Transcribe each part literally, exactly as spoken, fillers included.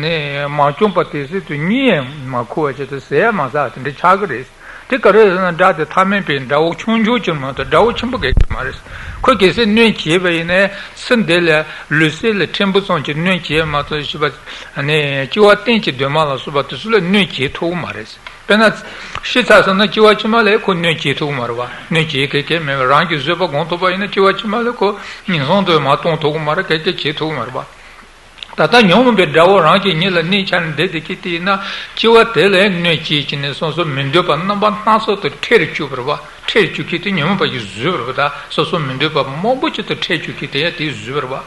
ནས་མ་བྱུང་བ་དེ་སྲིད་དུ་གཉིད་མ་ཁུག་པ་བྱས་ཏེ་ཟས་མ་ཟ་དེ་འདྲ་ཆགས་ཀྱི་རེད། དེ་ག་རེ་ཟེར་ན་དགྲ་དེ་ཐ་མལ་པའི་དགྲ་བོ་ཆུང་ཆུང་ཅིག་མ་གཏོགས་དགྲ་བོ་ཆེན་པོ་ག་གེ་མ་རེད། ཁོ་གལ་སྲིད་གནོད་བྱས་པ་ཡིན་ན་ཚེ་འདི་ལ་ལུས་སྲོག་ལ་ཕྲན་བུ་ཙམ་གྱིས་གནོད་བྱས་མ་གཏོགས་ཞེས་པ་ནས་སྐྱེ་བ་གཏན་གྱི་འདུན་མ་ལ་སོགས་པ་དེ་ཚོ་ལ་གནོད་བྱེད་ཐུབ་ཀྱི་མ་རེད། དཔེར་ན། ཤི་ཚར་སོང་ན་སྐྱེ་བ་ཕྱི་མ་ལ་ཁོ་གནོད་བྱེད་ཐུབ་ཀྱི་མ་རེད་པ། གནོད་བྱེད་ག་གེ་མེད་པ་རང་གི་བཟོད་པ་སྒོམ་ཐུབ་པ་ཡིན་ན་སྐྱེ་བ་ཕྱི་མ་ལ་ཁོ་ངན་སོང་དུ་མ་གཏོང་ཐུབ་ཀྱི་མ་རེད། ག་གེ་བྱེད་ཐུབ་ཀྱི་མ་རེད་པ། ད་ལྟ་ཉོན་མོངས་པའི་དགྲ་བོ་རང་གི་གཉིད་ལ་གནས་འཆའ་ནས་བསྡད་དེ་སྐྱེས་དེ་ཡིན་ན་སྐྱེ་བ་དེ་ལ་གནོད་བྱེད་ཀྱི་ནས་སོ་སོ་མི་འདོད་པ་རྣམ་པ་སྣ་ཚོགས་དང་ཁྲེལ་བཅུག་པ་རེད་པ། ཁྲེལ་བཅུག་མཁན་དེ་ཉོན་མོངས་པ་ཡིས་བཟོས་པ་རེད་པ། ད་སོ་སོ་མི་འདོད་པ་མང་པོ་ཅིག་ཏུ་ཁྲེལ་བཅུག་མཁན་དེ་ཡང་དེས་བཟོས་པ་རེད་པ།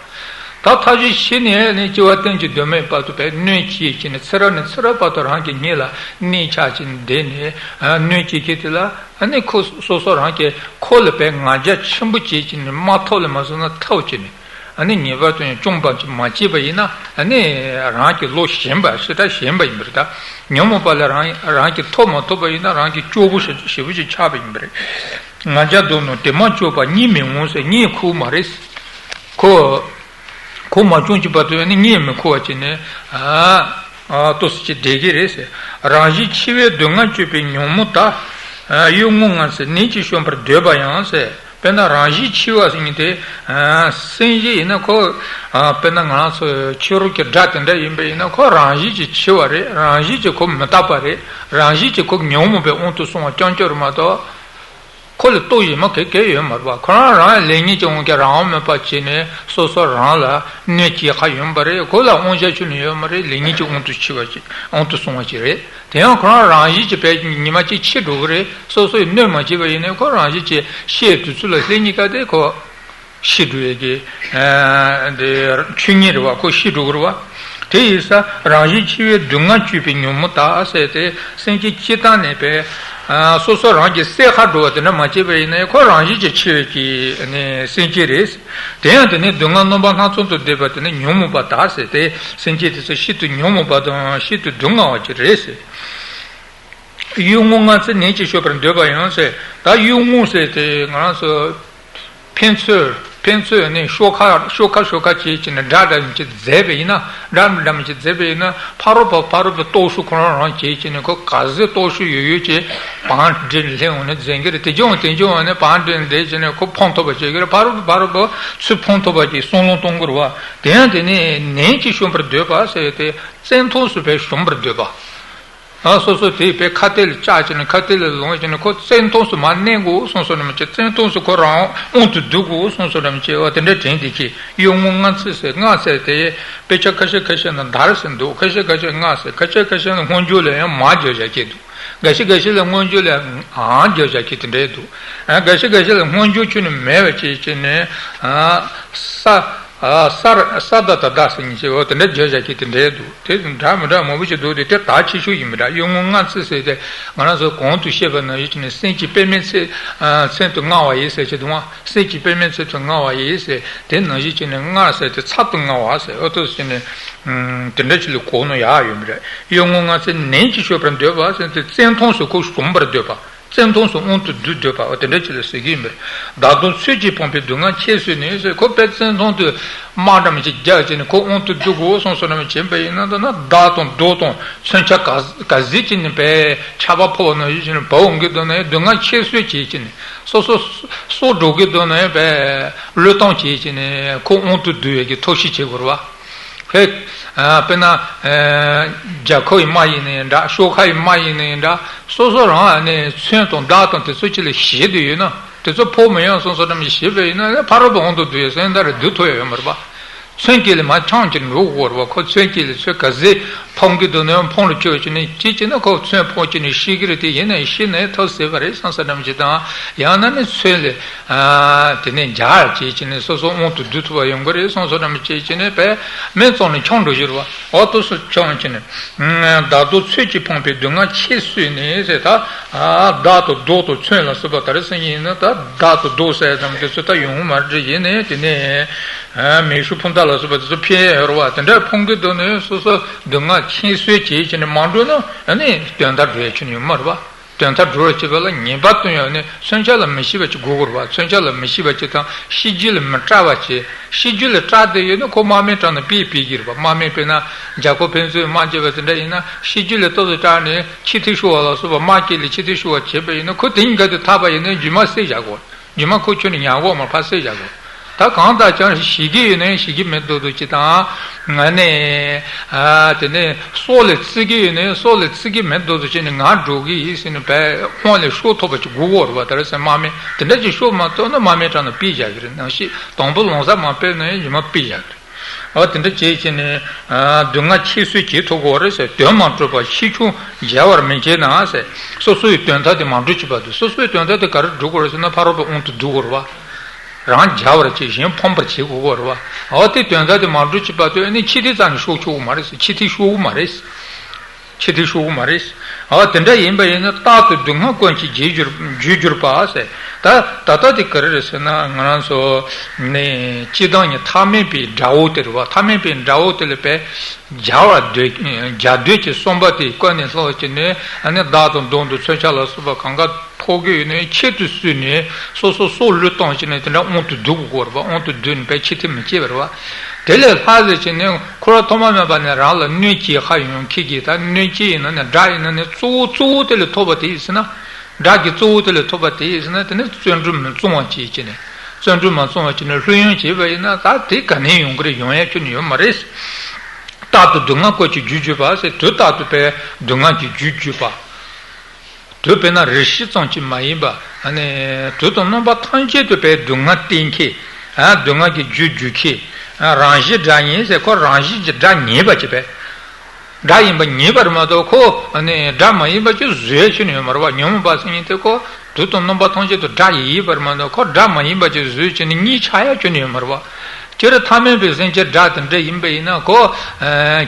ད་མཐའ་གཞུག་ཤི་ནས་ནི་སྐྱེ་བ་གཏན་གྱི་འདུན་མའི་བར་དུ་བས་གནོད་བྱེད་ཀྱི་ནི་ཚེ་རབས་ནས་ཚེ་རབས་བར་དུ་རང་གི་གཉིད་ལ་གནས་འཆའ་ཅིང་བསྡད་ནས་གནོད་བྱེད་མཁན་དེ་ལ་ནི་ཁོ་སོ་སོ་རང་གི་ཁོ་ལ་བས་ང་རྒྱལ་ཆེན་པོ་བྱེད་ཀྱི་ནི་མ་ཐོབ་ལ་མ་སོང་ན་ཐོབ་ཀྱི་ནི་ནི་ངེས་པར་དུ་ཡང་བཅོམ་པ་ཅིག་མ་བྱས་པ་ཡིན་ན་ནི་རང་གི་བློ་ཞན་པ་ཞེ་དྲག་ཞན་པ་ཡིན་པ་རེད། ད་ཉོན་མོངས་པ་ལ་རང་རང་གི་ཐོབ་མ་ཐུབ་པ་ཡིན་ན་རང་གི་སྐྱོ་པོ་ཞེ་པོ་ཞིག་ཆགས་པ་ཡིན་པ་རེད། ང་རྒྱལ་གདོན་ནོ་དེ་མ་བཅོས་པ་གཉིད་མི་འོང་ཟེར་གཉིད་ཁུག་མ་རེད། ཁོ། ཁོ་མ་བྱུང་གི་བར་དུ་ནི་གཉིད་མི་ཁུག་པ་བྱས་ནས། ཨ། ཨ། ཏོག་ཙམ་ཅིག་བསྡད་ཀྱི་རེད་ཟེར། རང་བཞིན་འཆི་བའི་སྡུག་བསྔལ་སྤྱོད་པའི་ཉོན་མོངས་དག་གཡུལ་ངོ་ལྔ་ཚེ་ནད་ཀྱིས་གཞོམ་པར་འདོད་པ་ཡང་ཟེར། དཔེར་ན་རང་བཞིན་འཆི་བ་ཟེར་མཁན་དེ། ཨ། སེམས་ཅན་ཡིན་ན་ཁོ། ཨ། དཔེར་ན་ང་རང་ཚོ་ཕྱི་རོལ་གྱི་དགྲ་དེ་འདྲ་ཡིན་པ་ཡིན་ན་ཁོ་རང་བཞིན་གྱིས་འཆི་བ་རེད། རང་བཞིན་གྱིས་ཁོ་མི་རྟག་པ་རེད། རང་བཞིན་གྱིས་ཁོ་ཉོན་མོངས་པའི་དབང་དུ་སོང་བ་རྐྱང་རྐྱང་རེད་མ་གཏོགས། ཁོ་ལ་རྟོགས་ཡས་མ་གི་གི་ཡོད་མ་རེད་པ། ཁོ་རང་རང་ལས་ངན་གྱི་དབང་གིས་རང་དབང་མེད་པ་བྱས་ནས་སོ་སོ་རང་ལ་གནོད་སྐྱེལ་ཁ་ཡོད་པ་རེད། ཁོ་ལ་དབང་ཆ་ཁྱོན་ནས་ཡོད་མ་རེད། ལས་ངན་གྱི་དབང་དུ་ཆུད་པ་ཅིག་དབང་དུ་སོང་བ་ཅིག་རེད། དེ་ཡང་ཁོ་རང་རང་བཞིན་གྱིས་བས་ཉི་མ་གཅིག་འཆི་འགྲོ་གི་རེད། སོ་སོས་གནོད་མ་བྱས་པ་ཡིན་ནའི་ཁོ་རང་བཞིན་གྱིས་ཤི་དུས་ཚོད་ལ་སླེབས་ཉིན་ཀ་དེ་ཁོ། ཤི་འགྲོ་ཡས་ཀྱི། ཨ། འདི་ཆོས་ཉིད་རེད་བ། ཁོ་ཤི་འགྲོ་གི་རེད་བ། དེ་ཡིན་ཙང་རང་བཞིན་འཆི་བའི་སྡུག་བསྔལ་སྤྱོད་པའི་ཉོན་མོངས་དག་ཟེར་ཏེ་སེམས་ཅན་སྤྱིར་བཏང་ནས་པས། ཨ། སོ་སོ་རང་གི་བསད་ཁ་འགྲོ་བ་དེ་འདྲ་མ་བྱས་པ་ཡིན་ན་ཁོ་རང་བཞིན་གྱིས་འཆི་བའི་གི་ནི་སེམས་ཅན་རེད། དེ་ཡང་དེ་ནི་སྡུག་བསྔལ་རྣམ་པ་སྣ་ཚོགས་དང་བསྡོས་པ་དེ་ནི་ཉོན་མོངས་པ་དག་ཟེར་ཏེ་སེམས་ཅན་དེ་ཚོ་ཤིན་ཏུ་ཉོན་མོངས་པ་དང་ཤིན་ཏུ་སྡུག་བསྔལ་བ་ཅིག་རེད་ཟེར། གཡུལ་ངོ་ལྔ་ཚེ་ནད་ཀྱིས་གཞོམ་པར་འདོད་པ་ཡང་ཟེར། ད་གཡུལ་ངོ་ཟེར་དེ་ང་རང་ཚོ་ཕན་ཚུན་ཕན་ཚུན་ནི་ཤོག་ཁ་ཤོག་ཁ་ཤོག་ཁ་བྱེད་ཀྱི་ནི་དགྲ་འདྲ་མི་ཅིག་མཛད་པ་ཡིན་ན། དགྲ་འདྲ་མི་ཅིག་མཛད་པ་ཡིན་ན་ཕ་རོལ་པོ་ཕ་རོལ་པོ་སྟོབས་ཤུགས་ཁོ་རང་རང་བྱེད་ཀྱི་ནི་ཁོ་ག་ཚོད་སྟོབས་ཤུགས་ཡོད་ཡོད་ཀྱི་བང་སྒྲིག་ལྷན་འོང་ནི་འཛིན་གྱི་རེད། དེ་ཀྱང་དེ་ཀྱང་ནི་བང་སྒྲིག་འདེད་ཀྱི་ནི་ཁོ་ཕོངས་ཐུབ་པ་བྱེད་ཀྱི་རེད། ཕ་རོལ་པོ་ཕ་རོལ་པོ་ཚུར་ཕོངས་ཐུབ་པ་ཀྱི་བསམ་བློ་གཏོང་དགོས་རེད་བ། དེ་ཡང་དེ་ནི་ནད་ཀྱིས་གཞོམ་པར་འདོད་པ་ཟེར་ཏེ་བཙན་ཐབས་སུ་བས་གཞོམ་པར་འདོད་པ། ཨ། སོ་སོ་དེ་བས་ཁ་གཏད་ལ་བཅག་ཅིང་ཁ་གཏད་ལ་ལངས་ཅིང་ཁོ་བཙན་ཐབས་སུ་མར་གནས་དགོས་གསུངས་སོ་ནམ་ཅིག་བཙན་ཐབས་སུ་ཁོ་རང་དབང་དུ་བསྡུ་དགོས་གསུངས་སོ་ནམ་ཅིག་འོ་དེ་འདྲ་དྲན་དེ་ཁྱེད་གཡུལ་ངོ་ལྔ་ཚེ་ཟེར། ལྔ་ཟེར་དེ་དཔེ་ཆ་ཁ་ཤས་ཁ་ཤས་ན་དར་ཟེར་འདུག་ཁ་ཤས་ཁ་ཤས་ལྔ་ཟེར། ཁ་ཤས་ཁ་ཤས་ན་སྔོན་འཇུག་ལ་ཡང་མ་བརྗོད་བཞག་ཁྱེད་འདུག་འགའ་ཞིག་འགའ་ཞིག་ལ་སྔོན་འཇུག་ལ་ཨང་བརྗོད་བཞག་ཁྱེད་དེ་འདྲ་འདུག་ཨ། འགའ་ཞིག་འགའ་ཞིག་ལ་སྔོན་འཇུག་ཁྱོན་ནས་མེད་པ་བྱེད་ཅིང་ནས། ཨ། ས། ཨ། ས་ར་ས་ད་ད་ད་ཟེར་ཉིན་ཞིག་འོ་དེ་འདྲ་བརྗོད་བཞག་གི་དེ་འདྲའི་འདུག་དེ་འདྲ་མི་འདྲ་མང་པོ་ཞིག་འདུག་དེ་དེ་དག་ཆེ་ཤོས་ཡིན་པ་འདྲ། གཡུལ་ངོ་ལྔ་ཚེ་ཟེར་ཏེ་ང་རང་ཚོ་གོང་དུ་བཤད་པ་ནང་བཞིན་བྱས་ནས་སེམས་ཀྱི་པདྨའི་ཚལ་མཚན་དུ་མངའ་བ་ཡི་ཟེར་གྱི་འདུག་ཨ། སེམས་ཀྱི་པདྨའི་ཚལ་དུ་མངའ་བ་ཡི་ཟེར་དེ་ནང་བཞིན་བྱས་ནས་མངའ་ཟེར་ཏེ་ཚལ་དུ་མངའ་བ་ཟེར་འོ་ཐུག་བྱས་ནས་དེ་འདྲ་ཅིག་ལ་གོ་ནོ་ཡག་ཡོད་མི་རེད། གཡུལ་ངོ་ལྔ་ཚེ་ནད་ཀྱིས་གཞོམ་པར་འདོད་པ་ཟེར་ཏེ་བཙན་ཐབས་སུ་ཁོ་གཞོམ་པར་འདོད་པ། བཙན་ཐབས་སུ་དབང་དུ་བསྡུ་འདོད་པ་འོ་དེ་འདྲ་ཅིག་ལ་ཟེར་གྱི་ཡིན་པས། བདག་སྡུག་ཚོད་ཀྱིས་ཕོངས་པའི་སྡུག་བསྔལ་ཁྱད་གསོད་ནས་ཟེར། ཁོ་དཔེ་བཙན་ཐབས་དུ་དམག་འདྲ་མི་ཅིག་རྒྱག་བྱས་ནས་ཁོ་དབང་དུ་བསྡུ་དགོས་གསུངས་སོ་ནམ་བྱས་པ་ཡིན་ན་ད་ན་བདག་དང་སྡུག་དང་མཚོན་ཆ་ག་ག་ཟིག་ཅིག་ནི་བས་ཆར་པ་ཕོབ་པ་ནང་བཞིན་བྱས་ནས་བབས་འོང་གི་འདུག་ན་ཡང་སྡུག་བསྔལ་ཁྱད་གསོད་བྱེད་ཀྱི་ནི་སོ་སོ་སྲོག་འགྲོ་གི་འདུག་ན་ཡང་བས་བློས་གཏོང་བྱེད་ཀྱི་ནི་ཁོ་དབང་དུ་བསྡུ་ཡས་ཀྱི་ཐབས་ཤེས་བྱེད་དགོས་རེད་བ། ཧེ། ཨ། དཔེར་ན། ཨ། རྒྱལ་ཁབ་ཡི་དམག་ཡིན་ནའི་འདྲ། ཤོག་ཁག་ཡི་དམག་ཡིན་ནའི་འདྲ། སོ་སོ་རང་ཨ་ནི་མཚོན་དང་མདའ་དང་དེ་ཚོ་ཅིག་ལ་ཞེད་དུ་ཡོད་ན་དེ་ཚོ་ཕོག་མི་ཡོང་སོང་སོ་འདྲ་མི་ཞེད་པ་ཡིན་ན་ཕ་རོལ་པོ་དབང་དུ་བསྡུ་ཡི་སེམས་ད་རེ་བསྡུ་ཐུབ་ཡ་ཡོད་མ་རེད་པ། མཚོན་གྱིས་ལ་མ་འཆང་གྱི་འགྲོ་དགོས་རེད་པ། ཁོ་མཚོན་གྱིས་ལ་ཚོད་ག་ཟེ་ཕོང་གི་འདུག་ན་ཡང་ཕོང་ལ་བཅོས་བྱས་ནས་ཅི་བྱས་ན་ཁོ་མཚོན་ཕོང་བྱས་ནས་ཤི་གི་རེད། དེ་ཡིན་ན་ཡང་ཤི་ན་ཡང་ཐབས་ཟད་པ་རེད་བསམ་ས་འདྲ་མི་ཞིག་དང་ཡང་ན་ནི་མཚོན་ལ། ཨ། དེ་ནས་འཇར་བྱས་བྱས་ནས་སོ་སོ་དབང་དུ་བསྡུ་ཐུབ་པ་ཡོང་གི་རེད་བསམ་སོ་འདྲ་མི་བྱས་བྱས་ནས་བས་སྨད་བཙོང་ནས་འཆང་འགྲོ་རྒྱུ་རེད་བ། འོ་དེ་སུ་འཆང་བྱས་ནས། བདག་སྡུག་ཚོད་ཀྱིས་ཕོངས་པའི་སྡུག་བསྔལ་ཁྱད་གསོད་ནས་ཟེར་ད། ཨ། བདག་དང་སྡུག་དང་མཚོན་ལ་སོགས་པ་ད་རེས་སེང་ཡིན་ན་ད་བདག་དང་སྡུག་ཟེར་ཙམ་དེ་ཚོ་ད་ཡོང་མ་རེད། ཡིན་ནའི་དེ་ནས་མེ་ཤུགས་འཕུར་མདའ་ལ་སོགས་པ་དེ་ཚོ་འཕེན་ཡོད་རེད་བ། དེ་འདྲ་ཕོངས་ཀྱི་འདུག་ནས་སོ་སོ་སྡུག་བསྔལ་ཁྱད་གསོད་བྱས་བྱས་ནས་མ་འགྲོ་ན་ཨ་ནི་དོན་དག་འགྲོ་ཡ་ཁྱོན་ནས་ཡོད་མ་རེད་བ། དོན་དག་སྒྲུབ་པར་བྱེད་པ་ལ་ཉེས་པ་སྟོན་ཡོད་ནི་མཚོན་ཆ་ལ་མི་ཤེས་པ་ཅིག་དགོས་ཀྱི་རེད་བ། མཚོན་ཆ་ལ་མི་ཤེས་པ་ཅིག་དང་ཤེས་རྒྱུ་ལ་མི་སྐྲག་པ་ཅིག་ཤེས་རྒྱུ་ལ་སྐྲག་བསྡད་ཡོད་ན་ཁོ་དམག་མིའི་གྲས་ནང་ཕུད་ཕུད་ཀྱི་རེད་བ། དམག་མི་དཔེར་ན་རྒྱལ་ཁབ་ཕན་ཚུན་དམག་བྱེད་པ་དེ་འདྲ་ཡིན་ན་ཤེས་རྒྱུ་ལ་ཏོག་ཙམ་སྐྲག་ནས་ཆེ་མཐོང་ཤོར་བ་ལ་སོགས་པ་དམག་སྐད་ལ་ཆེ་མཐོང་ཤོར་བ་བྱས་པ་ཡིན་ན་ཁོ་དེ་གཉིས་ཀ་དེ་ཐར་པ་ཡིན་ན་རྗེས་མ་བསད་བཞག་དགོས། རྗེས་མ་ཁོ་ཁྱོད་ནི་ཉར་དགོས་མ་ཕར་བསད་བཞག་དགོས། ད་གང་ལྟར་ཀྱང་ཞེད་ཀྱི་ཡོད་ན་ཞེད་ཀྱི་མེད་མདོག་མདོག་ཅིག་དང་། ང་ནི་ཨ་དེ་ནས་སྲོག་ལ་བརྩི་གི་ཡོད་ན་སྲོག་ལ་བརྩི་གི་མེད་མདོག་མདོག་ཅིག་ནས་ང་འགྲོ་གི་ཡིན་ཟེར་ནས་བས་དབང་ལས་ཤོར་ཐུབ་པ་ཅིག་དགོས་ཀྱི་རེད་བ། དེ་རེད་ཟེར་དམག་མི་དེ་འདྲ་ཅིག་ཤོར་མ་ཐུབ་ན་དམག་མིའི་གྲས་ནང་ཕུད་བཞག་གི་རེད། ནང་བཞིན་དང་པོ་ལོང་ས་མ་ཕེབས་ན་ཡང་རྗེས་མ་ཕུད་བཞག་གི་རེད། འོ་དེ་འདྲ་བྱས་བྱས་ནས་ཨ་སྡུག་བསྔལ་ཁྱད་གསོད་བྱེད་ཐུབ་ཀྱི་རེད་ཟེར། དོན་མ་གྲུབ་པར་ཤི་ཆུང་བྱ་བར་མི་བྱེད་ན་ཟེར། སོ་སོའི་དོན་དག་དེ་མ་འགྲུབ་ཅིག་བར་དུ་སོ་སོའི་དོན་དག་དེ་ག་རེ་སྒྲུབ་དགོས་རེད་ཟེར་ན་ཕ་རོལ་པོའི་དབང་དུ་བསྡུ་དགོས་རེད་བ། རང་བྱ་བར་བྱེད་གཞན་ཕམ་པར་བྱེད་དགོས་ཀྱི་རེད་བ། འོ་དེ་དོན་དག་དེ་མ་འགྲུབ་ཅིག་བར་དུ་ཨ་ནི་ཆེ་མཐོང་རྩ་ནས་ཤོར་ཆོག་གི་མ་རེད་ཟེར། ཆེ་མཐོང་ཤོར་གི་མ་རེད། ཆེ་མཐོང་ཤོར་གི་མ་རེད། ཨ་དེ་འདྲ་ཡིན་པ་ཡིན་ན་རྟག་ཏུ་སྡུག་བསྔལ་ཀུན་གྱི་རྒྱུར་གྱུར་གྱུར་པ་ཟེར། ད་ད་ལྟ་དེ་ག་རེ་རེད་ཟེར་ན་ང་རང་ཚོ་ནི་སྤྱིར་བཏང་གི་ཐ་མལ་པའི་དགྲ་བོ་དེ་རེད་བ། ཐ་མལ་པའི་དགྲ་བོ་དེ་ལ་བས་བྱ་བ་འདོད་བྱ་འདོད་ཀྱི་བསམ་པ་དེ་ཀུན་ནས་བསླངས་བྱས་ནས་ཨ་ནི་མདའ་དང་མདུང་དང་མཚོན་ཆ་ལ་སོགས་པ་གང་ག་ཐོགས་ཀྱི་ཡོད་ནས་ཆེད་དུ་བཟུང་ནས་སོ་སོ་སྲོག་བློས་བཏང་བྱས་ནས་དེ་འདྲ་དབང་དུ་བསྡུ་དགོས་རེད་བ། དབང་དུ་བསྡུས་ནས་བས་ཆེ་མཐོང་མི་བྱེད་པ་རེད་བ། དེ་ལས་ལྷག་ཟེར་བྱས་ནས་འཁོར་བ་ཐོག་མ་མེད་པ་ནས་རང་ལ་གནོད་བྱེད་ཁ་ཡོང་མཁན་གྱི་ད་གནོད་བྱེད་ཡིན་ན་ནི་དགྲ་ཡིན་ན་ནི་གཙོ་བོ་གཙོ་བོ་དེ་ལས་ཐོབ་པ་དེ་ཡིན་ཟེར་ན། དགྲ་གི་གཙོ་བོ་དེ་ལས་ཐོབ་པ་དེ་ཡིན་ཟེར་ན་དེ་ནི་བརྩོན་འགྲུས་མི་བརྩོན་པ་བྱས་བྱས་ནས་བརྩོན་འགྲུས་མ་བརྩོན་པ་བྱས་ནས་ལྷོད་གཡེང་བྱས་པ་ཡིན་ན་ད་དེ་ག་ནས་ཡོང་གི་རེད། ཡོང་ཡ་ཁྱོན་ནས་ཡོད་མ་རེད། རྟག་ཏུ་སྡུག་བསྔལ་ཀུན་གྱི་རྒྱུར་གྱུར་པ་ཟེར། དུས་རྟག་ཏུ་བས་སྡུག་བསྔལ་གྱི་རྒྱུར་གྱུར་པ། དུས་དཔེར་ན་རེ་ཞིག་ཙམ་གྱིས་མ་ཡིན་པ། ཨ་ནི་དུས་དང་རྣམ་པ་ཐམས་ཅད་དུ་བས་སྡུག་བསྔལ་བསྟེན་མཁན། ཨ་སྡུག་བསྔལ་གྱི་རྒྱུར་གྱུར་མཁན། ཨ་རང་བཞིན་དགྲ་ཉིད་ཟེར། ཁོ་རང་བཞིན་གྱི་དགྲ་ཉིད་པ་ཅིག་བས། དགྲ་ཡིན་པ་ཉིད་པར་མ་གཏོགས་ཁོ་ཨ་ནི་དགྲ་མ་ཡིན་པ་ཅིག་བཟོས་ཁྱོན་ནས་ཡོད་མ་རེད་བ། ཉོན་མོངས་པ་ཟེར་མཁན་དེ་ཁོ་དུས་དང་རྣམ་པ་ཐམས་ཅད་དུ་དགྲ་ཡིན་པར་མ་གཏོགས་ཁོ་དགྲ་མ་ཡིན་པ་ཅིག་བཟོས་ཁྱོན་ནས་གཉིས་ཆགས་ཡ་ཁྱོན་ནས་ཡོད་མ་རེད་བ། སྤྱིར་ཐ་མལ་པའི་སེམས་ཅན་དགྲ་དེ་འདྲ་ཡིན་པ་ཡིན་ན་ཁོ། ཨ་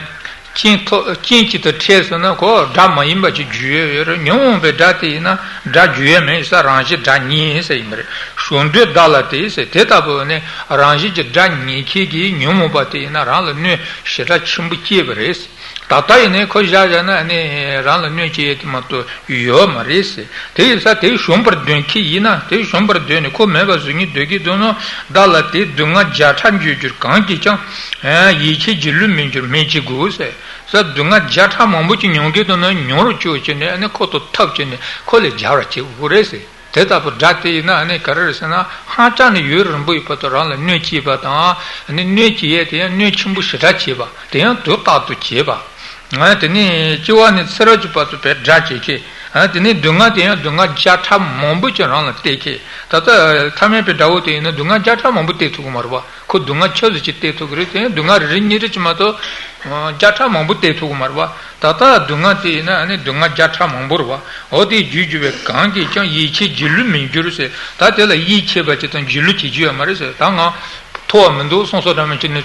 རྐྱེན་ཐོག་རྐྱེན་གཅིག་ཏུ་འཕྲད་སོང་ན་ཁོ་དགྲ་མ་ཡིན་པ་ཅིག་འགྱུར་ཡས་ཡོད་རེད། ཉོན་མོངས་པའི་དགྲ་དེ་ཡིན་ན་དགྲ་འགྱུར་ཡས་མེད་ས། རང་བཞིན་དགྲ་ཉིད་ཟེར་ཡིན་པ་རེད། གཞོན་དུས་བདག་ལ་དེ་ཟེར། དེ་ལྟ་བུ་ནི་རང་བཞིན་གྱི་དགྲ་ཉིད་ཁྱེད་ཀྱིས་ཉོན་མོངས་པ་དེ་ཡིན་ན་རང་ལ་གནོད་ཞེ་དྲག་ཆེན་པོ་སྐྱེལ་བ་རེད། ད་ལྟ་ཡིན་ནའི་ཁོ་བཞག་བཞག་ན་ནི་རང་ལ་གནོད་སྐྱེལ་ཡས་དེ་མ་གཏོགས་ཡོད་མ་རེད་ཟེར། དེ་ཡིན་ས་དེ་གཞོམ་པར་འདོད་མཁན་ཡིན་ན་དེ་གཞོམ་པར་འདོད་ནས་ཁོ་མེད་པ་བཟོ་ངེས་འདོད་ཀྱི་འདུག་ན་བདག་ལ་དེ་སྡུག་བསྔལ་བརྒྱ་ཕྲག་འགྱུར་འགྱུར་གང་གིས་ཀྱང་། ཡིད་ཆེས་སྒྱིད་ལུག་མི་འགྱུར་སྨོས་ཅི་དགོས་ཟེར། ས་སྡུག་བསྔལ་བརྒྱ་ཕྲག་མང་པོ་ཅིག་མྱོང་གི་འདུག་ན་མྱོང་རུ་བཅུག་བྱས་ནས་ཨ་ནི་ཁོ་དང་འཐབ་བྱས་ནས་ཁོ་ལས་རྒྱལ་བར་བྱེད་དགོས་རེད་ཟེར། དེ་ལྟ་བུ་དགྲ་དེ་ཡིན་ན་ཨ་ནི་ག་རེ་རེད་ཟེར་ན་ཧང་ཅང་ནས་ཡུན་རིང་པོ་ཡི་བར་དུ་རང་ལ་གནོད་བྱེད་པ་དང་ཨ་ནི་གནོད་བྱེད་ཡས་དེ་ཡང་གནོད་ཆེན་པོ་ཞེ་དྲག་བྱེད་པ་དེ་ཡང་དུས་རྟག་ཏུ་བྱེད་པ། ཨ་དེ་ནས་སྐྱེ་བ་ནས་ཚེ་རབས་ཀྱི་བར་དུ་བས་དགྲ་བྱེད་མཁན། ཨ་དེ་ནས་སྡུག་བསྔལ་དེ་ཡང་སྡུག་བསྔལ་བརྒྱ་ཕྲག་མང་པོ་ཅིག་རང་ལ་སྟེར་མཁན། ད་ལྟ་ཐ་མལ་པའི་དགྲ་བོ་དེ་ཡིན་ན་སྡུག་བསྔལ་བརྒྱ་ཕྲག་མང་པོ་སྟེར་ཐུབ་ཀྱི་མ་རེད་པ། ཁོ་སྡུག་བསྔལ་ཆུད་ཟོས་ཅིག་སྟེར་ཐུབ་ཀྱི་རེད། དེ་ཡང་སྡུག་བསྔལ་རེ་རེ་གཉིས་རེ་ཅིག་མ་གཏོགས། བརྒྱ་ཕྲག་མང་པོ་སྟེར་ཐུབ་ཀྱི་མ་རེད་པ། ད་ལྟ་སྡུག་བསྔལ་དེ་ཡིན་ན་ཨ་ནི་སྡུག་བསྔལ་བརྒྱ་ཕྲག་མང་པོ་རེད་པ། འོ་དེ་རྒྱུར་གྱུར་པའི་གང་གིས་ཀྱང་ཡིད་ཆེས་སྒྱིད་ལུག་མི་འགྱུར་ཟེར། ད་དེ་ལ་ཡིད་ཆེས་པ་ཅིག་དང་སྒྱིད་ལུག་བྱེད་རྒྱུ་ཡོད་མ་རེད་ཟེར། ད་ང་ཐོབ་པ་མི་འདུག་བསམ་བསམ་འདྲ་མོ་ཅིག་ནས་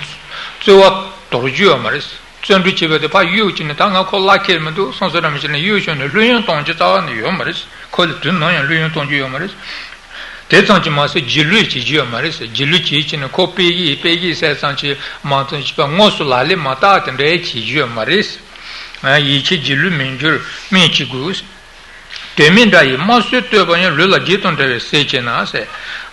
རྩོལ་བ་དོར་རྒྱུ་ཡོད་མ་རེད། བརྩོན་འགྲུས་བྱེད་པ་དེ་ཕར་གཡུག་བྱས་ནས་ད་ང་ཁོ་གླ་འཁེལ་མི་འདུག་བསམ་བསམ་འདྲ་མོ་ཅིག་ནས་གཡུག་ཞོར་ནས་ལྷོད་གཡེང་གཏོང་རྒྱུ་རྩ་བ་ནས་ཡོད་མ་རེད། ཁོ་ལ་དུས་ནམ་ཡང་ལྷོད་གཡེང་གཏོང་རྒྱུ་ཡོད་མ་རེད། དེ་ཙམ་གྱིས་མ་ཟད་སྒྱིད་ལུག་བྱེད་རྒྱུ་ཡོད་མ་རེད་ཟེར། སྒྱིད་ལུག་བྱེད་ཀྱི་ནི་ཁོ་དཔེ་གི་དཔེ་གི་ཟེར་ཙམ་གྱིས་མ་གཏོགས་བྱས་པ་དངོས་སུ་ལག་ལེན་མ་བསྟར་དེ་འདྲའི་བྱེད་རྒྱུ་ཡོད་མ་རེད། ཡིད་ཆེས་སྒྱིད་ལུག་མི་འགྱུར་སྨོས་ཅི་དགོས། དོན་མེད་དགྲ་ཡིས་དམར་གསོད་བསྟོད་པ་ཡང་། ལུས་ལ་བརྗེད་དང་འདྲ་བའི་ཟས་བྱིན་ན་ཟེར།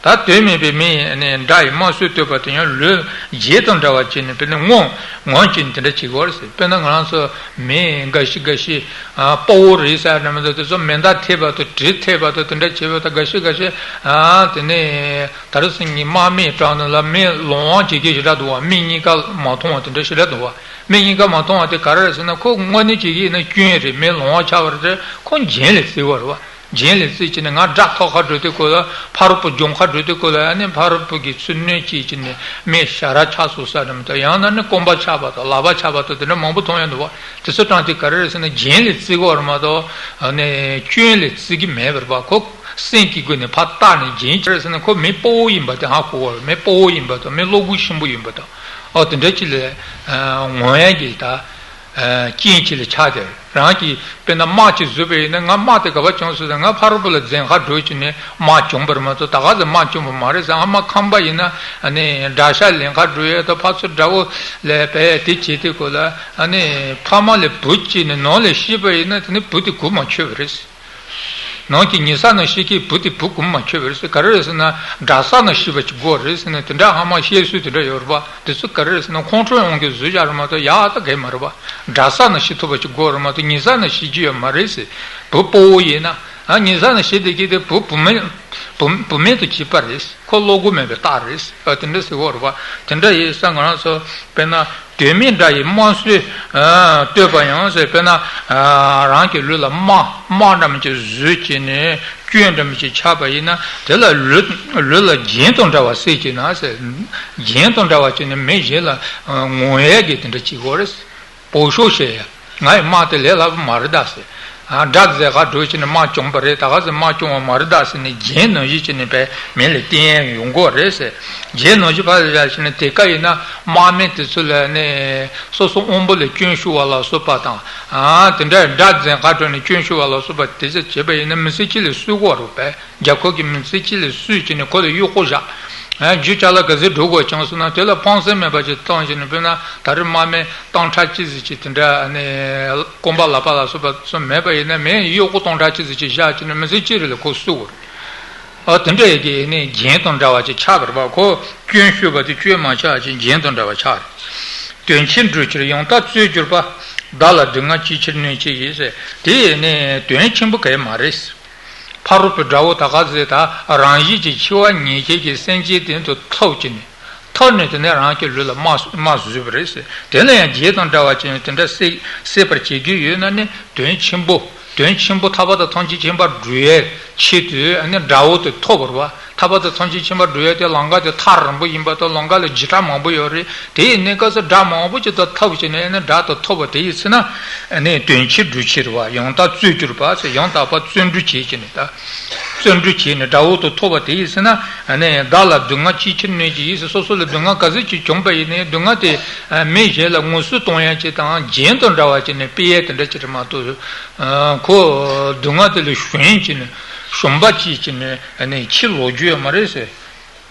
ད་དོན་མེད་པའི་མི་ནི་དགྲ་ཡིས་དམར་གསོད་བསྟོད་པ་དེ་ཡང་ལུས་བརྗེད་དང་འདྲ་བ་བྱས་ནས་དཔེར་ན་ངོ་ངོ་བྱས་ནས་དེ་འདྲ་བྱེད་དགོས་ཟེར། དཔེར་ན་ང་རང་ཚོ་མི་འགའ་ཤས་འགའ་ཤས། ཨ་དཔའ་བོ་རེད་ཟེར་ནས་མི་འདུག་དེ་ཚོ་མེ་མདའ་འཐེན་པ་དང་གྲི་འཐེན་པ་དང་དེ་འདྲ་བྱེད་པ་དང་འགའ་ཤས་འགའ་ཤས། ཨ་དེ་ནས་ད་རེས་སང་ཉིན་དམག་མིའི་གྲས་ནང་ལ་མི་ལོང་བ་བྱེད་མཁན་ཞེ་དྲག་འདུག་བ། མི་གཉིས་ཀ་མ་མཐོང་བ་དེ་འདྲ་ཞེ་དྲག་འདུག་བ། མི་གཉིས་ཀ་མ་མཐོང་བ་དེ་ག་རེ་རེད་ཟེར་ན་ཁོ་དངོས་གནས་བྱེད་ཀྱི་ཡིན་ན་སྐྱོན་རེད། མི་ལོང་བ་ཆགས་པ་རེད། ཁོ་འཇིན་ལས་བརྩི་བ་རེད་བ། འཇིན་ལས་བརྩི་བྱས་ནས་ང་དགྲ་ཐོག་ཁར་འགྲོ་དུས་སྐབས་ལ་ཕ་རོལ་པོ་རྒྱང་ཁར་འགྲོ་དུས་སྐབས་ལ་ཨ་ནི་ཕ་རོལ་པོ་གིས་ཚུར་གནོན་བྱས་བྱས་ནས་མི་ཞ་ར་ཆགས་སོང་ཟེར་ནས་མི་འདུག་ཡང་ན་ནི་རྐང་པ་ཆག་པ་དང་ལག་པ་ཆག་པ་དང་དེ་འདྲ་མང་པོ་མཐོང་ཡོང་འདུག་བ། དེ་ཚོ་དྲངས་དུས་ག་རེ་རེད་ཟེར་ན་འཇིན་ལས་བརྩི་གི་ཡོད་རེད་མ་གཏོགས་ཨ་ནི་སྐྱོན་ལས་བརྩི་གི་མེད་པ་རེད་པ། ཁོ་སེམས་ཀྱི་སྒོ་ནས་ཕར་བལྟས་ནས་འཇིན་གྱི་རེད་ཟེར་ན་ཁོ་མི་དཔའ་བོ་ཡིན་པ་དེ་ཧ་གོ་བ་རེད། མི་དཔའ་བོ་ཡིན་པ་དང་མི་བློ་སྒོ་ཆེན་པོ་ཡིན་པ་དང་ཨོ་དེ་འདྲ་ཅིག་ལས་ངོ་ཡ་གི་ད་རྐྱེན་ཅིག་ལ་ཆགས་ཏེ་རང་གིས་དཔེར་ན་དམག་ཅིག་བཟོས་པ་ཡིན་ན་ང་དམག་དེ་ག་པར་བྱུང་སོང་ཟེར་ན་ང་ཕ་རོལ་པོ་ལ་འཛིང་ཁ་འགྲོ་བྱས་ནས་དམག་བྱུང་བ་རེད་མ་གཏོགས་ད་ག་ཟེ་དམག་བྱུང་བ་མ་རེད་ཟེར། ཨ་མ་ཁམས་པ་ཡིན་ན་ཨ་ནི་དགྲ་ཤ་ལེན་ཁ་འགྲོ་ཡས་དང་ཕར་ཚུར་དགྲ་བོ་ལས་པས་དེ་བྱེད་དུས་སྐབས་ལ་ཨ་ནི་ཕ་མ་ལས་བུ་སྐྱེས་ནས་ནང་ལས་ཤི་བ་ཡིན་ན་དེ་ནི་བུ་དེ་གོ་མ་ཆོད་པ་རེད། ནང་གི་ཉལ་ས་ནང་ཤི་ཁའི་བུ་དེ་བུ་གོམས་མ་ཆོད་པ་རེད་ཟེར། ག་རེ་རེད་ཟེར་ན་དགྲ་ས་ནང་ཤི་བ་ཅིག་དགོས་རེད་ཟེར་ན། དེ་འདྲ་ཧ་མ་བཤད་སྲོལ་དེ་འདྲ་ཡོད་རེད་པ། དེ་ཚོ་ག་རེ་རེད་ཟེར་ན་ཁོང་ཁྲོ་ཡོང་གི་བཟོས་བཞག་རེད་མ་གཏོགས་ཡག་ད་གས་མ་རེད་པ། དགྲ་ས་ནང་ཤི་ཐུབ་པ་ཅིག་དགོས་རེད་མ་གཏོགས་ཉལ་ས་ནང་ཤི་རྒྱུ་ཡོད་མ་རེད་ཟེར། བུ་ཕོ་བོ་ཡིན་ན། ཨ་ཉལ་ས་ནང་ཤི་བསྡད་ཀྱི་དེ་བུ་བུད་མེད་བུད་བུད་མེད་དུ་བྱས་པ་རེད། ཁོ་བློ་སྒོ་མེད་པའི་རྟགས་རེད། ཨ་དེ་འདྲ་ཟེར་བ་རེད་པ། དེ་འདྲ་ཡིན་ཙང་ང་རང་ཚོ་དཔེར་ན། དོན་མེད་དགྲ་ཡིས་དམར་གསོད་ཨ་བསྟོད་པ་ཡང་ཟེར། དཔེར་ན་ཨ་རང་གི་ལུས་ལ་དམག་དམག་འདྲ་མི་ཅིག་བཟོས་བྱས་ནས་སྐྱོན་འདྲ་མི་ཅིག་ཆགས་པ་ཡིན་ན། དེ་ལ་ལུས་ལུས་ལ་རྒྱན་དང་འདྲ་བ་བསྲེས་བྱས་ན་ཟེར། རྒྱན་དང་འདྲ་བ་བྱས་ནས་མི་གཞན་ལ་ངོ་ཡ་གི་དེ་འདྲ་བྱེད་དགོས་རེད། བོ་ཤོ་བྱས་ཡ། ང་ཡི་དམག་དེ་ལས་སླ་པོ་མ་རེད་ད་ཟེར། ཨ་དགྲ་བཟས་ཁ་འགྲོ་བྱས་ནས་དམག་བཅོམ་པ་རེད། ད་ག་ཟེ་དམག་བཅོམ་པ་མ་རེད་ད་ཟེར་ནས་རྒྱན་ནང་བཞིན་བྱས་ནས་བས་མི་ལ་བསྟན་ཡ་ཡོང་གི་རེད་ཟེར། རྒྱན་ནང་བཞིན་ཕར་བཞག་བྱས་ནས་དེ་ག་ཡིན་ན་དམག་མི་དེ་ཚོ་ལ་ནི་སོ་སོ་དབང་པོ་ལ་སྐྱོན་ཞུགས་པ་ལ་སོགས་པ་དང་། ཨ་དེ་འདྲ་དགྲ་བཟས་ཁ་འགྲོ་ནས་སྐྱོན་ཞུགས་པ་ལ་སོགས་པ་དེ་ཚོ་བྱས་པ་ཡིན་ན་མི་ཚེ་གཅིག་ལ་གསོད་དགོས་རེད་པས། རྒྱབ་ཁུག་གི་མི་ཚེ་གཅིག་ལ་སུས་བྱས་ནས་ཁོ་ལ་གཡོག་པོ་བཞག་ཨ་རྒྱུ་ཅ་ལག་ག་ཚོད་འགྲོ་དགོས་བྱུང་སོང་ན་དེ་ལ་ཕངས་སེམས་མེད་པ་ཅིག་བཏང་བྱས་ནས། དཔེར་ན་ད་རེས་དམག་མི་སྟོང་ཕྲག་གཅིག་ཙམ་ཅིག་དེ་འདྲ་ནི་རྐང་པ་ལག་པ་ལ་སོགས་པ་ཚོ་མེད་པ་ཡིན་ན། མི་གཡོག་པོ་སྟོང་ཕྲག་གཅིག་ཙམ་ཅིག་བཞག་བྱས་ནས་མི་ཚེ་གཅིག་རེ་ལ་ཁོ་གསོད་དགོས་རེད། ཨ་དེ་འདྲ་ཡི་གེ་ནི་རྒྱན་དང་འདྲ་བ་ཅིག་ཆགས་པ་རེད་པ། ཁོ་སྐྱོན་ཤོད་པ་དེ་སྐྱོན་མ་ཆགས་ཅིག་རྒྱན་དང་འདྲ་བ་ཆགས་རེད། དོན་ཆེན་སྒྲུབ་ཕྱིར་ཡང་དག་རྩོད་གྱུར་པ། བདག་ལ་སྡུག་བསྔལ་ཅིའི་ཕྱིར་གནོད་བྱེད་ཡིན་ཟེར། དེ་ནི་དོན་ཆེན་པོ་གས་མ་རེད། ཕ་རོལ་པོའི་དགྲ་བོ་ད་ག་ཟེ་ད་རང་བཞིན་གྱིས་འཆི་བ་ཉེན་ཁའི་གི་སེམས་ཅན་དེ་ཚོ་ཐུག་བྱས་ནས། ཐུག་ནས་དེ་ནས་རང་གི་ལུས་ལ་དམག་དམག་བཟོས་པ་རེད་ཟེར། དེ་ལ་ཡང་རྒྱན་དང་འདྲ་བ་ཅན་དེ་འདྲ་སེལ་སེལ་བར་བྱེད་རྒྱུ་ཡོད་ན་ནི་དོན་ཆེན་པོ། དོན་ཆེན་པོ་ཐར་པ་དང་ཐམས་ཅད་མཁྱེན་པར་འགྲོ་ཡའི་ཆེད་དུ་ཨ་ནི་དགྲ་བོ་དེ་ཐུག་པ་རེད་པ། ཐར་པ་དང་ཐམས་ཅད་མཁྱེན་པར་འགྲོ་ཡ་དེ་ལམ་ཁ་དེ་ཐག་རིང་པོ་ཡིན་པ་དང་། ལམ་ཁ་ལ་འཇིགས་སྐྲག་མང་པོ་ཡོད་རེད། དེ་ཡིན་ནའི་སྐབས་སུ་དགྲ་མང་པོ་ཅིག་དང་ཐུག་བྱས་ནས་ཨ་ནི་དགྲ་དང་ཐུག་པ་དེ་ཡིན་ཟེར་ན། ཨ་ནི་དོན་ཆེན་སྒྲུབ་ཕྱིར་བ། ཡང་དག་རྩོད་གྱུར་པ་ཟེར། ཡང་དག་པར་བརྩོན་འགྲུས་བྱེད་ཀྱི་ནི་ད། བརྩོན་འགྲུས་བྱས་ནས་དགྲ་བོ་དང་ཐུག་པ་དེ་ཡིན་ཟེར་ན། ཨ་ནི་བདག་ལ་སྡུག་བསྔལ་ཅིའི་ཕྱིར་གནོད་བྱེད་ཡིན་ཟེར། སོ་སོ་ལ་སྡུག་བསྔལ་ག་ཚོད་ཅིག་བྱུང་པ་ཡིན་ནའི་སྡུག་བསྔལ་དེ་མི་གཞན་ལ་ངོ་སོ་གཏོང་ཡ་ཅིག་དང་རྒྱན་དང་འདྲ་བ་ཅིག་ནས་སྤེལ་ཡ་དེ་འདྲ་ཅིག་རེད་མ་གཏོགས། ཁོ་སྡུག་བསྔལ་དེ་ལ་ཞོན་གྱི་ནི་ཞོན་པ་ཅིག་གི་ནི་ཨ་ནི་ཕྱིར་ལོག་རྒྱུ་ཡོད་མ་རེད་ཟེར།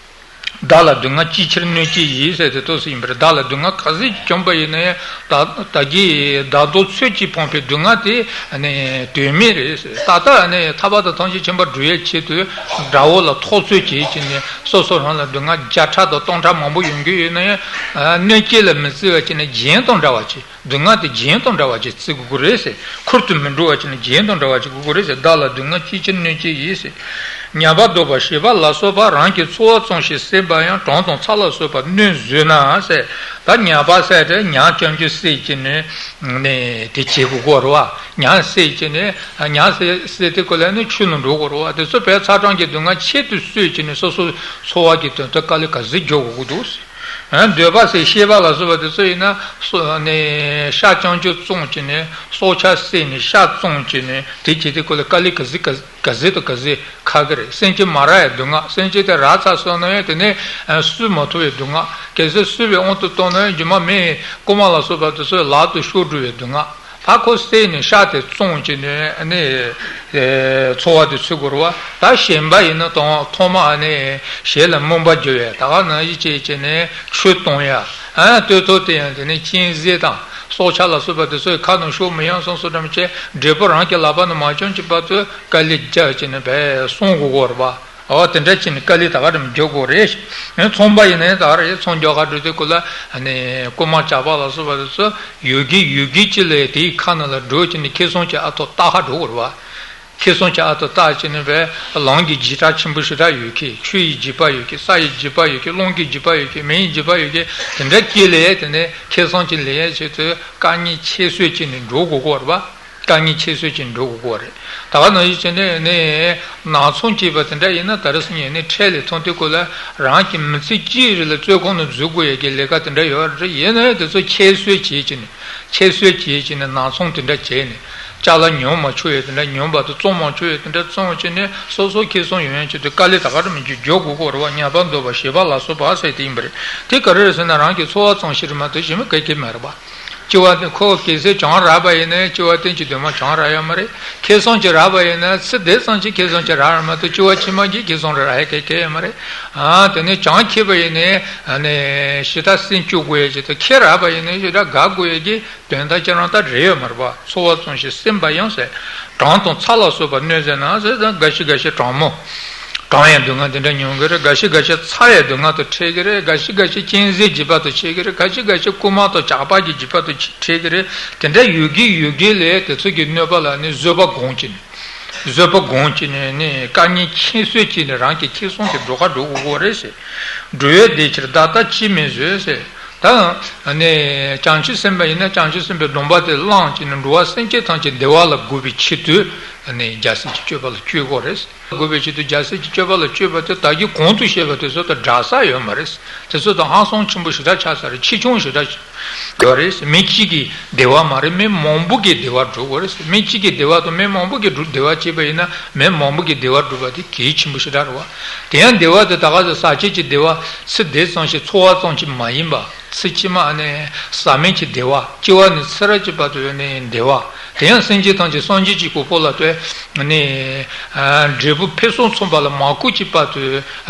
བདག་ལ་སྡུག་བསྔལ་ཅིའི་ཕྱིར་གནོད་བྱེད་ཡིན་ཟེར་དེ་ཏོག་ཙམ་ཡིན་པ་རེད། བདག་ལ་སྡུག་བསྔལ་ག་ཚོད་ཅིག་བྱུང་པ་ཡིན་ན་ཡང་། བདག་བདག་གིས་བདག་ལྡོག་ཚོད་ཅིག་ཕོངས་པའི་སྡུག་བསྔལ་དེ་ཨ་ནི་དོན་མེད་རེད་ཟེར། ད་ལྟ་ཨ་ནི་ཐར་པ་དང་ཐམས་ཅད་མཁྱེན་པར་འགྲོ་ཡའི་ཆེད་དུ་དགྲ་བོ་ལ་ཐོག་ཚོད་བྱེད་ཀྱི་ནི་སོ་སོ་རང་ལ་སྡུག་བསྔལ་བརྒྱ་ཕྲག་དང་སྟོང་ཕྲག་མང་པོ་ཡོང་གི་ཡོད་ན་ཡང་། གནོད་བྱེད་ལ་མི་བརྩི་བ་ཅིག་ནི་རྒྱན་དང་འདྲ་བ་ཅིག་སྡུག་བསྔལ་དེ་རྒྱན་དང་འདྲ་བ་ཅིག་བརྩི་དགོས་ཀྱི་རེད་ཟེར། ཁུར་དུ་མི་འགྲོ་བ་ཅིག་ནི་རྒྱན་དང་འདྲ་བ་ཅིག་དགོས་ཀྱི་རེད་ཟེར། བདག་ལ་སྡུག་བསྔལ་ཅིའི་ཕྱིར་གནོད་བྱེད་ཡིན་ཟེར། ཉ་པ་གདུག་པ་ཞེས་པ་ལ་སོགས་པ་རང་གི་འཚོ་བ་ཙམ་ཞིག་ཟད་པ་ཡང་གྲོང་དང་ཚྭ་ལ་སོགས་པ་གནོད་བཟོད་ན་ཟེར། ད་ཉ་པ་ཟེར་དེ་ཉ་ཅམ་ཅུ་བསད་ཀྱི་ནི་ནི་དེ་བྱེད་དགོས་ཀྱི་རེད་པ། ཉ་བསད་ཀྱི་ནི་ཉ་བསད་བསད་དེ་ཁོ་ལ་ནི་ཆུ་ནང་འགྲོ་དགོས་རེད་པ། དེ་ཚོ་བས་ཚ་གྲང་གི་སྡུག་བསྔལ་ཆེད་དུ་གསོད་ཀྱི་ནི་སོ་སོ་འཚོ་བ་གི་དོན་དུ་དཀའ་ལས་ག་ཚོད་རྒྱག་དགོས་ཀྱི་འདུག་ཟེར། འདོད་པ་ཟེར་ཤེས་པ་ལ་སོགས་པ་དེ་ཚོ་ཡིན་ན་སོ་ནི་ཤ་ཅམ་ཅུ་བཙོང་བྱས་ནས་སྲོག་ཆགས་བསད་ནས་ཤ་བཙོང་བྱས་ནས་དེ་བྱས་དེ་ཁོ་ལ་དཀའ་ལས་ག་ཚོད་ག་ག་ཚོད་དང་ག་ཚོད་ཁག་གི་རེད། སེམས་ཅན་མ་རག་ཡ་སྡུག་བསྔལ། སེམས་ཅན་དེ་རག་ཚར་སོང་ན་ཡང་དེ་ནས་གསོད་མ་ཐུབ་པའི་སྡུག་བསྔལ། གལ་སྲིད་གསོད་པའི་དབང་དུ་བཏང་ན་ཡང་རྒྱུ་མ་མི་རྐུན་མ་ལ་སོགས་པ་དེ་ཚོས་ལག་ཏུ་ཤོར་འགྲོ་བའི་སྡུག་བསྔལ། ད་ཁོ་བསད་ནས་ཤ་དེ་བཙོང་བྱས་ནས་ནི་འཚོ་བ་དེ་ཚུགས་དགོས་རེད་པ། ད་གཞན་པ་ཡིན་ན་དང་ཐོག་མ་ནི་ཞེ་ལ་མུན་པ་རྒྱུ་བས་ད་ག་ནང་བཞིན་བྱས་བྱས་ནས་ཆུ་གཏོང་ཡ། ཨ་སྟོད་ཐོག་དེ་ཡང་དེ་ནས་གཅན་གཟན་དང་སྲོག་ཆགས་ལ་སོགས་པ་དེ་ཚོའི་ཁ་ནང་ཤོར་མི་ཡོང་སོང་སོ་འགྲམ་བྱས་འབྲས་བུ་རང་གི་ལག་པ་ནས་མ་བྱུང་གི་བར་དུ་དཀའ་ལས་རྒྱག་བྱས་ནས་བས་བསྲུང་དགོས་ཀྱི་རེད་པ། ཨོ་དེ་འདྲ་བྱས་ནས་དཀའ་ལས་ད་ག་རེ་རྒྱག་དགོས་རེད། ཚོང་པ་ཡིན་ནའི་ད་ག་རེ་ཚོང་རྒྱག་ག་འགྲོ་དུས་སྐབས་ལ་ནི་རྐུན་མ་ཇག་པ་ལ་སོགས་པ་དེ་ཚོ་ཡོད་གི་ཡོད་གི་ཅི་ལས་དེའི་ཁ་ནང་ལ་འགྲོ་བྱས་ནས་ཁེ་བཟང་ཅིག་ཨ་ཐོག་བཏགས་ཁ་འགྲོ་དགོས་རེད་པ། ཁེ་བཟང་ཅིག་ཨ་ཐོག་བཏགས་བྱས་ནས་བས་ལམ་གྱི་འཇིགས་སྐྲག་ཆེན་པོ་ཞེ་དྲག་ཡོད་གི། ཆུ་ཡི་འཇིགས་པ་ཡོད་གི། ས་ཡི་འཇིགས་པ་ཡོད་གི། རླུང་གི་འཇིགས་པ་ཡོད་གི། མེ་ཡི་འཇིགས་པ་ཡོད་གི། དེ་འདྲ་སྐྱེ་ལས་དེ་ནས་ཁེ་བཟང་ཅིག་ལེན་ཆེད་དུ་དཀའ་ངལ་ཆེ་བཟོས་བྱས་ནས་འགྲོ་དགོས་ཀྱི་རེད་པ། དཀའ་ངལ་ཆེ་བཟོས་ཀྱིས་འགྲོ་དགོས་ཀྱི་རེད། ད་ག་ནང་བཞིན་བྱས་ནས་ནི་ནག་ཚོང་བྱས་པ་དེ་འདྲ་ཡིན་ན་ད་རེས་སང་ཉིན་ནི་འཕྲལ་ལས་ཐོན་དུས་སྐབས་ལ་རང་གི་མི་ཚེ་གཅིག་རེ་ལ་བཙོན་ཁང་ནང་འཛུལ་དགོས་ཡ་གི་ལས་ཀ་དེ་འདྲ་ཡོད་རེད། ཡིན་ན་ཡང་དེ་ཚོ་ཁྱད་གསོད་བྱས་བྱས་ནས་ཁྱད་གསོད་བྱས་བྱས་ནས་ནག་ཚོང་དེ་འདྲ་བྱས་ནས་ཅ་ལག་ཉོ་མ་ཆོག་ཡ་དེ་འདྲ་ཉོས་པ་དང་བཙོང་མ་ཆོག་ཡ་དེ་འདྲ་བཙོང་བྱས་ནས་སོ་སོ་ཁེ་བཟང་ཡོང་ཡ་ཆེད་དུ་དཀའ་ལས་ད་ག་རེ་མི་འཇུག་འཇོག་དགོས་ཀྱི་རེད་པ། ཉ་པ་གདུག་པ་ཞེས་པ་ལ་སོགས་པ་ཟེར་དེ་ཡིན་པ་རེད། དེ་ག་རེ་རེད་ཟེར་ན་རང་གི་འཚོ་བ་ཙམ་ཞིག་རེད་མ་གཏོགས་གཞན་མི་ག་གེ་མ་རེད་པ། སྐྱེ་བ་དེ་ཁོ་གལ་སྲིད་བྱང་རག་པ་ཡིན་ན་སྐྱེ་བ་དེ་གི་དོན་མ་བྱང་རག་ཡོད་མ་རེད། ཁེ་བཟང་གཅིག་རག་པ་ཡིན་ན་ཚེ་འདི་ཙམ་གྱི་ཁེ་བཟང་གཅིག་རག་རེད་མ་གཏོགས་སྐྱེ་བ་ཕྱི་མ་གི་ཁེ་བཟང་རེ་རག་ཡ་གལ་གལ་ཡོད་མ་རེད། ཨ་དེ་ནས་བྱང་ཁེ་པ་ཡིན་ན་ཨ་ནི་ཞེ་དྲག་སེམས་སྐྱོ་དགོས་ཡ་གཅིག་དང་ཁེ་རག་པ་ཡིན་ན་ཞེ་དྲག་དགའ་དགོས་ཡ་གི་དོན་དག་ཁྱེད་རང་ད་རེད་ཡོད་མ་རེད་པ། འཚོ་བ་ཙམ་ཞིག་སེམས་པ་ཡང་ཟེར། གྲང་དང་ཚ་ལ་སོགས་པ་གནོད་ཟེར་ན་ཟེར་ད་འགའ་ཞིག་འགའ་ཞིག་གྲང་མོ། གྲང་ཡའི་སྡུག་བསྔལ་དེ་འདྲ་མྱོང་གི་རེད། འགའ་ཞིག་འགའ་ཞིག་ཚ་ཡའི་སྡུག་བསྔལ་དུ་འཕྲད་ཀྱི་རེད། འགའ་ཞིག་འགའ་ཞིག་གཅན་གཟན་འཇིགས་པ་དུ་འཕྲད་ཀྱི་རེད། འགའ་ཞིག་འགའ་ཞིག་རྐུན་མ་དང་ཇག་པ་གི་འཇིགས་པ་དུ་འཕྲད་ཀྱི་རེད། དེ་འདྲ་ཡོད་གི་ཡོད་གི་ལས་དེ་ཚོ་གི་གནོད་པ་ལ་ནི་བཟོད་པ་སྒོམ་གྱི་ནི། བཟོད་པ་སྒོམ་གྱི་ནི་ནི་དཀའ་ངལ་ཁྱད་གསོད་ཀྱི་ནི་རང་གི་ཁེ་བཟང་དེ་འགྲོ་ཁ་འགྲོ་དགོས་གོ་རེད་ཟེར། འགྲོ་བའི་བདེ་ཕྱིར་བདག་ལྟ་ཅིས་མི་བཟོད་ཟེར། ད་ནི་བྱང་ཆུབ་སེམས་དཔའ་ཡིན་ན་བྱང་ཆུབ་སེམས་དཔའི་སྡོམ་པ་དེ་བླངས་ཀྱི་ནི་འགྲོ་བ་སེམས་ཅན་ཐམས་ཅད་བདེ་བ་ལ་འགོད་པའི་ཆེད་དུ་ནི་རྒྱལ་སྲས་ཀྱི་སྤྱོད་པ་ལ་སྤྱོད་དགོས་རེད། འགོད་པའི་ཆེད་དུ་རྒྱལ་སྲས་ཀྱི་སྤྱོད་པ་ལ་སྤྱོད་པ་དེ་ད་གིན་གོང་དུ་བཤད་པ་དེ་ཚོ་དང་འདྲ་ས་ཡོད་མ་རེད། དེ་ཚོ་དང་ཧང་སང་ཆེན་པོ་ཞེ་དྲག་ཆགས་ས་རེད། ཆེ་ཆུང་ཞེ་དྲག་ཡོད་རེད། མི་གཅིག་གི་བདེ་བ་མ་རེད། མི་མང་པོ་གི་བདེ་བ་སྒྲུབ་དགོས་རེད། མི་གཅིག་གི་བདེ་བ་དང་མི་མང་པོ་གི་སྒྲུབ་བདེ་བ་བྱེད་པ་ཡིན་ན་མི་མང་པོ་གི་བདེ་བ་སྒྲུབ་པ་དེ་གལ་ཆེན་པོ་ཞེ་དྲག་རེད་བ། དེ་ཡང་བདེ་བ་དེ་ད་ག་ཟེ་ཟག་བཅས་ཀྱི་བདེ་བ་ཚེ་འདི་ཙམ་ཞིག་འཚོ་བ་ཙམ་ཞིག་མ་ཡིན་པ། ཚེ་ཕྱི་མ་ནི་ཟག་མེད་ཀྱི་བདེ་བ། སྐྱེ་བ་ནས་ཚེ་རབས་ཀྱི་བར་དུ་ནི་བདེ་བ། དེ་ཡང་སེམས་ཅན་ཐམས་ཅད་སངས་རྒྱས་ཀྱི་གོ་འཕང་ལ་ལྟོས་ནི་འབྲས་བུ་ཕུན་སུམ་ཚོགས་པ་ལ་མ་བཀོད་ཀྱི་བར་དུ་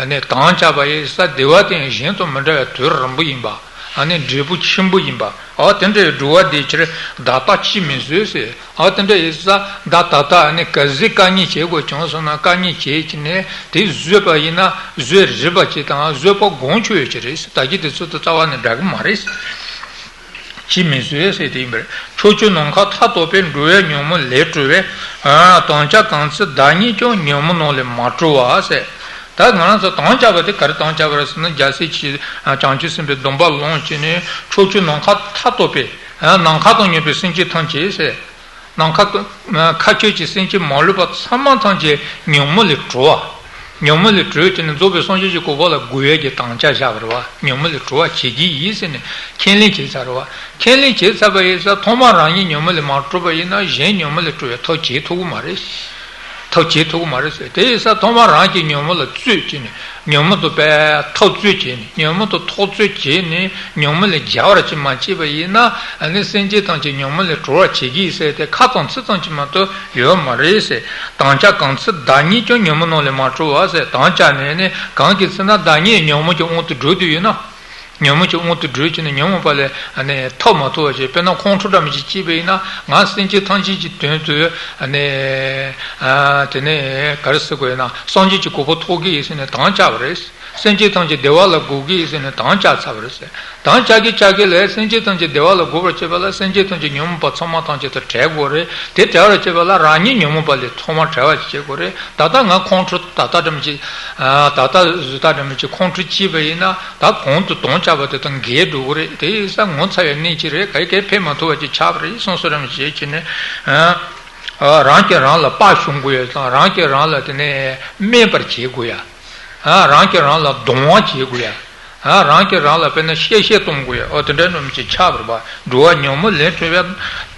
ནི་དམ་བཅའ་བ་ཡིན་ས། བདེ་བ་དེ་ཡང་གཞན་དང་མི་འདྲ་བའི་དོན་རིང་པོ་ཡིན་པ། ཨ་ནི་འབྲས་བུ་ཆེན་པོ་ཡིན་པ། ཨ་དེ་འདྲའི་འགྲོ་བ་བདེ་ཕྱིར་བདག་ལྟ་ཅིས་མི་བཟོད་ཟེར། ཨ་དེ་འདྲ་ཡིན་ས་བདག་ད་ལྟ་ཨ་ནི་ག་ཟེ་དཀའ་ངལ་བྱེད་དགོས་བྱུང་སོང་ན་དཀའ་ངལ་བྱེད་ཀྱི་ནས་དེ་བཟོད་པ་ཡིན་ན་བཟོད་རིགས་པ་ཅིག་དང་བཟོད་པ་སྒོམ་ཆོག་ཡོད་ཀྱི་རེད། ད་གི་དེ་ཚོ་དང་རྩ་བ་ནས་འདྲ་གི་མ་རེད། ཅིས་མི་བཟོད་ཟེར་དེ་ཡིན་པར། ཕྱོགས་བཅུ་ནམ་མཁའ་མཐའ་རྟོག་པའི། འགྲོ་བའི་ཉོན་མོངས་ལས་གྲོལ་བའི། དམ་བཅའ་གང་ཚེ་བདག་ཉིད་ཀྱང་། ཉོན་མོངས་རྣམས་ལས་མ་གྲོལ་བ་ཟེར། ད་ང་རང་ཚོ་དམ་བཅའ་བ་དེ་ག་རེ་དམ་བཅའ་བ་རེད་ཟེར་ན། རྒྱལ་སྲས་ཀྱི་བྱང་ཆུབ་སེམས་དཔའི་སྡོམ་པ་ལོངས་ཀྱི་ནས་ཕྱོགས་བཅུ་ནམ་མཁའ་མཐའ་རྟོག་པའི། ནམ་མཁའ་དང་མཉམ་པའི་སེམས་ཅན་ཐམས་ཅད་ཟེར། ནམ་མཁའ་དང་མཁའ་སྤྱོད་ཀྱི་སེམས་ཅན་མ་ལུས་པ་ཚང་མ་ཐམས་ཅད་ཉོན་མོངས་ལས་གྲོལ་བ། ཉོན་མོངས་ལས་གྲོལ་ཀྱི་ནས་རྫོགས་པའི་སངས་རྒྱས་ཀྱི་གོ་འཕང་ལ་འགོད་ཡས་ཀྱི་དམ་བཅའ་བཞག་པ་རེད་བ། ཉོན་མོངས་ལས་གྲོལ་བ་བྱེད་ཀྱི་ཡིན་ཟེར་ནས་ཁས་ལེན་བྱས་ཚར་བ། ཁས་ལེན་བྱས་ཚར་བ་ཡིན་ས་ཐོག་མར་རང་ཉིད་ཉོན་མོངས་ལས་མ་གྲོལ་བ་ཡིན་ན་གཞན་ཉོན་མོངས་ལས་གྲོལ་བའི་ཐབས་བྱེད་ཐུབ་ཀྱི་མ་རེད། ཐབས་བྱེད་ཐུབ་ཀྱི་མ་རེད་ཟེར། དེ་ཡིན་ས་ཐོག་མར་རང་གི་ཉོན་མོངས་ལ་རྩོད་བྱས་ནས་ཉོན་མོངས་དང་པའི་ཐག་གཅོད་བྱས་ནས་ཉོན་མོངས་དང་ཐག་གཅོད་བྱས་ནས་ཉོན་མོངས་ལས་རྒྱལ་བར་ཅིག་མ་བྱས་པ་ཡིན་ན་ཨ་ནི་སེམས་ཅན་ཐམས་ཅད་ཉོན་མོངས་ལས་གྲོལ་བར་བྱེད་ཀྱི་ཡིན་ཟེར་ཏེ་ཁ་ཙམ་ཚིག་ཙམ་ཅིག་མ་གཏོགས་ཡོད་མ་རེད་ཟེར། དམ་བཅའ་གང་ཚེ་བདག་ཉིད་ཀྱང་། ཉོན་མོངས་རྣམས་ལས་མ་གྲོལ་བ་ཟེར། དམ་བཅའ་ནས་ནི་གང་གི་ཚེ་ན་བདག་ཉིད་ཉོན་མོངས་ཀྱི་དབང་དུ་གྲོལ་དུ་ཡོད་ན། ཉོན་མོངས་ཀྱི་དབང་དུ་གྲོལ་གྱི་ནི་ཉོན་མོངས་པ་ལས་ཐར་མ་ཐུབ་པ་བྱས། དཔེར་ན་ཁོང་ཁྲོ་འདྲ་མི་ཅིག་སྐྱེས་པ་ཡིན་ན་ང་སེམས་ཅན་ཐམས་ཅད་ཀྱི་དོན་དུ་དེ་ནས་ག་རེ་ཟེར་དགོས་ཡིན་ན་སངས་རྒྱས་ཀྱི་གོ་འཕང་ཐོབ་ཀྱི་ཡིན་ཟེར་ནས་དམ་བཅའ་བ་རེད། སེམས་ཅན་ཐམས་ཅད་བདེ་བ་ལ་འགོད་ཀྱི་ཡིན་ཟེར་ནས་དམ་བཅའ་ཚར་བ་རེད་ཟེར། དམ་བཅའ་གི་བཅའ་གི་ལས་སེམས་ཅན་ཐམས་ཅད་བདེ་བ་ལ་འགོད་པར་བྱེད་པ་ལ་སེམས་ཅན་ཐམས་ཅད་ཉོན་མོངས་པ་ཚང་མ་ཐམས་ཅད་དང་བྲལ་དགོས་རེད། དེ་བྲལ་བར་བྱེད་པ་ལ་རང་ཉིད་ཉོན་མོངས་པ་ལས་ཐོག་མར་བྲལ་བར་བྱེད་དགོས་རེད། ད་ལྟ་ང་ཁོང་ཁྲོ་ད་ལྟ་འདྲ་མི་ཅིག་ད་ལྟ་བཟོ་ལྟ་འདྲ་མི་ཅིག་ཁོང་ཁྲོ་སྐྱེས་པ་ཡིན་ན་ད་གོང་དུ་དམ་བཅའ་བ་དེ་དང་འགལ་འགྲོ་གི་རེད། དེ་ཡིན་ས་ངོ་ཚ་བའི་གནས་ཅིག་རེད། ག་གེ་ཕན་མ་ཐོགས་པ་ཅིག་ཆགས་པ་རེད་གསུངས་སོ་འདྲ་མི་ཅིག་བྱས་ནས་རང་གིས་རང་ལ་དཔའ་ཞུམ་དགོས་ཡ་དང་རང་གིས་རང་ལ་དེ་ནས་དམན་པར་བྱེད་དགོས་ཡ། རང་གིས་རང་ལ་གདུང་བ་བྱེད་དགོས་ཡ། རང་གིས་རང་ལ་དཔེར་ན་གཤེ་གཤེ་གཏོང་དགོས་ཡ། ཨོ་དེ་འདྲ་ནོམ་ཅིག་ཆགས་པ་རེད་པ། འགྲོ་བ་ཉོན་མོངས་ལས་གྲོལ་བའི་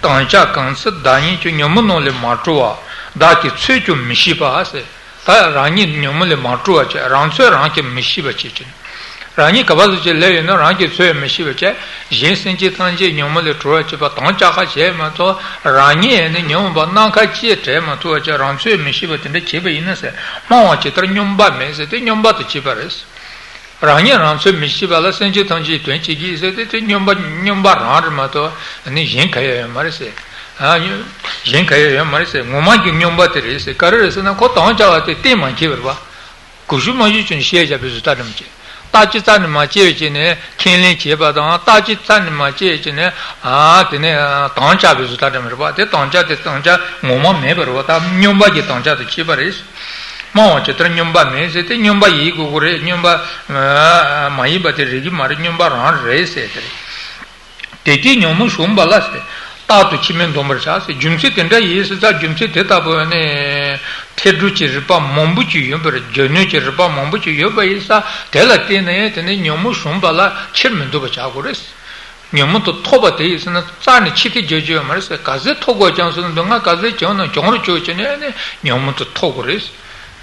དམ་བཅའ་གང་ཚེ་བདག་ཉིད་ཀྱང་། ཉོན་མོངས་རྣམས་ལས་མ་གྲོལ་བ། བདག་གིས་ཚོད་ཀྱང་མི་ཤེས་པ་ཟེར། ད་རང་ཉིད་ཉོན་མོངས་ལས་མ་གྲོལ་བ་བྱས། རང་ཚོད་རང་གིས་མི་ཤེས་པ་བྱས་ཀྱི། རང་ཉིད་ག་པར་དུ་ཅིག་སླེབས་ཡོད་ན་རང་གིས་ཚོད་མི་ཤེས་པ་བྱས། གཞན་སེམས་ཅན་ཐམས་ཅད་ཉོན་མོངས་ལས་གྲོལ་བར་བྱེད་པ་དམ་བཅའ་ཁ་བྱས་མ་གཏོགས་རང་ཉིད་ནི་ཉོན་མོངས་པ་ནམ་མཁའ་སྐྱེས་བྲལ་མ་ཐུབ་པ་བྱས། རང་ཚོད་མི་ཤེས་པ་དེ་འདྲ་བྱས་པ་ཡིན་ན་ཟེར། སྨྲ་བ་ཇི་ལྟར་སྨྱོན་པ་མེད་ཟེར་དེ་སྨྱོན་པ་དང་བཅས་པ་རེད། རང་ཉིད་རང་ཚོད་མི་ཤེས་པ་ལ་སེམས་ཅན་ཐམས་ཅད་དོན་བྱེད་ཀྱི་ཟེར་དེ་དེ་སྨྱོན་པ་སྨྱོན་པ་རང་རེད་མ་གཏོགས་ནི་གཞན་ག་ཡང་ཡོད་མ་རེད་ཟེར། གཞན་ག་ཡང་ཡོད་མ་རེད་ཟེར། ངོ་མ་གི་སྨྱོན་པ་དེ་རེད་ཟེར། ག་རེ་རེད་ཟེར་ན་ཁོ་དམ་བཅའ་བ་དེ་གཏན་མ་འཁེལ་བ་རེད་པ། གོ་ཤུ་མ་ཞུ་ཅུང་བཤད་བྱ་བའི་བཟོ་ལྟ་འདྲ་མ་བྱེད། རྟག་ཅིག་རྩ་ནས་མ་བྱེད་བྱས་ནས་ཁས་ལེན་བྱེད་པ་དང་རྟག་ཅིག་རྩ་ནས་མ་བྱེད་བྱས་ནས་ཨ་དེ་ནས་དམ་བཅའ་བའི་བཟོ་ལྟ་འདྲ་མ་རེད་པ། དེ་དམ་བཅའ་དེ་དམ་བཅའ་ངོ་མ་མེད་པ་རེད་པ། ད་སྨྱོན་པ་གི་དམ་བཅའ་དང་བཅས་པ་རེད། སྨྲ་བ་ཇི་ལྟར་སྨྱོན་པ་མེད་ཟེར་དེ་སྨྱོན་པ་ཡིན་དགོས་ཀྱི་རེད། སྨྱོན་པ་མ་ཡིན་པ་དེ་རེད་ཀྱི་མ་རེད། སྨྱོན་པ་རང་རེད་ཟེར་དེ་རེད། དེ་དུས་ཉོན་མོངས་ཞུམ་པ་ལ་ཟེར། རྟག་ཏུ་ཕྱིར་མི་འདོང་བར་བྱ་ཟེར། རྒྱུ་མཚན་དེ་འདྲ་ཡིན་ཟེར་ཙང་རྒྱུ་མཚན་དེ་ལྟ་བུ་ནི་འཐད་སྒྲུབ་ཀྱི་རིགས་པ་མང་པོ་ཅིག་ཡོད་པར། སྒྱུ་ལུས་ཀྱི་རིགས་པ་མང་པོ་ཅིག་ཡོད་པ་ཡིན་ཙང་དེ་ལ་བརྟེན་ནས་དེ་ནི་ཉོན་མོངས་ཞུམ་པ་ལ་ཕྱིར་མི་འདོང་བར་བྱ་དགོས་རེད། ཉོན་མོངས་དང་ཐོག་པ་དེ་ཡིན་ཟེར་ན་རྩ་ནས་ཕྱིར་ཐེངས་རྒྱག་རྒྱུ་ཡོད་མ་རེད་ཟེར། ག་ཚོད་ཐོག་དགོས་ཀྱང་ཟེར་ན་སྡུག་བསྔལ་ག་ཚོད་བྱུང་ན་གྱོང་རུ་བཅུག་བྱས་ནས་ནི་ཉོན་མོངས་དང་ཐོག་དགོས་རེད།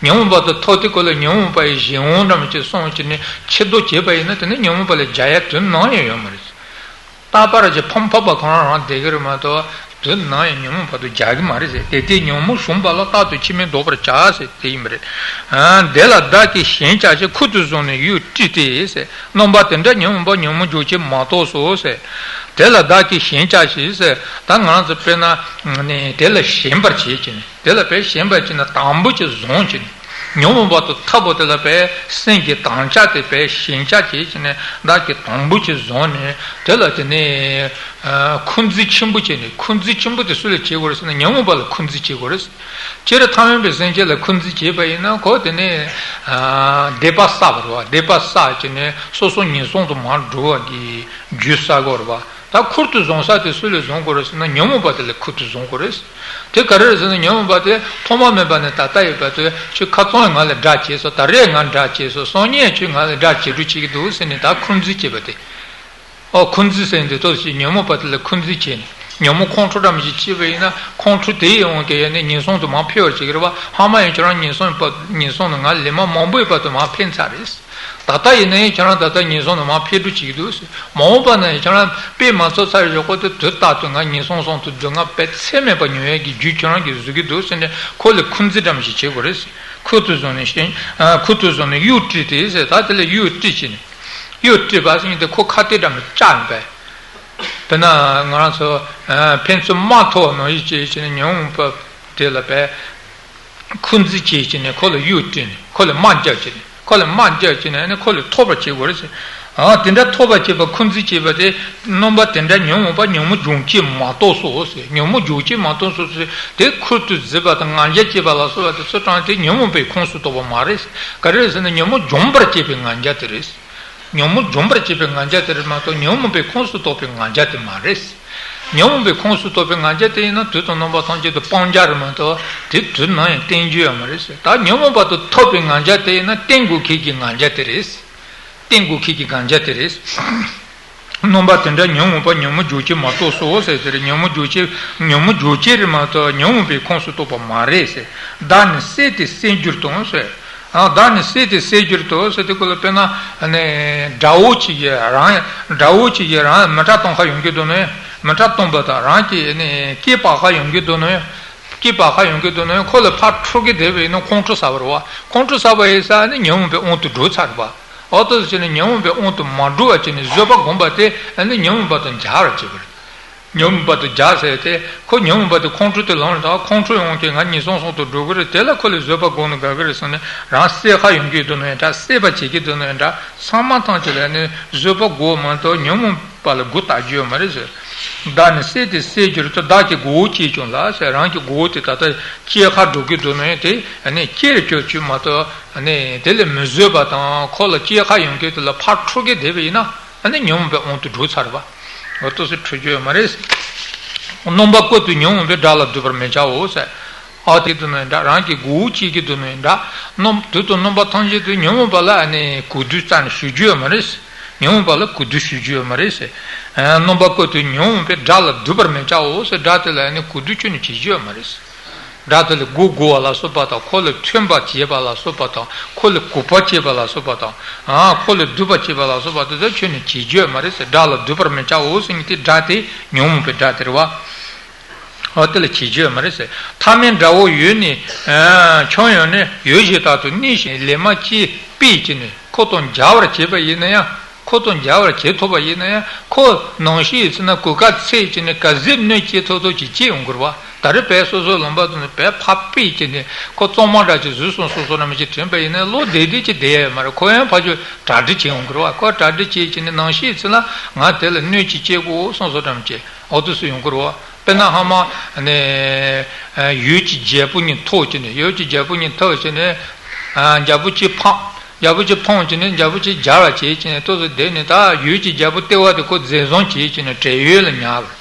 ཉོན་མོངས་པ་དང་ཐོག་དེ་ཀོ་ལ་ཉོན་མོངས་པ་ཡི་གཞན་དབང་འདྲ་མ་ཅིག་སོང་བྱས་ནས་ཕྱིར་ལྡོག་བྱས་པ་ཡིན་ན་དེ་ནི་ཉོན་མོངས་པ་ལས་རྒྱལ་ཡ་དོན་ནམ་ཡང་ཡོད་མ་རེད། རྟག་པར་གྱི་ཕམ་ཕབ་པ་གང་རང་རང་བསྡད་ཀྱི་རེད་མ་གཏོགས། དུས་ནམ་ཡང་ཉོན་མོངས་བར་དུ་བྱ་གི་མ་རེད་ཟེར། དེ་དེ་ཉོན་མོངས་ཞུམ་པ་ལ་རྟག་ཏུ་ཕྱི་མིག་ལྡོག་པར་བྱ་ཟེར་དེ་ཡིན་པ་རེད། ཨ། དེ་ལ་བདག་གིས་ཞེན་བྱ་ཞིང་ཁུར་དུ་བཟུང་ནས་གཡུག་དཀྲིས་ཏེ་ཟེར། རྣམ་པ་དེ་འདྲ་ཉོན་མོངས་པ་ཉོན་མོངས་འཇུག་བྱེད་མ་གཏོགས་སོ་ཟེར། དེ་ལ་བདག་གིས་ཞེན་བྱ་ཞིང་ཟེར། ད་ང་རང་ཚོ་དཔེར་ན་ནི་དེ་ལ་ཞེན་པར་བྱེད་ཀྱི་ནི། དེ་ལ་བས་ཞེན་པར་བྱེད་ན་དམ་པོ་ཅིག་བཟུང་བྱེད་ནི། ཉོན་མོངས་པ་དང་འཐབ་པོ་དེ་ལ་བས་སེམས་ཀྱི་དམ་བཅའ་དེ་བས་ཞེན་བྱ་བྱེད་ཀྱི་ནི་བདག་གིས་དམ་པོ་ཅིག་བཟུང་ནས། དེ་ལ་དེ་ནི་ཨ་འཁོན་འཛིན་ཆེན་པོ་བྱེད་ནི། འཁོན་འཛིན་ཆེན་པོ་དེ་སུ་ལ་བྱེད་དགོས་རེད་ཟེར་ན་ཉོན་མོངས་པ་ལ་འཁོན་འཛིན་བྱེད་དགོས་རེད། སྤྱིར་ཐ་མལ་པའི་སེམས་ཅན་ལ་འཁོན་འཛིན་བྱེད་པ་ཡིན་ན་ཁོ་དེ་ནི་ཨ་སྡིག་པ་བསགས་པ་རེད་བ། སྡིག་པ་བསགས་བྱས་ནས་སོ་སོ་ངན་སོང་དུ་མར་འགྲོ་བ་གི་རྒྱུ་བསགས་དགོས་རེད་བ། ད་ཁུར་དུ་བཟུང་ས་དེ་སུ་ལས་བཟུང་དགོས་རེད་ཟེར་ན་ཉོན་མོངས་པ་དེ་ལས་ཁུར་དུ་བཟུང་དགོས་རེད། དེ་ག་རེ་རེད་ཟེར་ན་ཉོན་མོངས་པ་དེ་ཐོག་མ་མེད་པ་ནས་ད་ལྟ་ཡོད་པ་དེ། ཁྱོད་ཁ་སང་ང་ལ་དགྲ་བྱས་སོང་། ད་རེས་ང་དགྲ་བྱས་སོང་། སང་ཉིན་ཁྱོད་ང་ལ་དགྲ་བྱེད་འགྲོ་བྱེད་ཀྱི་འདུག་ཟེར་ནས་ད་འཁོན་འཛིན་བྱེད་པ་དེ། ཨོ། འཁོན་འཛིན་ཟེར་འདི་ཐོག་ཞིག་ཉོན་མོངས་པ་དེ་ལ་འཁོན་འཛིན་བྱས་ནས། ཉོན་མོངས་ཁོང་ཁྲོ་འདྲ་མི་ཞིག་སྐྱེས་པ་ཡིན་ན་ཁོང་ཁྲོ་དེའི་དབང་གིས་ཡང་ནས་ངན་སོང་དུ་མར་འཕེལ་བར་བྱེད་ཀྱི་རེད་བ། ཧ་མ་ཡིན་ཁྱོད་རང་ངན་སོང་བ་ངན་སོང་ནང་ང་ལས་མ་མང་པོའི་བར་དུ་མར་འཕེལ་ཚར་རེད། ད་ལྟ་ཡིན་ན་ཡང་ཁྱོད་རང་ད་ལྟ་ངན་སོང་ནང་མར་འཕེལ་འགྲོ་བྱེད་ཀྱི་འདུག་ཟེར། མ་འོངས་པ་ན་ཡང་ཁྱོད་རང་དཔེ་མ་ཚོར་ཚར་བའི་ཞོག་ཁོ་དེ་དུས་རྟག་ཏུ་ང་ངན་སོང་གསུམ་དུ་སྡུག་བསྔལ་དཔེ་ཚད་མེད་པ་མྱོང་ཡས་ཀྱི་རྒྱུ་ཁྱོད་རང་གིས་བཟོ་གི་འདུག་ཟེར་ནས་ཁོ་ལ་འཁོན་འཛིན་འདྲ་མི་ཞིག་བྱེད་དགོས་རེད་ཟེར། ཁུར་དུ་བཟུང་ནས་ཞེན། ཨ། ཁུར་དུ་བཟུང་ནས་གཡུག་དཀྲིས་ཏེ་ཟེར། ད་དེ་ལ་གཡུག་དཀྲིས་བྱས་ནས། གཡུག་དཀྲིས་པ་ཟེར་མཁན་དེ་ཁོ་ཁ་གཏད་འདྲ་མི་བཅག་ཡིན་པས། དཔེར་ན་ང་རང་ཚོ་ཨ་ཕན་ཚུན་དམག་ཐོག་ནང་བཞིན་བྱས་བྱས་ནས་ཉོན་མོངས་པ་དེ་ལ་བས་འཁོན་འཛིན་བྱས་བྱས་ནས་ཁོ་ལ་གཡུག་དཀྲིས་ནས་ཁོ་ལ་དམག་རྒྱབ་བྱས་ནས། ཁོ་ལ་དམག་རྒྱབ་བྱས་ནས་ནི་ཁོ་ལ་ཐོབ་པར་བྱེད་དགོས་རེད་ཟེར། ཨ། དེ་འདྲ་ཐོབ་པར་བྱེད་པ་འཁོན་འཛིན་བྱེད་པ་དེ་རྣམ་པ་དེ་འདྲ་ཉོན་མོངས་པ་ཉོན་མོངས་འཇུག་བྱེད་མ་གཏོགས་སོ་ཟེར། ཉོན་མོངས་འཇུག་བྱེད་མ་གཏོགས་སོ་ཟེར། དེ་ཁུར་དུ་བཟོས་པ་དང་ང་རྒྱལ་སྐྱེས་པ་ལ་སོགས་པ་དེ་ཚོ་དྲངས་ཏེ་ཉོན་མོངས་པའི་ཁོངས་སུ་གཏོགས་པ་མ་རེད། ག་རེ་རེད་ཟེར་ན་ཉོན་མོངས་འཇོམས་པར་བྱེད་པའི་ང་རྒྱལ་དེ་རེད། ཉོན་མོངས་འཇོམས་པར་བྱེད་པའི་ང་རྒྱལ་དེ་རེད་མ་གཏོགས་ཉོན་མོངས་པའི་ཁོངས་སུ་གཏོགས་པའི་ང་རྒྱལ་དེ་མ་རེད། ཉོན་མོངས་པའི་ཁོངས་སུ་གཏོགས་པའི་ང་རྒྱལ་དེ་ཡིན་ན་དུས་དང་རྣམ་པ་ཐམས་ཅད་དུ་སྤང་རྒྱལ་རེད་མ་གཏོགས་དེ་དུས་ནམ་ཡང་བསྟེན་རྒྱུ་ཡོད་མ་རེད་ཟེར། ད་ཉོན་མོངས་པ་དང་ཐོབ་པའི་ང་རྒྱལ་དེ་ཡིན་ན་བསྟེན་དགོས་ཁེལ་གྱི་ང་རྒྱལ་དེ་རེད། བསྟེན་དགོས་ཁེལ་གྱི་ང་རྒྱལ་དེ་རེད། རྣམ་པ་དེ་འདྲ་ཉོན་མོངས་པ་ཉོན་མོངས་འཇུག་བྱེད་མ་གཏོགས་སོ་ཟེར་དེ་རེད། ཉོན་མོངས་འཇུག་བྱེད་ཉོན་མོངས་འཇུག་བྱེད་རེད་མ་གཏོགས་ཉོན་མོངས་པའི་ཁོངས་སུ་གཏོགས་པ་མ་རེད་ཟེར། བདག་ནི་བསད་དེ་བསད་འགྱུར་དང་ཟེར། ཨ། བདག་ནི་བསད་དེ་བསད་འགྱུར་དུ་ཟེར་དུས་སྐབས་ལ་དཔེར་ན་ནི་དགྲ་བོ་གཅིག་གིས་རང་དགྲ་བོ་གཅིག་གིས་རང་མི་ཁྲག་གཏོང་ཁ་ཡོང་གི་འདུག་ན་ཡང་། མི་ཁྲག་གཏོང་པ་དང་རང་གི་ནི་སྐེ་སྦར་ཁ་ཡོང་གི་འདུག་ན་ཡང་། སྐེ་སྦར་ཁ་ཡོང་གི་འདུག་ན་ཡང་ཁོ་ལ་ཕར་འཁྲུ་གི་བསྡད་པ་ཡིན་ན་ཁོང་ཁྲོ་ཟ་བ་རེད་བ། ཁོང་ཁྲོ་ཟ་བ་ཡིན་ས་ནི་ཉོན་མོངས་པའི་དབང་དུ་འགྲོ་ཚར་བ། འོ་ཏོ་ཟེར་ནས་ཉོན་མོངས་པའི་དབང་དུ་མ་འགྲོ་བ་བྱས་ནས་བཟོད་པ་བསྒོམ་པ་དེ་ནི་ཉོན་མོངས་པ་དང་སྦྱར་བར་བྱེད་པ་རེད། ཉོན་མོངས་པ་དང་སྦྱར་ཟེར་ཏེ་ཁོ་ཉོན་མོངས་པ་དེ་ཁོང་ཁྲོ་དེ་ལངས་ལ་ད་ཁོང་ཁྲོ་ཡོང་གི་ང་ངན་སོང་གསུམ་དུ་འགྲོ་གི་རེད། དེ་ལ་ཁོ་ལ་བཟོད་པ་བསྒོམ་ན་དགའ་གི་རེད་གསུངས་ནས་རང་བསད་ཁ་ཡོང་གི་འདུག་ན་ཡང་འདྲ། བསད་པ་བྱེད་ཀྱི་འདུག་ན་ཡང་འདྲ། ཚང་མ་ཐམས་ཅད་ལ་ནི་བཟོད་པ་དགོས་མ་གཏོགས་ཉོན་མོངས་པ་ལ་མགོ་བཏགས་རྒྱུ་ཡོད་མ་རེད་ཟེར། བདག་ནི་བསད་དེ་བསད་འགྱུར་དུ། བདག་གི་མགོ་བོ་བཅད་ཀྱང་ལ་ཟེར། རང་གི་མགོ་བོ་དེ་ད་ལྟ་བཅད་ཁ་འགྲོ་གི་འདུག་ན་ཡང་དེ་ནི་བཅད་བཅུག་བཅུག་མ་གཏོགས་ནི་དེ་ལས་མི་བཟོད་པ་དང་ཁོ་ལ་བཅད་ཁ་ཡོང་གི་དེ་ལ་ཕར་འཁྲུ་གི་བསྡད་པ་ཡིན་ན། ཨ་ནི་ཉོན་མོངས་པའི་དབང་དུ་འགྲོ་ཚར་བ། འོ་ཏོག་ཙམ་འཁྲུལ་རྒྱུ་ཡོད་མ་རེད། རྣམ་པ་ཀུན་ཏུ་ཉོན་མོངས་པའི། དགྲ་ལ་སྡུད་པར་མི་བྱའོ་ཟེར། ཨ་དེ་དུ་ནི་འདྲ། རང་གི་མགོ་བོ་བཅད་ཀྱི་དུ་ནི་འདྲ། རྣམ་དུས་དང་རྣམ་པ་ཐམས་ཅད་དུ་ཉོན་མོངས་པ་ལ་ཨ་ནི་གུས་འདུད་རྩ་ནས་ཞུ་རྒྱུ་ཡོད་མ་རེད། ཉོན་མོངས་པ་ལ་གུས་འདུད་ཞུ་རྒྱུ་ཡོད་མ་རེད་ཟེར། རྣམ་པ་ཀུན་ཏུ་ཉོན་མོངས་པའི། དགྲ་ལ་སྡུད་པར་མི་བྱའོ་ཟེར། དགྲ་དེ་ལ་ཨ་ནི་གུས་འདུད་ཁྱོན་ནས་བྱེད་རྒྱུ་ཡོད་མ་རེད་ཟེར། དགྲ་དེ་ལ་མགོ་སྒུར་བ་ལ་སོགས་པ་དང་། ཁོ་ལ་མཐུན་པ་བྱེད་པ་ལ་སོགས་པ་དང་། ཁོ་ལ་གུས་པ་བྱེད་པ་ལ་སོགས་པ་དང་། ཨ་ཁོ་ལ་སྡུད་པ་བྱེད་པ་ལ་སོགས་པ་དེ་ཚོ་ཁྱོན་ནས་བྱེད་རྒྱུ་ཡོད་མ་རེད་ཟེར། དགྲ་ལ་སྡུད་པར་མི་བྱའོ་ཟེར་མཁན་དེ་དགྲ་དེ་ཉོན་མོངས་པའི་དགྲ་དེ་རེད་བ། འོ་དེ་ལ་བྱེད་རྒྱུ་ཡོད་མ་རེད་ཟེར། ཐ་མལ་དགྲ་བོ་ཡོད་ནས་ཨ་ཁྱོན་ཡོངས་ནས་ཡུལ་གཞན་དག་ཏུ་གནས་ཤིང་ལས་མ་སྐྱེས་པས་ཀྱི་ནི་ཁོ་དང་མཇལ་བར་བྱེད་པ་ཡིན་ན་ཡང་། ཁོ་དང་མཇལ་བར་བྱེད་ཐུབ་པ་ཡིན་ན་ཡང་། ཁོ་ནང་ཤི་ཡི་ཚེ་ན་གོས་དཀར་ཚེས་ཀྱི་ནི་ག་ཟིག་སྣོད་སྐྱེས་ཐོག་ཐོག་ཅིག་སྐྱེས་ཡོང་གི་རེད་བ། ད་རེས་བས་སོ་སོའི་ལུང་པ་དུ་ནི་བས་ཕ་པས་ཀྱི་ནི་ཁོ་གཙང་མ་འདྲ་ཅིག་བཟོས་སོང་སོང་སོང་ར་མི་ཅིག་དྲན་པ་ཡིན་ན་ལོ་བསྡད་བསྡད་ཅིག་བསྡད་ཡ་མ་རེད། ཁོ་ཡང་ཕ་ཆོས་གྲ་སྒྲིག་བྱེད་ཡོང་གི་རེད་བ། ཁོ་གྲ་སྒྲིག་བྱེད་ཀྱི་ནི་ནང་ཤི་ཡི་ཚེ་ན་ང་དེ་ལ་སྣོད་ཅིག་སྐྱེ་དགོས་སོང་སོང་ར་མི་ཅིག་འོ་དུ་སུ་ཡོང་གི་རེད་བ། དཔེར་ན་ཧ་མ་ནི་ཡུལ་གྱི་རྒྱལ་པོ་གཉིས་ཐུག་ཀྱི་ནི་ཡུལ་གྱི་རྒྱལ་པོ་གཉིས་ཐུག་ཀྱི་ནི་རྒྱལ་པོ་གཅིག་ཕམ། རྒྱལ་པོ་གཅིག་ཕམ་བྱས་ནས་རྒྱལ་པོ་གཅིག་མཇལ་བར་བྱེད་ཀྱི་ནས་ཏོག་ཙམ་བསྡད་ནས། ད་ཡུལ་གྱི་རྒྱལ་པོ་ལྟེ་བ་དེ་ཁོ་འཛིན་བཟུང་བྱེད་ཀྱི་ནས་བྲན་གཡོག་ལ་ཉར་བ།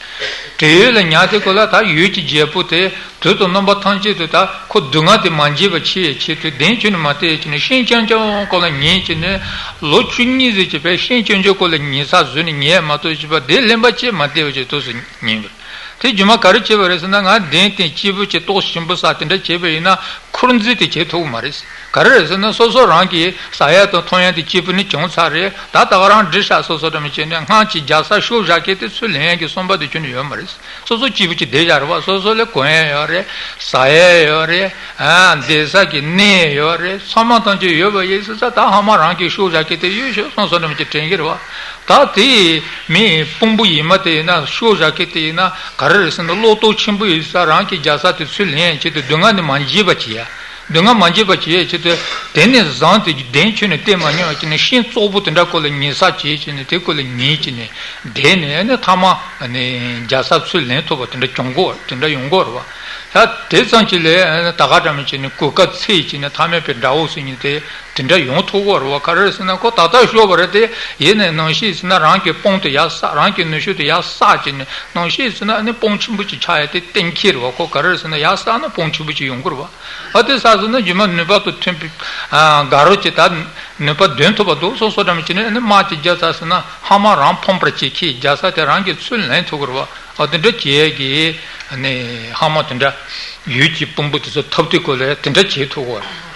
བྲན་གཡོག་ལ་ཉར་དུས་སྐབས་ལ་ད་ཡུལ་གྱི་རྒྱལ་པོ་དེ་དུས་དང་རྣམ་པ་ཐམས་ཅད་དུ་ད་ཁོ་སྡུག་བསྔལ་དེ་མ་འཇིགས་པ་བྱེད་ཆེད་དུ་གདེང་ཁྱོན་ནས་མ་གཏད་ཀྱི་ནས་ཤིང་རྐྱང་རྐྱང་ཁོ་ལ་ཉན་གྱི་ནས་ལོ་བཅུ་གཉིས་ཙམ་གྱི་བར་ཤིང་རྐྱང་རྐྱང་ཁོ་ལ་ཉན་ས་བཟོས་ནས་ཉལ་མ་གཏོགས་བྱས་པ་དེ་ལེན་པ་ཅིག་མ་སྟེར་བ་ཅིག་ཏོག་ཙམ་ཉན་པ། དེ་རྒྱུ་མ་ག་རེ་བྱས་པ་རེད་ཟེར་ན། ང་གདན་སྟེང་སྐྱིད་པོ་ཅིག་ཏོག་ཞིམ་པོ་ཟ་དེ་འདྲ་བྱས་པ་ཡིན་ན་འཁོན་འཛིན་དེ་བྱེད་ཐུབ་ཀྱི་མ་རེད། ག་རེ་རེད་ཟེར་ན། སོ་སོ་རང་གིས་ཟ་ཡ་དང་འཐུང་ཡ་དེ་སྐྱིད་པོ་ནི་བྱུང་ཚར་རེད། ད་ད་ག་རང་འགྲིག་ཤག་སོ་སོ་འདྲ་མི་བྱེད་ནས་སྔར་གྱི་རྒྱལ་ས་ཤོར་བཞག་མཁན་དེ་ཚུར་ལེན་ཡ་གི་བསམ་པ་དེ་ཁྱོན་ནས་ཡོད་མ་རེད། སོ་སོ་སྐྱིད་པོ་ཅིག་བསྡད་བཞག་རེད་བ། སོ་སོ་ལ་གོན་ཡ་ཡོད་རེད། ཟ་ཡ་ཡོད་རེད། ཨ། བསྡད་ས་གི་གནས་ཡོད་རེད། ཚང་མ་ཐམས་ཅད་ཡོད་པ་ཡིན་ཟེར་ཙང་། ད་ཧ་མ་རང་གིས་ཤོར་བཞག་མཁན་དེ་ཡོད་ཤོག་སོང་སོང་འདྲ་མི་ཅིག་དྲན་གྱི་རེད་བ། ད་དེ་མི་དཔོན་པོ་ཡིན་མ་དེ་ཡིན་ན། ཤོར་བཞག་མཁན་དེ་ཡིན་ན་ག་རེ་རེད་ཟེར་ན། བློ་སྟོབས་ཆེན་པོ་ཡོད་ས། རང་གི་རྒྱལ་ས་དེ་ཚུར་ལེན་ཡ་ཆེད་དུ་སྡུག་བསྔལ་ནི་མ་འཇིགས་པ་བྱེད་ཡ། སྡུག་བསྔལ་མ་འཇིགས་པ་བྱེད་ཡ་ཆེད་དུ། དེ་ནས་བཟུང་སྟེ་གདེང་ཁྱོན་ནས་བསྟེན་མ་མྱོང་བ་བྱས་ནས། ཤིང་བཙོག་པོ་དེ་འདྲ་ཁོ་ལ་ཉེ་ས་བྱས་བྱས་ནས། དེ་ཁོ་ལ་ཉེ་བྱས་ནས་བསྡད་ནས་ནི། མཐའ་མ་ནི་རྒྱལ་ས་ཚུར་ལེན་ཐུབ་པ་དེ་འདྲ་བྱུང་གོ། དེ་འདྲ་ཡོང་གོ་རེད་བ། ད་དེ་ཙམ་ཅིག་ལས་ད་ག་འདྲ་མི་བྱས་ནས་གོད་ཁ་འཚིག་བྱས་ནས་ཐ་མལ་པའི་དགྲ་བོ་ཟེར་མཁན་དེ་དེ་འདྲ་ཡོང་ཐུབ་གོ་རེད་བ། ག་རེ་ཟེར་ན། ཁོ་ད་ལྟ་ཤོར་བ་རེད་དེ། ཡིན་ནའི་ནམ་ཞིག་ཟེར་ན་རང་གི་དཔུང་དེ་ཡར་བསགས། རང་གི་ནུས་ཤུགས་དེ་ཡར་བསགས་བྱས་ནས། ནམ་ཞིག་ཟེར་ན་ཨ་ནི་དཔུང་ཆེན་པོ་ཅིག་ཆགས་ཡ་དེ་གཏན་འཁེལ་རེད་བ། ཁོ་ག་རེ་ཟེར་ན་ཡར་བསགས་ན་དཔུང་ཆེན་པོ་ཅིག་ཡོང་གི་རེད་བ། ཨ། དེ་བསགས་ཟིན་ན་རྗེས་མ་ནུས་པ་དང་མཐུན་པའི། ཨ། དགའ་རབ་ཅིག་ད་ནུས་པ་འདོན་ཐུབ་པ་འདུག་སོ་སོ་འདྲ་མི་བྱས་ནས་ཨ་ནི་དམག་ཅིག་རྒྱག་ཚར་ཟིན་ན་ཧ་མ་རང་ཕམ་པར་བྱེད་མཁན། རྒྱལ་ས་དེ་རང་གིས་ཚུར་ལེན་ཐུབ་ཀྱི་རེད་བ། ཨ། དེ་འདྲ་བྱེད་ཀྱི་ནི་ཧ་མ་དེ་འདྲ་ཡུལ་གྱི་དཔོན་པོ་དེ་ཚོ་ཐུབ་དུས་སྐོར་ལ་དེ་འདྲ་བྱེད་ཐུབ་ཀྱི་རེད།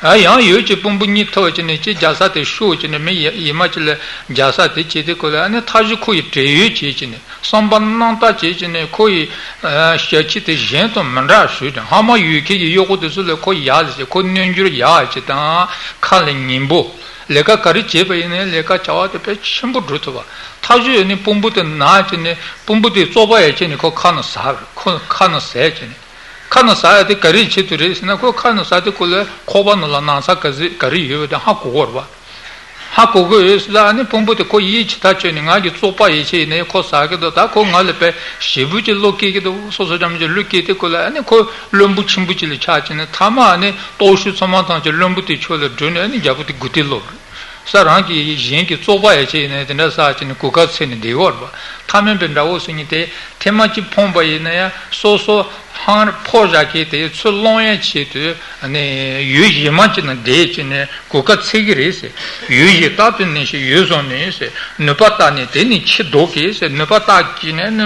ཨ། ཡང་ཡུལ་གྱི་དཔོན་པོ་གཉིས་ཐུབ་པ་བྱས་ནས་ཅིག་རྒྱལ་ས་དེ་ཤོར་བྱས་ནས། མི་ཡི་ཡིན་མ་ཅིག་ལ་རྒྱལ་ས་དེ་བྱེད་དུས་སྐོར་ལ་ཨ་ནི་མཐའ་གཞུག་ཁོ་ཡི་བགྲེས་ཡོལ་བྱེད་བྱས་ནས། བསམ་པ་རྣམ་དག་བྱས་བྱས་ནས་ཁོ་ཡི་ཨ་ཞབས་ཕྱི་དེ་གཞན་དང་མི་འདྲ་བཟོས་ཏེ། ཧ་མ་ཡུལ་ཁྱེད་ཀྱི་གཡོག་པོ་དེ་ཚོ་ལ་ཁོ་ཡག་ཟེར། ཁོ་རྣལ་འབྱོར་ཡག་ཅིག་དང་། ཁ་ལ་ཉན་པོ། ལས་ཀ་ག་རེ་བྱས་པ་ཡིན་ནའི་ལས་ཀ་བྱ་བ་དེ་དཔེ་ཆེན་པོ་སྒྲུབ་ཐུབ་པ། མཐའ་གཞུག་ནས་དཔོན་པོ་དེ་ན་བྱས་ནས། དཔོན་པོ་དེ་བཙོག་པ་ཡ་བྱས་ནས་ཁོ་ཁ་ནང་ཟ་བ་རེད། ཁོ་ཁ་ནང་ཟས་བྱས་ནས། ཁ་ནང་ཟ་ཡ་དེ་ག་རེའི་ཆེད་དུ་རེད་ཟེར་ན། ཁོ་ཁ་ནང་ཟ་དུས་སྐོར་ལ་ཁོག་པ་ནང་ལ་ན་ཚ་ག་ཚོད་ག་རེ་ཡོད་པ་དེ་ཧ་གོ་གི་རེད་བ། ཧ་གོ་གི་ཡོད་ཟེར་ལ། ཨ་ནི་དཔོན་པོ་དེ་ཁོ་ཡིད་ཆེས་ཐག་ཆོད་ནས། ང་གི་བཙོག་པ་ཡི་ཆེད་ནས་ཁོ་ཟ་གི་འདུག་ད་ཁོ་ང་ལ་དཔེ་ཞེ་པོ་ཅིག་བློ་སྐྱེ་གི་འདུག་སོ་སོ་འདྲ་མི་ཅིག་བློ་སྐྱེ་དུས་སྐོར་ལ། ཨ་ནི་ཁོ་བློན་པོ་ཆེན་པོ་ཅིག་ལ་ཆགས་བྱས་ནས། མཐའ་མ་ཨ་ནི་སྟོབས་ཤུགས་ཚང་མ་ཐམས་ཅད་བློན་པོ་དེའི་ཕྱོགས་ལ་བསྒྲུགས་ནས། ཨ་ནི་རྒྱལ་པོ་དེ་མགོ་རྟིང་སློག་རེད། ས་རང་གི་གཞན་གྱི་བཙོག་པ་ཡ་བྱས་ནས་དེ་འདྲ་ཟ་བྱས་ནས་གོད་ཁ་འཚིག་ནས་བསྡད་ཡོད་རེད་པ། ཐ་མལ་པའི་དགྲ་བོ་ཟེར་མཁན་དེ་ཐེངས་མ་གཅིག་ཕོངས་པ་ཡིན་ན་ཡང་། སོ་སོ་ཧང་ཕོ་བཞག་གི་དེ་ཚུར་སློང་ཡ་ཆེད་དུ་ནས་ཡུལ་གཞན་མ་ཅིག་ནང་བསྡད་བྱས་ནས་གོད་ཁ་འཚིག་གི་རེད་ཟེར། ཡུལ་གཞན་རྟག་ཏུ་གནས་ཤིང་ཡུལ་བཟང་ནས་ཟེར། ནུས་པ་བཏགས་ནས་དེ་ནི་ཕྱིར་ལྡོག་གི་ཟེར། ནུས་པ་བཏགས་ཀྱིས་ནས་ནི་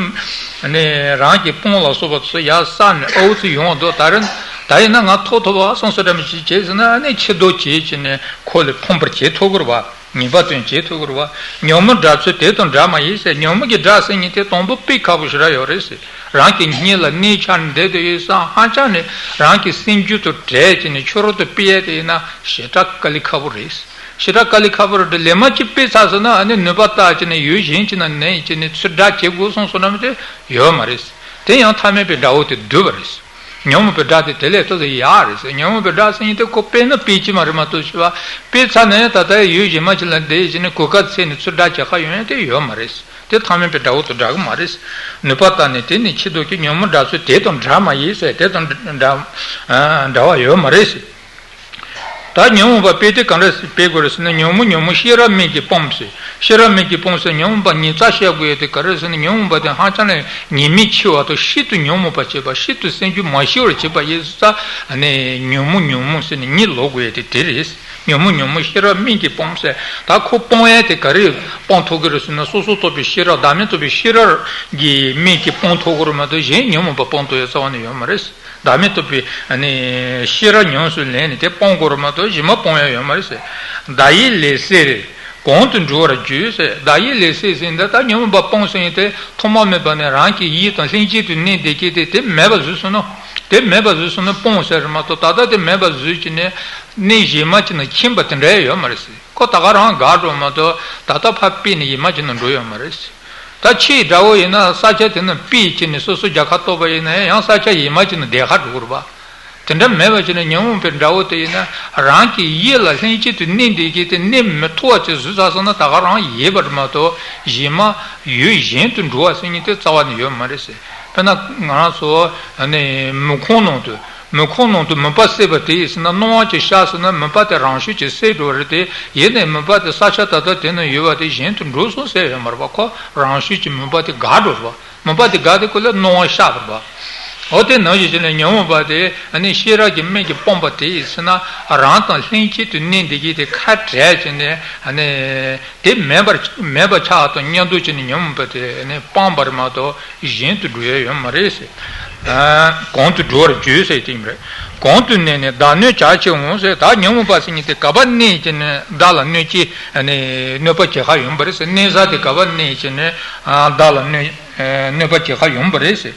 ནས་རང་གི་དཔུང་ལ་སོགས་པ་ཚོ་ཡར་བསགས་ནས་ཨའུ་ཚུར་ཡོང་བ་འདུག་ད་རེས་ད་ཡིན་ན་ང་ཐོབ་ཐུབ་པ་སོང་སོ་འདྲ་མི་ཞིག་བྱས་ཟེར་ན། ཨ་ནི་ཕྱིར་ལྡོག་བྱས་བྱས་ནས་ཁོ་ལ་ཕོངས་པར་བྱེད་ཐུབ་ཀྱི་རེད་པ། ངེས་པ་དོན་བྱེད་ཐུབ་ཀྱི་རེད་བ། ཉོན་མོངས་དགྲ་ཚོས་དེ་དང་འདྲ་མ་ཡིན་ཟེར། ཉོན་མོངས་ཀྱི་དགྲ་ཟེར་མཁན་དེ་དང་པོ་དཔེ་ཁག་པོ་ཞེ་དྲག་ཡོད་རེད་ཟེར། རང་གི་སྙིང་ལ་གནོད་ཆགས་ནས་བསྡད་དེ་ཡོད་ཙང་། ཧ་ཅང་ནས་རང་གི་སེམས་རྒྱུད་དང་བྲལ་བྱས་ནས་ཕྱི་རོལ་དུ་ཕུད་ཡས་དེ་ཡིན་ན་ཞེ་དྲག་དཀའ་ལས་ཁག་པོ་རེད། ཞེ་དྲག་དཀའ་ལས་ཁག་པོ་རེད། ལས་མ་གཅིག་ཕུད་ཚར་སོང་ན། ཨ་ནི་ནུས་པ་བཏགས་བྱས་ནས་ཡུལ་གཞན་གྱི་ནང་གནས་བྱས་ནས་ཚུར་དགྲ་བྱེད་དགོས་སོང་སོང་ན་མི་དེ་ཡོད་མ་རེད། དེ་ཡང་ཐ་མལ་པའི་དགྲ་བོ་དེ་བསྡུས་པ་རེད། ཉོན་མོངས་པའི་དགྲ་དེ་དེ་ལས་ཏོག་ཙམ་ཡག་རེད་ཟེར། ཉོན་མོངས་པའི་དགྲ་ཟེར་མཁན་དེ་ཁོ་ཕུད་ན་ཕུད་ཀྱི་མ་རེད་མ་གཏོགས། ཞེས་པ་ཕུད་ཚར་ནས་ད་ལྟ་ཡུལ་གཞན་མ་ཅིག་ལ་བསྡད་བྱས་ནས་གོད་ཁ་འཚིག་ནས་ཚུར་དགྲ་བྱེད་ཁ་ཡོང་ཡ་དེ་ཡོད་མ་རེད། དེ་ཐ་མལ་པའི་དགྲ་བོ་དང་འདྲ་གི་མ་རེད། ནུས་པ་བཏགས་ནས་དེ་ནི་ཕྱིར་ལྡོག་གི། ཉོན་མོངས་དགྲ་ཚོས་དེ་དང་འདྲ་མ་ཡིན་ཟེར། དེ་དང་འདྲ་འདྲ་བ་ཡོད་མ་རེད་ཟེར། ད་ཉོན་མོངས་པ་དཔེ་དེ་ག་འདྲ་སེ་དཔེ་དགོས་རེད་ཟེར་ན། ཉོན་མོངས་ཉོན་མོངས་ཤེས་རབ་མིག་གིས་སྤངས་ཟེར། ཤེས་རབ་མིག་གིས་སྤངས་ཟེར། ཉོན་མོངས་པ་ཉེར་ལྔ་བཤད་དགོས་ཡ་དེ་ག་རེ་ཟེར་ན། ཉོན་མོངས་པ་དེ་ཧ་ཅང་ནས་ཉེས་དམིགས་ཆེ་བ་དང་ཤིན་ཏུ་ཉོན་མོངས་པར་བྱེད་པ། ཤིན་ཏུ་སེམས་རྒྱུད་མ་ཞི་བར་བྱེད་པ་ཡིན་ཙང་། ཨ་ནི་ཉོན་མོངས་ཉོན་མོངས་ཟེར་ནས་གཉིས་ལབ་དགོས་ཡ་དེ་དེ་རེད། ཉོན་མོངས་ཉོན་མོངས་ཤེས་རབ་མིག་གིས་སྤངས་ཟེར། ད་ཁོ་སྤོང་ཡ་དེ་ག་རེ་སྤོང་ཐུབ་ཀྱི་རེད་ཟེར་ན། སོ་སོར་རྟོག་པའི་ཤེས་རབ། བདག་མེད་རྟོགས་པའི་ཤེས་རབ་ཀྱི་མིག་གིས་སྤོང་ཐུབ་ཀྱི་རེད་མ་གཏོགས། གཞན་ཉོན་མོངས་པ་སྤོང་ཐུབ་ཡ་རྩ་བ་ནས་ཡོད་མ་རེད། བདག་མེད་རྟོགས་པའི་ཨ་ནི་ཤེས་རབ་ཉམས་སུ་ལེན་ནས་དེ་སྤོང་དགོས་རེད་མ་གཏོགས། གཞན་མ་སྤོང་ཡ་ཡོད་མ་རེད་ཟེར། བདག་ཡིད་ལས་སད་དེ་གང་དུ་འགྲོ་བར་འགྱུར་ཟེར། བདག་ཡིད་ལས་སད་ཟེར་ཡིན་ད། ད་ཉོན་མོངས་པ་སྤོང་ཟེར་ཡིན་དེ་ཐོག་མ་མེད་པ་ནས་རང་གི་ཡིད་དང་ལྷན་སྐྱེས་དུ་གནས་བསྡད་ཀྱི་དེ། དེ་མེད་པ་བཟོས་སོང་ན། དེ་མེད་པ་བཟོས་སོང་ན་སྤོང་ཟེར་རེད་མ་གཏོགས། ད་ལྟ་དེ་མེད་པ་བཟོས་ཀྱི་ནས་གནས་གཞན་མ་ཅིག་ནང་ཕྱིན་པ་དེ་འདྲ་ཡོད་མ་རེད་ཟེར། ཁོ་ད་ག་རང་འགག་འགྲོ་མ་གཏོགས། ད་ལྟ་ཕར་ཕུད་ནས་གཞན་མ་ཅིག་ནང་འགྲོ་ཡོད་མ་རེད་ཟེར། ད་ཕྱིའི་དགྲ་བོ་ཡིན་ན་ས་ཆ་དེ་ནས་ཕུད་བྱས་ནས་སོ་སོ་རྒྱལ་ཁ་ཐོབ་པ་ཡིན་ན་ཡང་། ཡང་ས་ཆ་གཞན་མ་ཅིག་ནས་བསྡད་ཁ་འགྲོ་གི་རེད་པ། དེ་འདྲ་མེད་པ་བྱས་ནས་ཉོན་མོངས་པའི་དགྲ་བོ་དེ་ཡིན་ན་རང་གི་ཡིད་ལ་ལྷན་སྐྱེས་དུ་གནས་བསྡད་ཀྱི་དེ་གནས་མི་ཐུབ་པ་ཅིག་བཟོས་ཚར་སོང་ན་ད་ག་རང་ཡིན་པ་རེད་མ་གཏོགས། གཞན་མ་ཡུལ་གཞན་དུ་འགྲོ་བ་ཟེར་མཁན་དེ་རྩ་བ་ནས་ཡོད་མ་རེད་ཟེར། དཔེར་ན་ང་རང་ཚོ་ནི་མུ་ཁུང་ནང་དུ། མུ་ཁུང་ནང་དུ་མུན་པ་བསྲེགས་པ་དེ་ཡིན་ཟེར་ན། སྣང་བ་ཅིག་ཤར་སོང་ན་མུན་པ་དེ་རང་ཤུགས་ཀྱིས་བསྲེགས་འགྲོ་བ་རེད་དེ། ཡིན་ནའི་མུན་པ་དེ་ས་ཆ་ད་ལྟ་དེ་ན་ཡོད་པ་དེ་གཞན་དུ་འགྲོ་སོང་ཟེར་ཡོད་མ་རེད་པ། ཁོ་རང་ཤུགས་ཀྱིས་མུན་པ་དེ་འགག་འགྲོ་རེད་པ། མུན་པ་དེ་འགག་དུས་སྐབས་ལ་སྣང་བ་ཤར་བ་རེད་པ། འོ་དེ་ནང་བཞིན་བྱས་ནས་ཉོན་མོངས་པ་དེ་ཨ་ནི་ཤེས་རབ་ཀྱི་མིག་གིས་སྤངས་པ་དེ་ཡིན་ཟེར་ན། རང་དང་ལྷན་ཅིག་ཏུ་གནས་འདི་གི་དེ་ཁ་བྲལ་བྱས་ནས་ཨ་ནི་དེ་མེད་པར་མེད་པ་ཆགས་དང་མཉམ་དུ་བྱས་ནས་ཉོན་མོངས་པ་དེ་ཨ་ནི་སྤངས་པར་མ་གཏོགས་གཞན་དུ་འགྲོ་ཡ་ཡོད་མ་རེད་ཟེར། ཨ་གང་དུ་འགྲོ་བར་འགྱུར་ཟེར་དེ་ཡིན་པ་རེད། གང་དུ་གནས་ནས་བདག་གནོད་བྱ་བྱེད་འོང་ཟེར། ད་ཉོན་མོངས་པ་ཟེར་མཁན་དེ་ག་པར་གནས་བྱས་ནས་བདག་ལ་གནོད་བྱེད་ཨ་ནི་གནོད་པ་བྱེད་ཁ་ཡོང་པ་རེད་ཟེར། གནས་ས་དེ་ག་པར་གནས་བྱས་ནས་ཨ་བདག་ལ་གནོད་ཨ་གནོད་པ་བྱེད་ཁ་ཡོང་པ་རེད་ཟེར།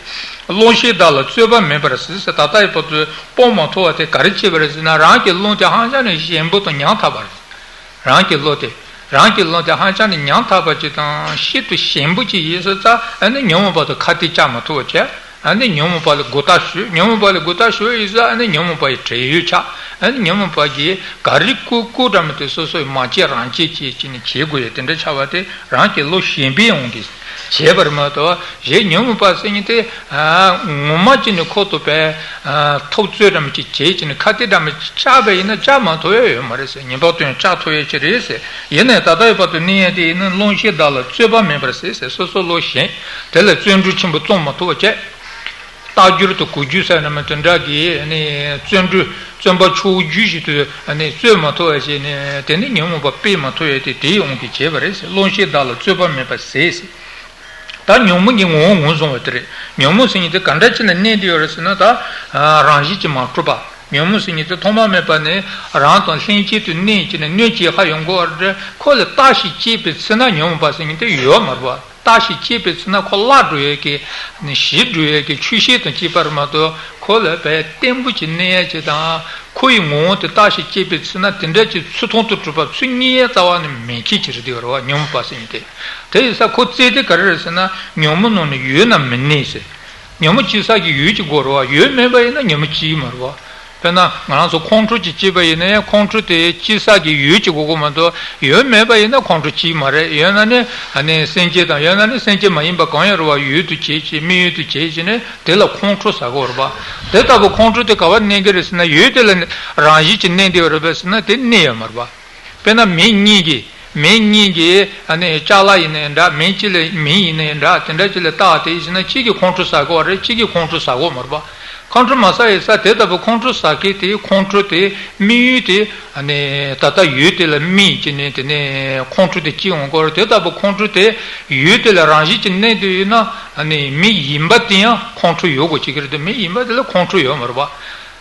སློང་བྱེད་བདག་ལ་རྩོད་པ་མེད་པར་གཟིགས་ཟེར། ད་ལྟ་ཡི་བར་དུ་སྤོང་མ་ཐུབ་པ་དེ་ག་རེ་བྱས་པ་རེད་ཟེར་ན། རང་གི་བློ་དེ་ཧང་ཅང་ནས་ཞན་པོ་དང་ཉམ་ཐག་པ་རེད། རང་གི་བློ་དེ་རང་གི་བློ་དེ་ཧང་ཅང་ནས་ཉམ་ཐག་པ་ཅིག་དང་ཤིན་ཏུ་ཞན་པོ་ཅིག་ཡིན་ཙང་། ཨ་ནི་ཉོན་མོངས་པ་དང་ཁ་གཏད་བཅག་མ་ཐུབ་པ་བྱས། ཨ་ནི་ཉོན་མོངས་པ་ལ་མགོ་བཏགས་ཞུགས། ཉོན་མོངས་པ་ལ་མགོ་བཏགས་ཞུགས་ཡིན་ཙང་། ཨ་ནི་ཉོན་མོངས་པ་ཡི་བྲན་གཡོག་ཆགས། ཨ་ནི་ཉོན་མོངས་པ་གིས་ག་རེ་བཀོལ་བཀོལ་འདྲ་མི་དེ་སོ་སོས་མ་བྱེད་རང་བྱེད་བྱེད་ཀྱི་ནི་བྱེད་དགོས་ཡ་དེ་འདྲ་ཆགས་པ་དེ་རང་གི་བློ་ཞན་པའི་དབང་གིས་བྱས་པར་མ་གཏོགས། གཞན་ཉོན་མོངས་པ་ཟེར་མཁན་དེ་ཨ་ངོ་མ་ཅིག་ནི་ཁོ་ཐུག་པའི་ཨ་ཐུབ་ཚོད་འདྲ་མི་ཅིག་བྱེད་ཀྱི་ནི་ཁ་གཏད་འདྲ་མི་ཅིག་བཅག་པ་ཡིན་ན་བཅག་མ་ཐུབ་ཡ་ཡོད་མ་རེད་ཟེར། ཉན་པ་དོན་བཅག་ཐུབ་ཡ་ཅིག་རེད་ཟེར། ཡིན་ནའི་ད་ལྟ་ཡི་བར་དུ་གནས་ཡ་དེ་ཡིན་ན་སློང་བྱེད་བདག་ལ་རྩོད་པ་མེད་པར་གཟིགས་ཟེར། སོ་སོ་བློ་ཞན། དེ་ལ་བརྩོན་འགྲུས་ཆེན་པོ་བརྩོན་མ་ཐུབ་པ་བྱས། རྟག་སྦྱོར་དང་གོ་རྒྱུ་ཟེར་ན་མི་དེ་འདྲ་གི་ནི་བརྩོན་འགྲུས། བརྩོན་པ་ཆུ་བོ་རྒྱུན་བཞིན་དུ་ནི་རྩོད་མ་ཐུབ་པ་བྱས་ནས། དེ་ནི་ཉོན་མོངས་པ་སྤེལ་མ་ཐུབ་ཡ་དེ་དེའི་དབང་གིས་བྱས་པ་རེད་ཟེར། སློང་བྱེད་བདག་ལ་རྩོད་པ་མེད་པར་གཟིགས་ཟེར། ད་ཉོན་མོངས་ཀྱི་ངོ་བོ་ངོས་བཟུང་བ་དེ་རེད། ཉོན་མོངས་ཟེར་མཁན་དེ་ག་འདྲ་ཅིག་ལ་གནས་བསྡད་ཡོད་རེད་ཟེར་ན། ད་རང་བཞིན་གྱིས་མ་གྲུབ་པ། ཉོན་མོངས་ཟེར་མཁན་དེ་ཐོག་མ་མེད་པ་ནས་རང་དང་ལྷན་ཅིག་ཏུ་གནས་བྱས་ནས་གནོད་བྱེད་ཁ་ཡོང་གི་ཡོད་རེད། ཁོ་ལ་བརྟག་ཞིབ་བྱས་པའི་ཚེ་ན་ཉོན་མོངས་པ་ཟེར་མཁན་དེ་ཡོད་མ་རེད་པ། བརྟག་ཞིབ་བྱས་པའི་ཚེ་ན་ཁོ་བརླག་འགྲོ་ཡས་ཀྱི་ནི་ཞི་འགྲོ་ཡས་ཀྱི་ཆོས་ཤེས་དང་བཅས་པ་རེད་མ་གཏོགས། ཁོ་ལ་བས་བརྟན་པོ་ཅིག་གནས་ཡས་ཅིག་དང་། ཁོ་ཡི་ངོ་བོ་དེ་བརྟག་ཞིབ་བྱས་པའི་ཚེ་ན་དེ་འདྲ་ཅིག་ཚུར་མཐོང་དུ་གྲུབ་པ། ཚུར་རྙེད་ཡས་རྩ་བ་ནས་མེད་མཁན་ཅིག་རེད་དེ་རེད་བ། ཉོན་མོངས་པ་ཟེར་མཁན་དེ། དེ་ཡིན་ཙང་ཁོ་རྩལ་དེ་ག་རེ་རེད་ཟེར་ན། ཉོན་མོངས་ནང་ནས་ཡོད་ན་མི་གནས་ཟེར། ཉོན་མོངས་སྐྱེ་ས་གི་ཡུལ་གཅིག་དགོས་རེད་བ། ཡུལ་མེད་པ་ཡིན་ན་ཉོན་མོངས་སྐྱེ་གི་མ་རེད་བ། དཔེར་ན་ང་རང་ཚོ་ཁོང་ཁྲོ་ཅིག་སྐྱེས་པ་ཡིན་ན་ཡང་ཁོང་ཁྲོ་དེ་སྐྱེ་ས་གི་ཡུལ་གཅིག་དགོས་ཀྱི་མ་གཏོགས། ཡུལ་མེད་པ་ཡིན་ན་ཁོང་ཁྲོ་སྐྱེ་གི་མ་རེད། ཡོད་ན་ནི་ཨ་ནི་སེམས་ཅན་དང་། ཡོད་ན་ནི་སེམས་ཅན་མ་ཡིན་པ་གང་ཡང་རེད་བ། ཡུལ་དུ་བྱེད་ཅིག་དམིགས་ཡུལ་དུ་བྱེད་ཅིག་ནི་དེ་ལ་ཁོང་ཁྲོ་ཟ་གི་རེད་བ། དེ་ལྟ་བུ་ཁོང་ཁྲོ་དེ་ག་པར་གནས་ཀྱི་རེད་ཟེར་ན། ཡུལ་དེ་ལ་རང་བཞིན་གྱིས་གནས་བསྡད་ཡོད་རེད་པས་ཟེར་ན། དེ་གནས་ཡོད་མ་རེད་བ། དཔེར་ན་མི་གཉིས་ཀྱིས། མི་གཉིས་ཀྱིས་ཨ་ནི་ཅ་ལག་ཡིན་ནའི་འདྲ། མི་གཅིག་ལ་མི་ཡིན་ནའི་འདྲ། དེ་འདྲ་གཅིག་ལ་བལྟས་ཏེ་ཡིན་ན། གཅིག་གིས་ཁོང་ཁྲོ་ཟ་གི་ཡོད་རེད། གཅིག་གིས་ཁོང་ཁྲོ་ཟ་གི་ཡོད་མ་རེད་པ། ཁོང་ཁྲོ་མ་ཟ་ཡི་ས། དེ་ལྟ་བུ་ཁོང་ཁྲོ་ཟ་མཁན་དེ། ཁོང་ཁྲོ་དེ་དམིགས་ཡུལ་དེ་ཨ་ནི་ད་ལྟ་ཡུལ་དེ་ལ་དམིགས་བྱས་ནས་དེ་ནས་ཁོང་ཁྲོ་དེ་སྐྱེ་འོང་གི་ཡོད་རེད། དེ་ལྟ་བུ་ཁོང་ཁྲོ་དེ་ཡུལ་དེ་ལ་རང་བཞིན་གྱིས་གནས་བསྡད་ཡོད་ན། ཨ་ནི་མི་ཡིན་པ་དེ་ཡང་ཁོང་ཁྲོ་ཡོད་དགོས་ཀྱི་རེད་དེ། མི་ཡིན་པ་དེ་ལ་ཁོང་ཁྲོ་ཡོད་མ་རེད་པ།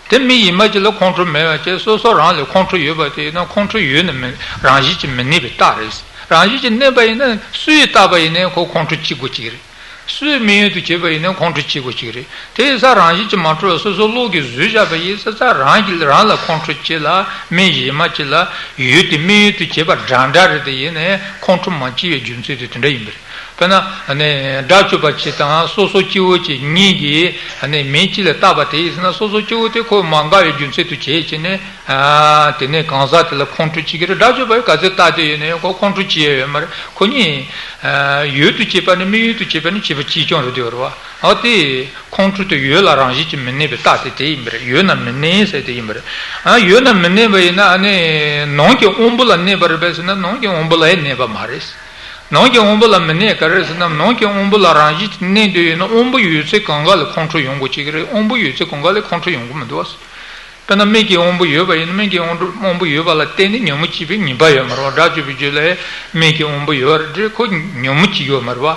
དེ་མི་ཡིན་པ་ཅིག་ལ་ཁོང་ཁྲོ་མེད་པ་བྱས། སོ་སོ་རང་ལ་ཁོང་ཁྲོ་ཡོད་པ་དེ་ཡིན་ན། ཁོང་ཁྲོ་ཡོད་ན་མིན། རང་བཞིན་གྱིས་མི་གནས་པའི་རྟགས་རེད། རང་བཞིན་གྱིས་གནས་པ་ཡིན་ན། སུས་བལྟས་པ་ཡིན་ནའི་ཁོ་ཁོང་ཁྲོ་སྐྱེ་དགོས་ཀྱི་རེད། སུས་དམིགས་ཡུལ་དུ་བྱས་པ་ཡིན་ནའི་ཁོང་ཁྲོ་སྐྱེ་དགོས་ཀྱི་རེད། དེ་ཡིན་ཙང་རང་བཞིན་གྱིས་མ་གྲུབ་པ་སོ་སོ་བློ་གིས་བཟོས་བཞག་པ་ཡིན་ཙང་། རང་གིས་རང་ལ་ཁོང་ཁྲོ་སྐྱེ་ལ། མི་གཞན་མ་ཅིག་ལ་ཡུལ་དེ་དམིགས་ཡུལ་དུ་བྱས་པ་འདྲ་འདྲ་རེད། དེ་ཡིན་ནའི་ཁོང་ཁྲོ་མ་སྐྱེ་བའི་རྒྱུ་མཚན་དེ་དེ་འདྲ་ཡིན་པ་རེད། དཔེར་ན་ཨ་ནི་དགྲ་བཅོམ་པ་གཅིག་དང་སོ་སོ་སྐྱེ་བོ་གཅིག་གཉིས་ཀྱིས་ཨ་ནི་མི་གཅིག་ལ་བལྟས་པ་དེ་ཡིན་ན། སོ་སོ་སྐྱེ་བོ་དེ་ཁོ་མ་དགའ་བའི་རྒྱུ་མཚན་དུ་བྱས་བྱས་ནས། ཨ་དེ་ནས་གང་ཟག་དེ་ལ་ཁོང་ཁྲོ་སྐྱེ་གི་རེད། དགྲ་བཅོམ་པས་ག་ཚོད་བལྟས་བསྡད་ཡོད་ན་ཡང་ཁོ་ཁོང་ཁྲོ་སྐྱེ་ཡ་ཡོད་མ་རེད། ཁོ་གཉིས་ཨ་ཡུལ་དུ་བྱེད་པ་ནས་དམིགས་ཡུལ་དུ་བྱེད་པ་ནས་བྱེད་པ་གཅིག་རྐྱང་རེད་དེ་རེད་བ། ཨ་དེ་ཁོང་ཁྲོ་དེ་ཡོད་ལ་རང་བཞིན་གྱིས་མི་གནས་པའི་རྟགས་དེ་དེ་ཡིན་པ་རེད། ཡོད་ན་མི་གནས་ཟེར་དེ་ཡིན་པ་རེད། ཨ་ཡོད་ན་མི་གནས་པ་ཡིན་ན། ཨ་ནི་ནང་གི་དབང་པོ་ལ་གནས་པ་རེད་པས་ཟེར་ན། ནང་གི་དབང་པོ་ལ་ཡང་གནས་པ་མ་རེད། ནང་གི་དབང་པོ་ལ་མི་གནས་ག་རེ་ཟེར་ན། ནང་གི་དབང་པོ་ལ་རང་བཞིན་གྱིས་གནས་བསྡད་ཡོད་ན། དབང་པོ་ཡོད་ཚད་གང་ག་ལ་ཁོང་ཁྲོ་ཡོང་དགོས་ཀྱི་རེད། དབང་པོ་ཡོད་ཚད་གང་ག་ལ་ཁོང་ཁྲོ་ཡོང་གི་མི་འདུག་དཔེར་ན་མིག་གི་དབང་པོ་ཡོད་པ་ཡིན་ན། མིག་གི་དབང་པོ་དབང་པོ་ཡོད་པ་ལ་བརྟེན་ནས་ཉོན་མོངས་སྐྱེས་པའི་ངེས་པ་ཡོད་མ་རེད་བ། དགྲ་བཅོམ་པའི་རྒྱུད་ལ་མིག་གི་དབང་པོ་ཡོད་རེད། ཁོ་ཉོན་མོངས་སྐྱེ་ཡོད་མ་རེད་བ།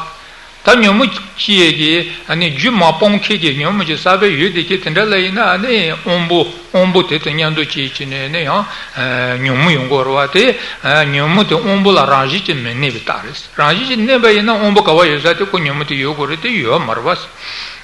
ད་ཉོན་མོངས་སྐྱེ་ཡས་ཀྱི་ཨ་ནི་རྒྱུ་མ་སྤངས་མཁན་གྱི་ཉོན་མོངས་ཀྱི་ས་བོན་ཡོད་དེ་ཀྱི་དེ་འདྲ་ལ་ཡིན་ན། ཨ་ནི་དབང་པོ་དབང་པོ་དེ་དང་མཉམ་དུ་སྐྱེས་བྱས་ནས་ནི་ཡང་ཨ་ཉོན་མོངས་ཡོང་གི་ཡོད་རེད་བ། དེ་ཨ་ཉོན་མོངས་དེ་དབང་པོ་ལ་རང་བཞིན་གྱིས་མི་གནས་པའི་རྟགས་རེད། རང་བཞིན་གྱིས་གནས་པ་ཡིན་ན་དབང་པོ་ག་བ་ཡོད་ས་དེ་ཁོ་ཉོན་མོངས་དེ་ཡོད་དགོས་རེད། དེ་ཡོད་མ་རེད་བ།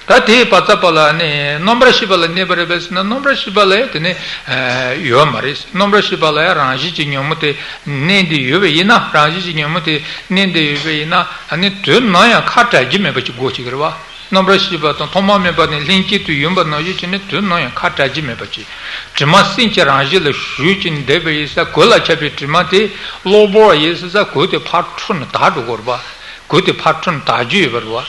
ད་དེའི་བར་ཚ་བ་ལ་ནི་རྣམ་པར་ཤེས་པ་ལ་གནས་པ་རེད་པས་ཟེར་ན། རྣམ་པར་ཤེས་པ་ལ་ཡང་དེ་ནི་ཨ་ཡོད་མ་རེད། རྣམ་པར་ཤེས་པ་ལ་ཡང་རང་བཞིན་གྱིས་ཉོན་མོངས་དེ་གནས་བསྡད་ཡོད་པ་ཡིན་ན། རང་བཞིན་གྱིས་ཉོན་མོངས་དེ་གནས་བསྡད་ཡོད་པ་ཡིན་ན། ཨ་ནི་དོན་ནམ་ཡང་ཁ་བྲལ་རྒྱུ་མེད་པ་ཅིག་དགོས་ཀྱི་རེད་བ། རྣམ་པར་ཤེས་པ་དང་ཐོག་མ་མེད་པ་ནས་ལྷན་སྐྱེས་དུས་ཡིན་པ་ནང་བཞིན་བྱས་ནས་དོན་ནམ་ཡང་ཁ་བྲལ་རྒྱུ་མེད་པ་ཅིག་དྲི་མ་སེམས་ཀྱི་རང་བཞིན་ལ་ཞུགས་ཀྱིན་བསྡད་པ་ཡིན་ཙང་། གོས་ལ་ཁྱབ་པའི་དྲི་མ་དེ་གློ་བུར་བ་ཡིན་ཙང་། གོས་དེ་ཕར་འཁྲུད་ནས་དག་འགྲོ་གི་རེད་བ། གོས་དེ་ཕར་འཁྲུད་ནས་དག་རྒྱུ་ཡོད་པ་རེད་བ།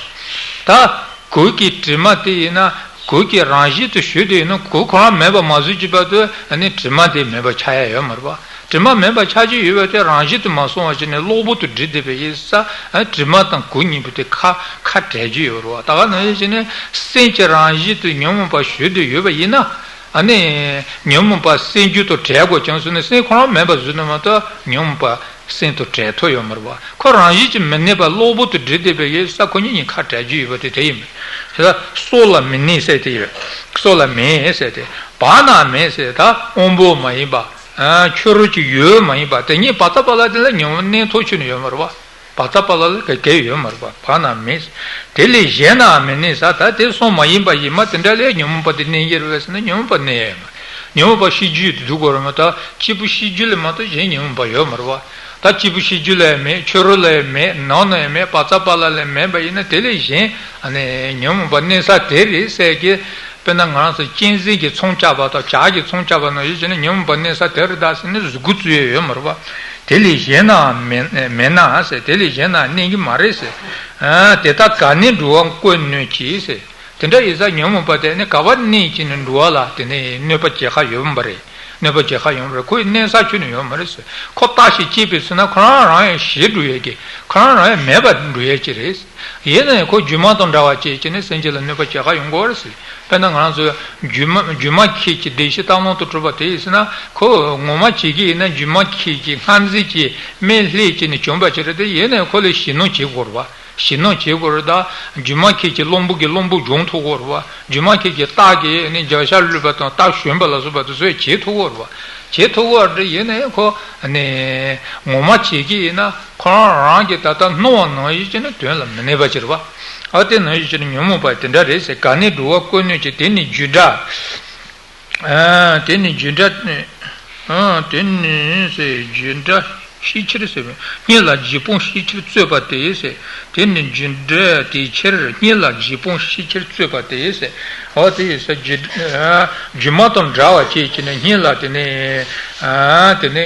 ད་གོས་ཀྱི་དྲི་མ་དེ་ཡིན་ན། གོས་ཀྱི་རང་བཞིན་དུ་ཞུགས་དེ་ཡིན་ན། གོས་ཁོ་རང་མེད་པ་མ་བཟོས་ཀྱི་བར་དུ་ཨ་ནི་དྲི་མ་དེ་མེད་པ་ཆགས་ཡ་ཡོད་མ་རེད་བ། དྲི་མ་མེད་པ་ཆགས་ཀྱི་ཡོད་པ་དེ་རང་བཞིན་དུ་མ་སོང་བ་བྱས་ནས་གློ་བུར་དུ་སྒྲིབ་བསྡད་པའི་ཡིན་ས། དྲི་མ་དང་གོས་གཉིས་པོ་དེ་ཁ་ཁ་བྲལ་གྱི་ཡོད་རེད་བ། ད་ག་ནང་བཞིན་བྱས་ནས་སེམས་ཀྱི་རང་བཞིན་དུ་ཉོན་མོངས་པ་ཞུགས་བསྡད་ཡོད་པ་ཡིན་ན། ཨ་ནི་ཉོན་མོངས་པ་སེམས་རྒྱུད་དུ་བྲལ་དགོས་ཀྱང་ཟེར་ནས་སེམས་ཁོ་རང་མེད་པ་བཟོས་ན་མ་གཏོགས་ཉོན་མོངས་པ་སེམས་དུ་བྲལ་ཐུབ་ཡོད་མ་རེད་བ། ཁོ་རང་བཞིན་གྱིས་མི་གནས་པ་གློ་བུར་དུ་སྒྲིབ་བསྡད་པའི་ཡིན་ས། ཁོ་གཉིས་གཉིས་ཁ་བྲལ་གྱི་ཡོད་པ་དེ་དེ་ཡིན་པས། དེ་ལ་སྲོག་ལ་མི་གནས་ཟེར་དེ་ཡོད། སྲོག་ལ་མེད་ཟེར་དེ། བར་ན་མེད་ཟེར། ད་དབང་པོ་མ་ཡིན་པ། ཨ། ཕྱི་རོལ་གྱི་ཡུལ་མ་ཡིན་པ་དེ་གཉིས་བར་ཚ་བར་ལ་དེ་ལ་ཉོན་མོངས་གནས་ཐོག་ཆོད་ནས་ཡོད་མ་རེད་བ། བར་ཚ་བར་ལ་ལ་ག་གེ་ཡོད་མ་རེད་བ། བར་ན་མེད། དེ་ལས་གཞན་ན་མི་གནས་ས། ད་དེ་སོགས་མ་ཡིན་པ་ཡིན་མ་དེ་འདྲ་ལས་ཉོན་མོངས་པ་དེ་གནས་ཀྱི་རེད་པས་ཟེར་ན་ཉོན་མོངས་པ་གནས་ཡོད་མ་རེད། ཉོན་མོངས་པ་ཤེས་རྒྱུད་དུ་འདུག་གོ་རེད་མ་གཏོགས་སྐྱེས་བུ་ཤེས་རྒྱུད་ལས་མ་གཏོགས་གཞན་ཉོན་མོངས་པ་ཡོད་མ་རེད་བ། ད་སྐྱེས་བུ་ཤེས་རྒྱུད་ལ་ཡང་མེད། ཕྱི་རོལ་ལ་ཡང་མེད། ནང་ན་ཡང་མེད། བར་ཚ་བར་ལ་ལ་མེད་པ་ཡིན་ན་དེ་ལས་གཞན་ཨ་ནི་ཉོན་མོངས་པ་གནས་ས་དེ་རེད་ཟེར་གི། དཔེར་ན་ང་རང་ཚོ་གཅན་གཟན་གྱི་ཚོང་བཅག་པ་དང་བྱ་གི་ཚོང་བཅག་པ་ནང་བཞིན་བྱས་ནས་ཉོན་མོངས་པ་གནས་ས་དེ་རེད་ད་ཟེར་ནས་གཟུགས་པོ་བཙུགས་ཡས་ཡོད་མ་རེད་བ། དེ་ལས་གཞན་ན་མེད་མེད་ན་ཟེར། དེ་ལས་གཞན་ན་གནས་ཀྱི་མ་རེད་ཟེར། ཨ། དེ་ལྟར་ག་ནས་འགྲོ་བ་བཀོད་ནུས་ཀྱིས་ཟེར། དེ་འདྲ་ཡིན་ཙང་ཉོན་མོངས་པ་དེ་ནི་ག་པར་གནས་ཀྱི་ནི་འགྲོ་བ་ལ་དེ་ནི་གནོད་པ་བྱེད་ཁ་ཡོད་པ་རེད། གནོད་པ་བྱེད་ཁ་ཡོད་པ་རེད། ཁོའི་གནས་ས་ཁྱོན་ནས་ཡོད་མ་རེད་ཟེར། ཁོ་བརྟག་ཞིབ་བྱས་པའི་ཚེ་ན་ཁོ་རང་རང་ཡང་ཞེ་འགྲོ་ཡས་ཀྱི། ཁོ་རང་རང་ཡང་མེད་པར་འགྲོ་ཡས་ཀྱི་རེད། ཡིན་ན་ཡང་ཁོ་སྒྱུ་མ་དང་འདྲ་བ་བྱས་ཀྱི་ནི་སེམས་ཅན་ལ་གནོད་པ་བྱེད་ཁ་ཡོང་གི་རེད་ཟེར། དཔེར་ན་ང་རང་ཚོ་སྒྱུ་མ་སྒྱུ་མ་མཁས་ཀྱི་བདེ་གཤེགས་རྟ་གླང་དུ་གྲུབ་པ་དེ་ཡིན་ཟེར་ན་ཁོ་ངོ་མ་བྱེད་ཀྱི་ཡིན་ན་སྒྱུ་མ་མཁས་ཀྱི་སྔར་འཛིན་གྱི་མེ་ལྷས་ཀྱི་ནི་བྱོན་པ་ཅིག་རེད་དེ། ཡིན་ན་ཡང་ཁོ་ལ་ཞེད་སྣང་བྱེད་དགོས་རེད་བ། ཞེད་སྣང་བྱེད་དགོས་རེད་ད། སྒྱུ་མ་མཁས་ཀྱི་གླང་པོ་གི་གླང་པོ་སྦྱོང་ཐུབ་དགོས་རེད་བ། སྒྱུ་མ་མཁས་ཀྱི་སྟག་གི་ནི་རྒྱབ་ཤ་བླུགས་པ་དང་སྟག་ཞོན་པ་ལ་སོགས་པ་དེ་ཚོ་བྱེད་ཐུབ་དགོས་རེད་བ། བྱེད་ཐུབ་དགོས་རེད། ཡིན་ན་ཡང་ཁོ་ནི་ངོ་མ་བྱེད་ཀྱི་ཡིན་ན་ཁོ་རང་རང་གི་ད་ལྟ་སྣང་བ་ནང་བཞིན་བྱས་ནས་དོན་ལ་མི་གནས་པ་ཅིག་རེད་བ། ཨ། དེ་ནང་བཞིན་བྱས་ནས་ཉོན་མོངས་པ་དེ་འདྲ་རེད་ཟེར། ག་ནས་འགྲོ་བ་བཀོད་ནུས་ཀྱིས། དེ་ནི་རྒྱུ་འབྲས། ཨ། དེ་ནི་རྒྱུ་འབྲས་ནི། ཨ། དེ་ནི་ཟེར་རྒྱུ་འབྲས་ཤེས་ཕྱིར་ཟེར་བས། སྙིང་ལ་རྗེས་སྤོང་ཤེས་ཕྱིར་རྩོད་པ་དེ་ཟེར། དེ་ནི་རྒྱུ་འབྲས་དེའི་ཕྱིར་སྙིང་ལ་རྗེས་སྤོང་ཤེས་ཕྱིར་རྩོད་པ་དེ་ཟེར། འོ་དེ་ཡིན་ས་རྒྱུ། ཨ། སྒྱུ་མ་དང་འདྲ་བ་བྱས་བྱས་ནས་སྙིང་ལ་དེ་ནི། ཨ། དེ་ནི།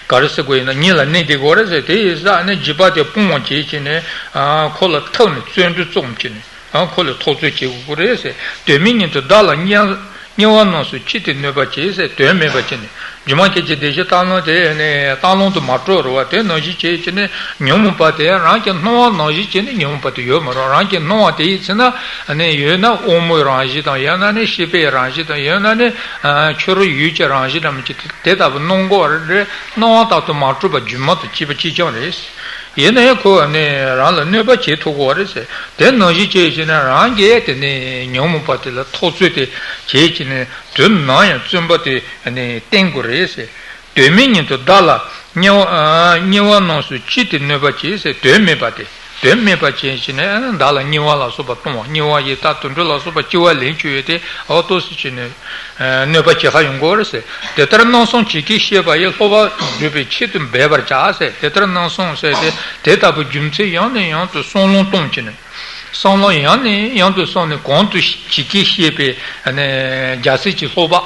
ག་རེ་ཟེར་དགོས་ཡིན་ན་སྙིང་ལ་གནས་བསྡད་དགོས་རེད་ཟེར། དེ་ཡིན་ཙང་ནི་འཇིགས་པ་དེ་སྤོང་བ་བྱེད་ཀྱི་ནི། ཨ། ཁོ་ལ་ཐུག་ནས་བརྩོན་འགྲུས་རྩོམ་གྱི་ནི། ཨ། ཁོ་ལ་ཐུག་རྩོད་བྱེད་དགོས་རེད་ཟེར། དོན་མེད་ཉིད་དུ་བདག་ལ་དམྱལ་དམྱལ་བ་རྣམས་སུ་ཅི་སྟེ་གནོད་པ་བྱེད་ཟེར། དོན་མེད་པ་བྱས་ནས་སྒྱུ་མ་མཁས་ཀྱི་བདེ་གཤེགས་རྟ་གླང་དེ་ནི་རྟ་གླང་དུ་མ་གྲུབ་རེད་བ། དེ་ནང་བཞིན་བྱས་ཀྱི་ནི་ཉོན་མོངས་པ་དེ་རང་གི་སྣང་བ་ནང་བཞིན་བྱས་ནས་ཉོན་མོངས་པ་དེ་ཡོད་མ་རེད། རང་གི་སྣང་བ་དེ་ཡིན་ཟེར་ན། ཨ་ནི་ཡོད་ན་དབང་མོའི་རང་བཞིན་དང་། ཡང་ན་ནི་ཤེས་པའི་རང་བཞིན་དང་། ཡང་ན་ནི་ཨ་ཕྱི་རོལ་ཡུལ་གྱི་རང་བཞིན་འདྲ་མི་འདྲ་དེ་ལྟ་བུ་སྣང་གི་ཡོད་རེད། སྣང་བ་དག་ཏུ་མ་གྲུབ་པ་སྒྱུ་མ་དང་བཅས་པ་གཅིག་རྐྱང་རེད། ཡིན་ན་ཡང་ཁོ་ནི་རང་ལ་གནོད་པ་བྱེད་ཐུབ་ཀྱི་ཡོད་རེད་ཟེར། དེ་ནང་བཞིན་བྱས་བྱས་ནས་རང་གིས་དེ་ནི་ཉོན་མོངས་པ་དེ་ལ་ཐུག་རྩོད་དེ་བྱས་བྱས་ནས་དོན་ནམ་ཡང་བརྩོན་པ་དེ་ནི་བསྟེན་དགོས་རེད་ཟེར། དོན་མེད་ཉིད་དུ་བདག་ལ་དམྱལ་བ་ཨ་དམྱལ་བ་རྣམས་སུ་ཅི་སྟེ་གནོད་པ་བྱེད་ཟེར། དོན་མེད་པ་དེ། དོན་མེད་པ་བྱས་བྱས་ནས་བདག་ལ་དམྱལ་བ་ལ་སོགས་པ་སྟོང་བ། དམྱལ་བ་ཡི་དྭགས་དུད་འགྲོ་ལ་སོགས་པ་སྐྱེ་བ་ལེན་བཅུག་ཡས་དེ་འོ་ཏོག་ཙམ་བྱས་ནས་གནོད་པ་བྱེད་ཁ་ཡོང་གི་ཡོད་རེད་ཟེར། དེ་ལྟར་སྣང་སེམས་ཇི་སྐད་བཤད་པ་ཡི། སློབ་པ་སྒྲུབ་པའི་ཆེད་དུ་འབད་པར་བྱ་ཟེར། དེ་ལྟར་སྣང་སེམས་ཟེར་ཏེ་དེ་ལྟ་བུའི་རྒྱུ་མཚན་ཡང་ནས་ཡང་དུ་བསམ་བློ་གཏོང་བྱས་ནས། བསམ་བློ་ཡང་ནས་ཡང་དུ་བསམས་ནས་གོང་དུ་ཇི་སྐད་བཤད་པའི་རྒྱལ་སྲས་ཀྱི་སློབ་པ།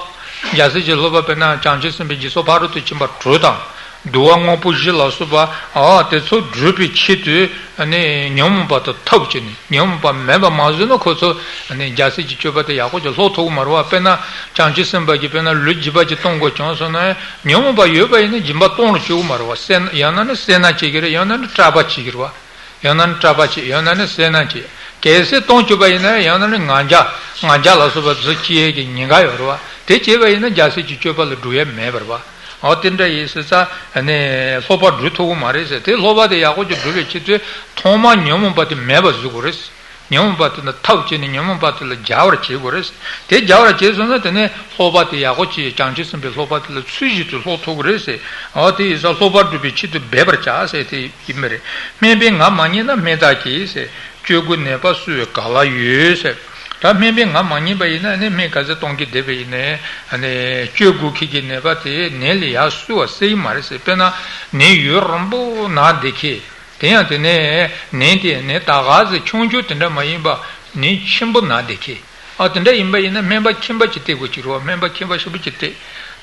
རྒྱལ་སྲས་ཀྱི་སློབ་པ་དཔེར་ན་བྱང་ཆུབ་སེམས་དཔའི་རྗེས་སུ་ཕ་རོལ་ཏུ་ཕྱིན་པ་དྲུག་དང་། བསྡུ་བ་དངོས་པོ་བཞི་ལ་སོགས་པ་ཨ་དེ་ཚོ་སྒྲུབ་པའི་ཆེད་དུ་ཨ་ནི་ཉོན་མོངས་པ་དང་ཐབས་བྱས་ནས་ཉོན་མོངས་པ་མེད་པ་མ་བཟོས་ན་ཁོ་ཚོ་ཨ་ནི་རྒྱལ་སྲས་ཀྱི་སྤྱོད་པ་དེ་ཡག་པོ་ཅིག་སློབ་ཐུབ་ཀྱི་མ་རེད་བ། དཔེར་ན་བྱང་ཆུབ་སེམས་དཔའ་གིས་དཔེར་ན་ལུས་སྦྱིན་པ་ཅིག་གཏོང་དགོས་བྱུང་སོང་ན་ཉོན་མོངས་པ་ཡོད་པ་ཡིན་ན་སྦྱིན་པ་གཏོང་རུ་བཅུག་གི་མ་རེད་བ། སེར་སྣ་ཡང་ན་ནི་སེར་སྣ་བྱེད་ཀྱི་རེད། ཡང་ན་ནི་སྐྲག་པ་བྱེད་ཀྱི་རེད་བ། ཡང་ན་ནི་སྐྲག་པ་བྱེད། ཡང་ན་ནི་སེར་སྣ་བྱེད། གལ་སྲིད་གཏོང་བཅུག་པ་ཡིན་ན་ཡང་ན་ནི་ང་རྒྱལ། ང་རྒྱལ་ལ་སོགས་པ་ཚོ་སྐྱེ་ཡས་ཀྱི་ཉེན་ཁ་ཡོད་རེད་བ། དེ་བྱས་པ་ཡིན་ན་རྒྱལ་སྲས་ཀྱི་སྤྱོད་པ་ལ་འགྲོ་ཡས་མེད་པ་རེད་བ། འོ་དེ་འདྲ་ཡིན་ཟེར་ཙང་ནི་སློབ་པ་སྒྲུབ་ཐུབ་ཀྱི་མ་རེད་ཟེར། དེ་སློབ་པ་དེ་ཡག་པོ་ཅིག་སྒྲུབ་པའི་ཆེད་དུ་ཐོག་མར་ཉོན་མོངས་པ་དེ་མེད་པ་བཟོ་དགོས་རེད། ཉོན་མོངས་པ་དེ་ལ་ཐབས་བྱས་ནས་ཉོན་མོངས་པ་དེ་ལ་སྦྱར་བར་བྱེད་དགོས་རེད། དེ་སྦྱར་བར་བྱས་སོང་ན་དེ་ནས་སློབ་པ་དེ་ཡག་པོ་ཅིག་བྱང་ཆུབ་སེམས་དཔའི་སློབ་པ་དེ་ལ་ཚུལ་བཞིན་དུ་སློབ་ཐུབ་ཀྱི་རེད་ཟེར། འོ་དེ་ཡིན་ཙང་སློབ་པ་སྒྲུབ་པའི་ཆེད་དུ་འབད་པར་བྱ་ཟེར་དེ་ཡིན་པ་རེད། སྨན་པས་ང་མ་ཉེས་ན་སྨན་བཏགས་ཀྱིས་ཟེར། བཅོས་དགུའི་ནད་པ་གསོ་བའི་ག་ལ་ཡོད་ཟེར། ད་སྨན་པས་ང་མ་ཉེས་པ་ཡིན་ན་ནི་སྨན་ག་ཚད་གཏོང་གི་བསྡད་པ་ཡིན་ནའི་ནི་བཅོས་དགུ་ཁྱེད་ཀྱི་ནད་པ་དེ་ནད་ལས་ཡར་གསོ་བ་སྲིད་ཀྱི་མ་རེད་ཟེར། དཔེར་ན་ནད་ཡུན་རིང་པོ་ན་བསྡད་ཁྱེད། དེ་ཡང་དེ་ནས་ནད་དེ་ནི་ད་ག་ཟེ་ཆུང་ཆུང་དེ་འདྲ་མ་ཡིན་པ་ནད་ཆེན་པོ་ན་བསྡད་ཁྱེད། ཨ་དེ་འདྲ་ཡིན་པ་ཡིན་ན་སྨན་པ་མཁྱེན་པ་ཅིག་བསྟེན་དགོས་ཀྱི་རེད་བ། སྨན་པ་མཁྱེན་པ་ཞིབ་པོ་ཅིག་བསྟེན།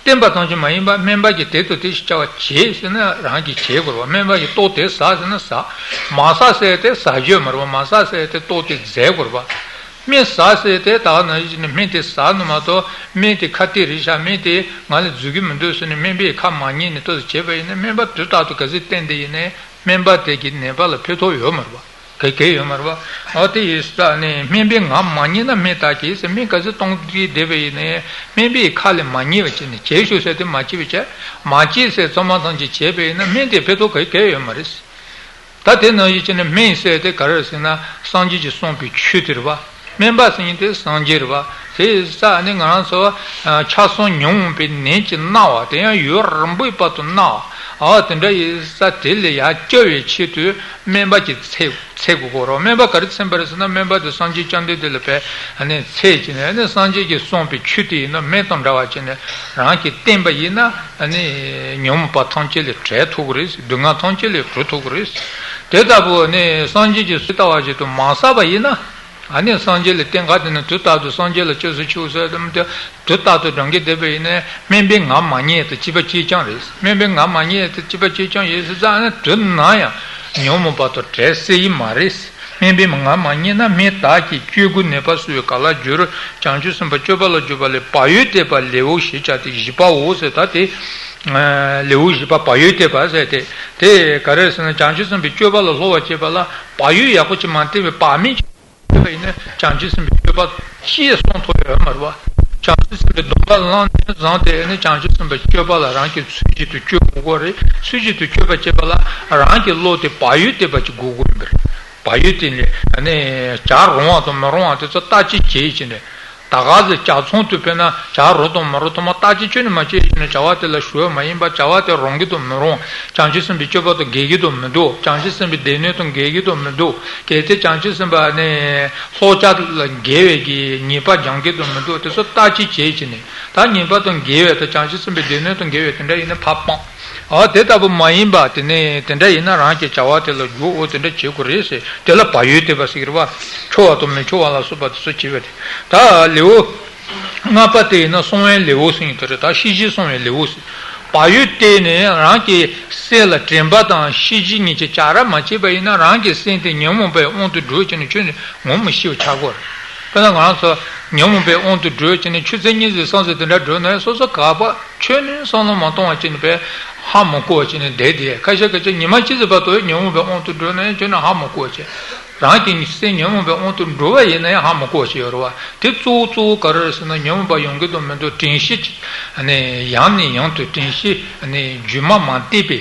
བསྟེན་པ་ཙམ་གྱིས་མ་ཡིན་པ་སྨན་པ་གིས་དེ་དང་དེ་ཞིག་བྱ་བ་བྱེད་ཟེར་ན་རང་གིས་བྱེད་དགོས་རེད་བ། སྨན་པ་གིས་ལྟོ་དེ་ཟ་ཟེར་ན་ཟ། མ་ཟ་ཟེར་ཏེ་ཟ་རྒྱུ་མ་རེད་བ། མ་ཟ་ཟེར་ཏེ་ལྟོ་དེ་འཛེག་དགོས་རེད་བ། སྨན་ཟ་ཟེར་དེ་ད་ག་ནང་བཞིན་གྱི་ནི་སྨན་དེ་ཟ་ནི་མ་གཏོགས་སྨན་དེ་ཁ་གཏད་རེད་ཤག་སྨན་དེ་ང་ལ་འཛུལ་གྱི་མི་འདུག་ཟེར་ནས་སྨན་པས་ཁ་མ་ཉན་ནས་ཏོག་ཙམ་བྱས་པ་ཡིན་ན། སྨན་པ་དུས་རྟག་ཏུ་ག་ཚོད་བསྟེན་བསྡད་ཡིན་ནའི་སྨན་པ་དེ་གི་ནད་པ་ལ་ཕན་ཐོགས་ཡོད་མ་རེད་པ། ག་གེ་ཡོད་མ་རེད་པ། འོ་དེ་ཡིན་ཙང་ནས་སྨན་པས་ང་མ་ཉན་ན་སྨན་བཏགས་ཀྱིས་ཟེར། སྨན་ག་ཚོད་གཏོང་གི་བསྡད་པ་ཡིན་ནའི་སྨན་པས་ཁ་ལ་མ་ཉན་པ་བྱས་ནས་བྱེད་ཤོག་ཟེར་དེ་མ་བྱེད་པ་བྱས། མ་བྱེད་ཟེར་ཚང་མ་ཐམས་ཅད་བྱས་པ་ཡིན་ན་སྨན་དེ་ཕན་ཐོགས་ག་གེ་ཡོད་མ་རེད། ད་དེ་ནང་བཞིན་བྱས་ནས་སྨན་ཟེར་དེ་ག་རེ་རེད་ཟེར་ན་སངས་རྒྱས་ཀྱིས་གསུངས་པའི་ཆོས་དེ་རེད་པ། སྨན་པ་ཟེར་མཁན་དེ་སངས་རྒྱས་རེད་པ། དེ་ཡིན་ཙང་ནི་ང་རང་ཚོ་ཆགས་སོགས་ཉོན་མོངས་པའི་ནད་ཀྱིས་མནར་བ་དེ་ཡང་ཡུན་རིང་པོའི་བར་དུ་མནར་བ། འོ་དེ་འདྲ་ཡིན་ཙང་དེ་ལས་ཡར་སྐྱོབ་པའི་ཆེད་དུ་སྨན་པ་གྱིས་འཚོལ་འཚོལ་དགོས་ཀྱི་རེད། སྨན་པ་ག་རེ་འཚོལ་བ་རེད་ཟེར་ན་སྨན་པ་དེ་སངས་རྒྱས་བཅོམ་ལྡན་འདས་ལ་ཕར་ནས་འཚོལ་བྱས་ནས་ནི་སངས་རྒྱས་ཀྱིས་གསུངས་པའི་ཆོས་དེ་ཡིན་ན་སྨན་དང་འདྲ་བ་བྱས་ནས་རང་གིས་བསྟེན་པ་ཡིན་ན་ནི་ཉོན་མོངས་པ་ཐམས་ཅད་ལས་བྲལ་ཐུབ་ཀྱི་རེད། སྡུག་བསྔལ་ཐམས་ཅད་ལས་གྲོལ་ཐུབ་ཀྱི་རེད། དེ་ལྟ་བུ་ནི་སངས་རྒྱས་ཀྱིས་ཇི་ལྟ་བ་བཞིན་དུ་མ་བསགས་པ་ཡིན་ན། ཨ་ནི་སངས་རྒྱས་ལ་བསྟེན་ག་དེ་ནི་དུས་རྟག་ཏུ་སངས་རྒྱས་ལ་སྐྱབས་སུ་མཆིའོ་ཟེར་དུས་དུས་རྟག་ཏུ་འབྲང་གི་བསྡད་པ་ཡིན་ན་སྨན་པས་ང་མ་ཉན་དེ་ཅི་པ་ཅི་ཅང་རེད། སྨན་པས་ང་མ་ཉན་དེ་ཅི་པ་ཅི་ཅང་ཡིན་ཟེར་ཙང་ནི་དུས་ནམ་ཡང་ཉོན་མོངས་པ་དང་བྲལ་སྲིད་ཡིན་མ་རེད། སྨན་པས་ང་མ་ཉན་ན་སྨན་བཏགས་ཀྱིས། སྤྱོད་དགུ་ནད་པ་གསོ་བའི་ག་ལ་འགྱུར། བྱང་ཆུབ་སེམས་དཔའ་སྤྱོད་པ་ལ་འཇུག་པ་ལས། བག་ཡོད་བསྟེན་པ་ལེའུ་ཞེས་བྱ་སྟེ་བཞི་པའོ་ཟེར། ད་དེ་ལེའུ་བཞི་པ་བག་ཡོད་བསྟེན་པ་ཟེར་དེ་དེ་ག་རེ་ཟེར་ན་བྱང་ཆུབ་སེམས་དཔའི་སྤྱོད་པ་ལ་སློབ་པར་བྱེད་པ་ལ་བག་ཡོད་ཡག་པོ་ཅིག་མ་བསྟེན་པའི་བག་མེད་ཅིག་བྱས་པ་ཡིན་ན་བྱང་ཆུབ་སེམས་དཔའི་སྤྱོད་པ་ཅིག་སྲུང་ཐུབ་ཡོད་མ་རེད་པ། བྱང་ཆུབ་སེམས་དཔའི་སྡོམ་པ་བླངས་ནས་བཟུང་སྟེ་ནི་བྱང་ཆུབ་སེམས་དཔའི་སྤྱོད་པ་ལ་རང་གིས་ཚུལ་བཞིན་དུ་སྤྱོད་དགོས་ཀྱི་རེད། ཚུལ་བཞིན་དུ་སྤྱོད་པ་བྱེད་པ་ལ་རང་གི་བློ་དེ་བག་ཡོད་བསྟེན་པ་ཅིག་དགོས་ཀྱི་ཡོད་པ་རེད། བག་ཡོད་བསྟེན་ནས་ནི་བྱ་རུང་བ་དང་མི་རུང་བ་དེ་ཚོ་བརྟག་དཔྱད་བྱས་བྱས་ནས་ད་ག་ཟེ་བྱ་ཚོང་དུ་ཕེབས་ན་བྱ་རུང་དང་མི་རུང་ཐོག་མར་བརྟག་དཔྱད་ཁྱོན་ནས་མ་བྱས་བྱས་ནས་བྱ་བ་དེ་ལ་ཞུགས་པ་མ་ཡིན་པར་བྱ་བ་དེ་རུང་གི་དང་མི་རུང་། བྱང་ཆུབ་སེམས་དཔའི་སྤྱོད་པ་དང་འགལ་གྱི་དང་མི་འདུག། བྱང་ཆུབ་སེམས་དཔའི་སྡེ་སྣོད་དང་འགལ་གྱི་དང་མི་འདུག། གལ་ཏེ་བྱང་ཆུབ་སེམས་དཔའ་ནི་ལྷོ་བྱ་ལ་འགལ་བའི་གི་ཉེས་པ་སྦྱང་གི་དང་མི་འདུག། དེ་ཚོ་བརྟག་དཔྱད་བྱས་བྱས་ནས་ད་ཉེས་པ་དང་འགལ་བའི་ད་བྱང་ཆུབ་སེམས་དཔའི་སྡེ་སྣོད་དང་འགལ་བའི་དེ་འདྲ་ཡིན་ན་ཕར་སྤང་། ཨ་དེ་ལྟ་བུ་མ་ཡིན་པ་དེ་ནས་དེ་འདྲ་ཡིན་ན་རང་གི་བྱ་བ་དེ་ལ་འཇུག་འོ་དེ་འདྲ་བྱེད་དགོས་རེད་ཟེར། དེ་ལ་བག་ཡོད་བསྟེན་པ་ཟེར་གྱི་རེད་པ། འཆོལ་བ་དང་མི་འཆོལ་བ་ལ་སོགས་པ་དེ་ཚོ་བྱེད་པ་དེ། ད་ལེའུ་ལྔ་པ་དེ་ཡིན་ན་གསང་བའི་ལེའུ་ཟེར་གྱི་དེ་རེད། ད་ཤེས་བཞིན་གསང་བའི་ལེའུ་ཟེར། བག་ཡོད་བསྟེན་ནས་རང་གི་སེམས་ལ་དྲན་པ་དང་ཤེས་བཞིན་གཉིས་ཀྱི་བྱ་ར་མ་བྱས་པ་ཡིན་ན་རང་གི་སེམས་དེ་ཉོན་མོངས་པའི་དབང་དུ་འགྲོ་བྱས་ནས་ཁྱོན་ནས་ངོ་མི་ཤེས་པ་ཆགས་ཀྱི་རེད། དཔེར་ན་ང་རང་ཚོ་ཉོན་མོངས་པའི་དབང་དུ་འགྲོ་བྱས་ནས་ཆུ་ཚོད་གཉིས་ཙམ་གསུམ་ཙམ་དེ་འདྲ་འགྲོ་ན་སོ་སོ་ག་པ་ཁྱོན་ནས་བསམ་བློ་མ་གཏོང་བ་བྱས་ནས་པས་ཧ་མ་གོ་བ་བྱས་ནས་བསྡད་དེ། ཁ་ཤས་ཁ་ཤས་ཉི་མ་གཅིག་ཙམ་བར་དུ་ཉོན་མོངས་པའི་དབང་དུ་འགྲོ་ན་ཡང་ཁྱོན་ནས་ཧ་མ་གོ་བ་བྱས། རང་གི་སེམས་ཉོན་མོངས་པའི་དབང་དུ་འགྲོ་བ་ཡིན་ན་ཡང་ཧ་མ་གོ་བ་ཞིག་ཡོད་རེད་བ། དེ་གཙོ་བོ་གཙོ་བོ་ག་རེ་རེད་ཟེར་ན་ཉོན་མོངས་པ་ཡོང་གི་དང་མི་འདུག། དྲན་ཤེས་ཀྱི་ནས་ཡང་ནས་ཡང་དུ་དྲན་ཤེས་ནས་རྒྱུན་མ་མ་བསྟེན་པའི་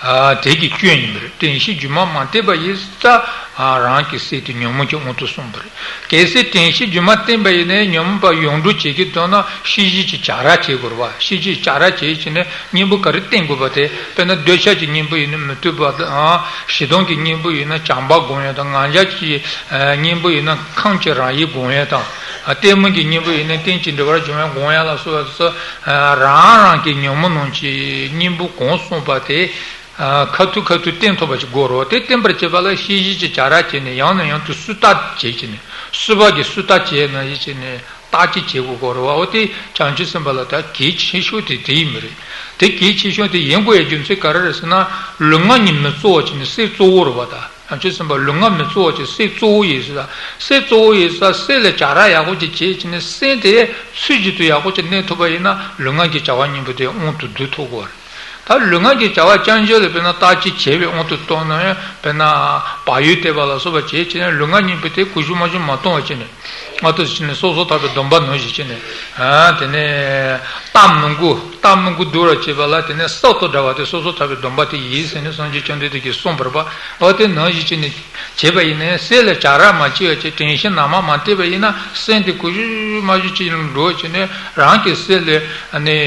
ཨ་དེ་གི་སྐྱོན་ཡིན་པ་རེད། དྲན་ཤེས་རྒྱུན་མ་མ་བསྟེན་པ་ཡིན་ཙང་ཨ་རང་གི་སེམས་དེ་ཉོན་མོངས་ཀྱི་དབང་དུ་སོང་བ་རེད། གལ་སྲིད་དྲན་ཤེས་རྒྱུན་མ་བསྟེན་པ་ཡིན་ན་ཉོན་མོངས་པ་ཡོང་འགྲོ་བྱེད་ཀྱི་འདུག་ན་ཤེས་བཞིན་གྱི་བྱ་ར་བྱེད་དགོས་རེད་བ། ཤེས་བཞིན་བྱ་ར་བྱེད་བྱས་ནས་གཉེན་པོ་ག་རེ་བསྟེན་དགོས་པ་དེ། དཔེར་ན་འདོད་ཆགས་ཀྱི་གཉེན་པོ་ཡིན་ན་མི་ལྟོས་པ་དང་། ཞེ་སྡང་གི་གཉེན་པོ་ཡིན་ན་བྱམས་པ་སྒོམ་ཡ་དང་། ང་རྒྱལ་གྱི་ཨ་གཉེན་པོ་ཡིན་ན་ཁམས་ཀྱི་རང་ཡུལ་སྒོམ་ཡ་དང་། ཨ་གཏི་མུག་གི་གཉེན་པོ་ཡིན་ན་རྟེན་ཅིང་འབྲེལ་བར་འབྱུང་བ་སྒོམ་ཡ་ལ་སོགས་པ་སོགས་ཨ་རང་རང་གི་ཉོན་མོངས་རྣམས་ཀྱི་གཉེན་པོ་གང་གསུངས་པ་དེ་ཨ་ཁ་ཐུག་ཁ་ཐུག་བསྟེན་ཐུབ་པ་ཞིག་དགོས་རེད། དེ་བསྟེན་པར་བྱེད་པ་ལ་ཤེས་བཞིན་གྱི་བྱ་ར་བྱས་ནས་ཡང་ནས་ཡང་དུ་སུས་བརྟག་བྱས་བྱས་ནས་སུས་བརྟག་གིས་སུས་བརྟག་བྱས་ན་ཡིན་བྱས་ནས། བརྟག་དཔྱད་བྱེད་དགོས་ཀྱི་རེད་བ། འོ་དེ་བྱང་ཆུབ་སེམས་དཔའ་ལ་ད་གལ་ཆེ་ཤོས་དེ་དེ་ཡིན་པ་རེད། དེ་གལ་ཆེ་ཤོས་དེ་ཡིན་དགོས་ཡའི་རྒྱུ་མཚན་ག་རེ་རེད་ཟེར་ན། ལུས་ངག་གཉིས་མི་གཙོ་བ་བྱས་ནས་སེམས་གཙོ་བོ་རེད་བ། ད་བྱང་ཆུབ་སེམས་དཔའ་ལུས་ངག་མི་གཙོ་བ་བྱས་སེམས་གཙོ་བོ་ཡིན་ཟེར། སེམས་གཙོ་བོ་ཡིན་ཟེར། སེམས་ལ་བྱ་ར་ཡག་པོ་ཅིག་བྱས་བྱས་ནས་སེམས་དེ་ཚུལ་བཞིན་དུ་ཡག་པོ་ཅིག་གནས་ཐུབ་པ་ཡིན་ན་ལུས་ངག་གི་བྱ་བ་གཉིས་པོ་དེ་དབང་དུ་བསྡུ་ཐུབ་ཀྱི་རེད། ད་ལུས་ངག་གི་བྱ་བ་རྐྱང་རྐྱང་ལ་དཔེར་ན་བརྟག་དཔྱད་བྱས་པའི་དབང་དུ་བཏང་ན་ཡང་དཔེར་ན་བག་ཡོད་བསྟེན་པ་ལ་སོགས་པ་བྱས་བྱས་ནས་ལུས་ངག་གཉིས་པོ་དེ་གུ་ཞུ་མ་ཞུ་མ་གཏོང་བ་བྱས་ནས། ཨ་ཏོ་ཟེར་ནས་སོ་སོར་ཐར་པའི་སྡོམ་པ་ནང་བཞིན་བྱས་ནས། ཨ་དེ་ནས་སྟབས་མི་འགུལ། སྟབས་མི་འགུལ་འདུག་ར་བྱེད་པ་ལ་དེ་ནས་སྲོག་དང་འདྲ་བ་དེ་སོ་སོར་ཐར་པའི་སྡོམ་པ་དེ་ཡིན་ཟེར་ནས་སངས་རྒྱས་བཅོམ་ལྡན་འདས་ཀྱིས་གསུངས་པ་རེད་པ། ཨ་དེ་ནང་བཞིན་བྱས་ནས་བྱས་པ་ཡིན་ནའི་སེམས་ལ་བྱ་ར་མ་བྱས་པ་བྱས། དྲན་ཤེས་ནམ་ཡང་མ་བསྟེན་པ་ཡིན་ན་སེམས་དེ་གུ་ཞུ་མ་ཞུ་ཅིག་ལ་འགྲོ་བྱས་ནས་རང་གི་སེམས་ལ་ཨ་ནི།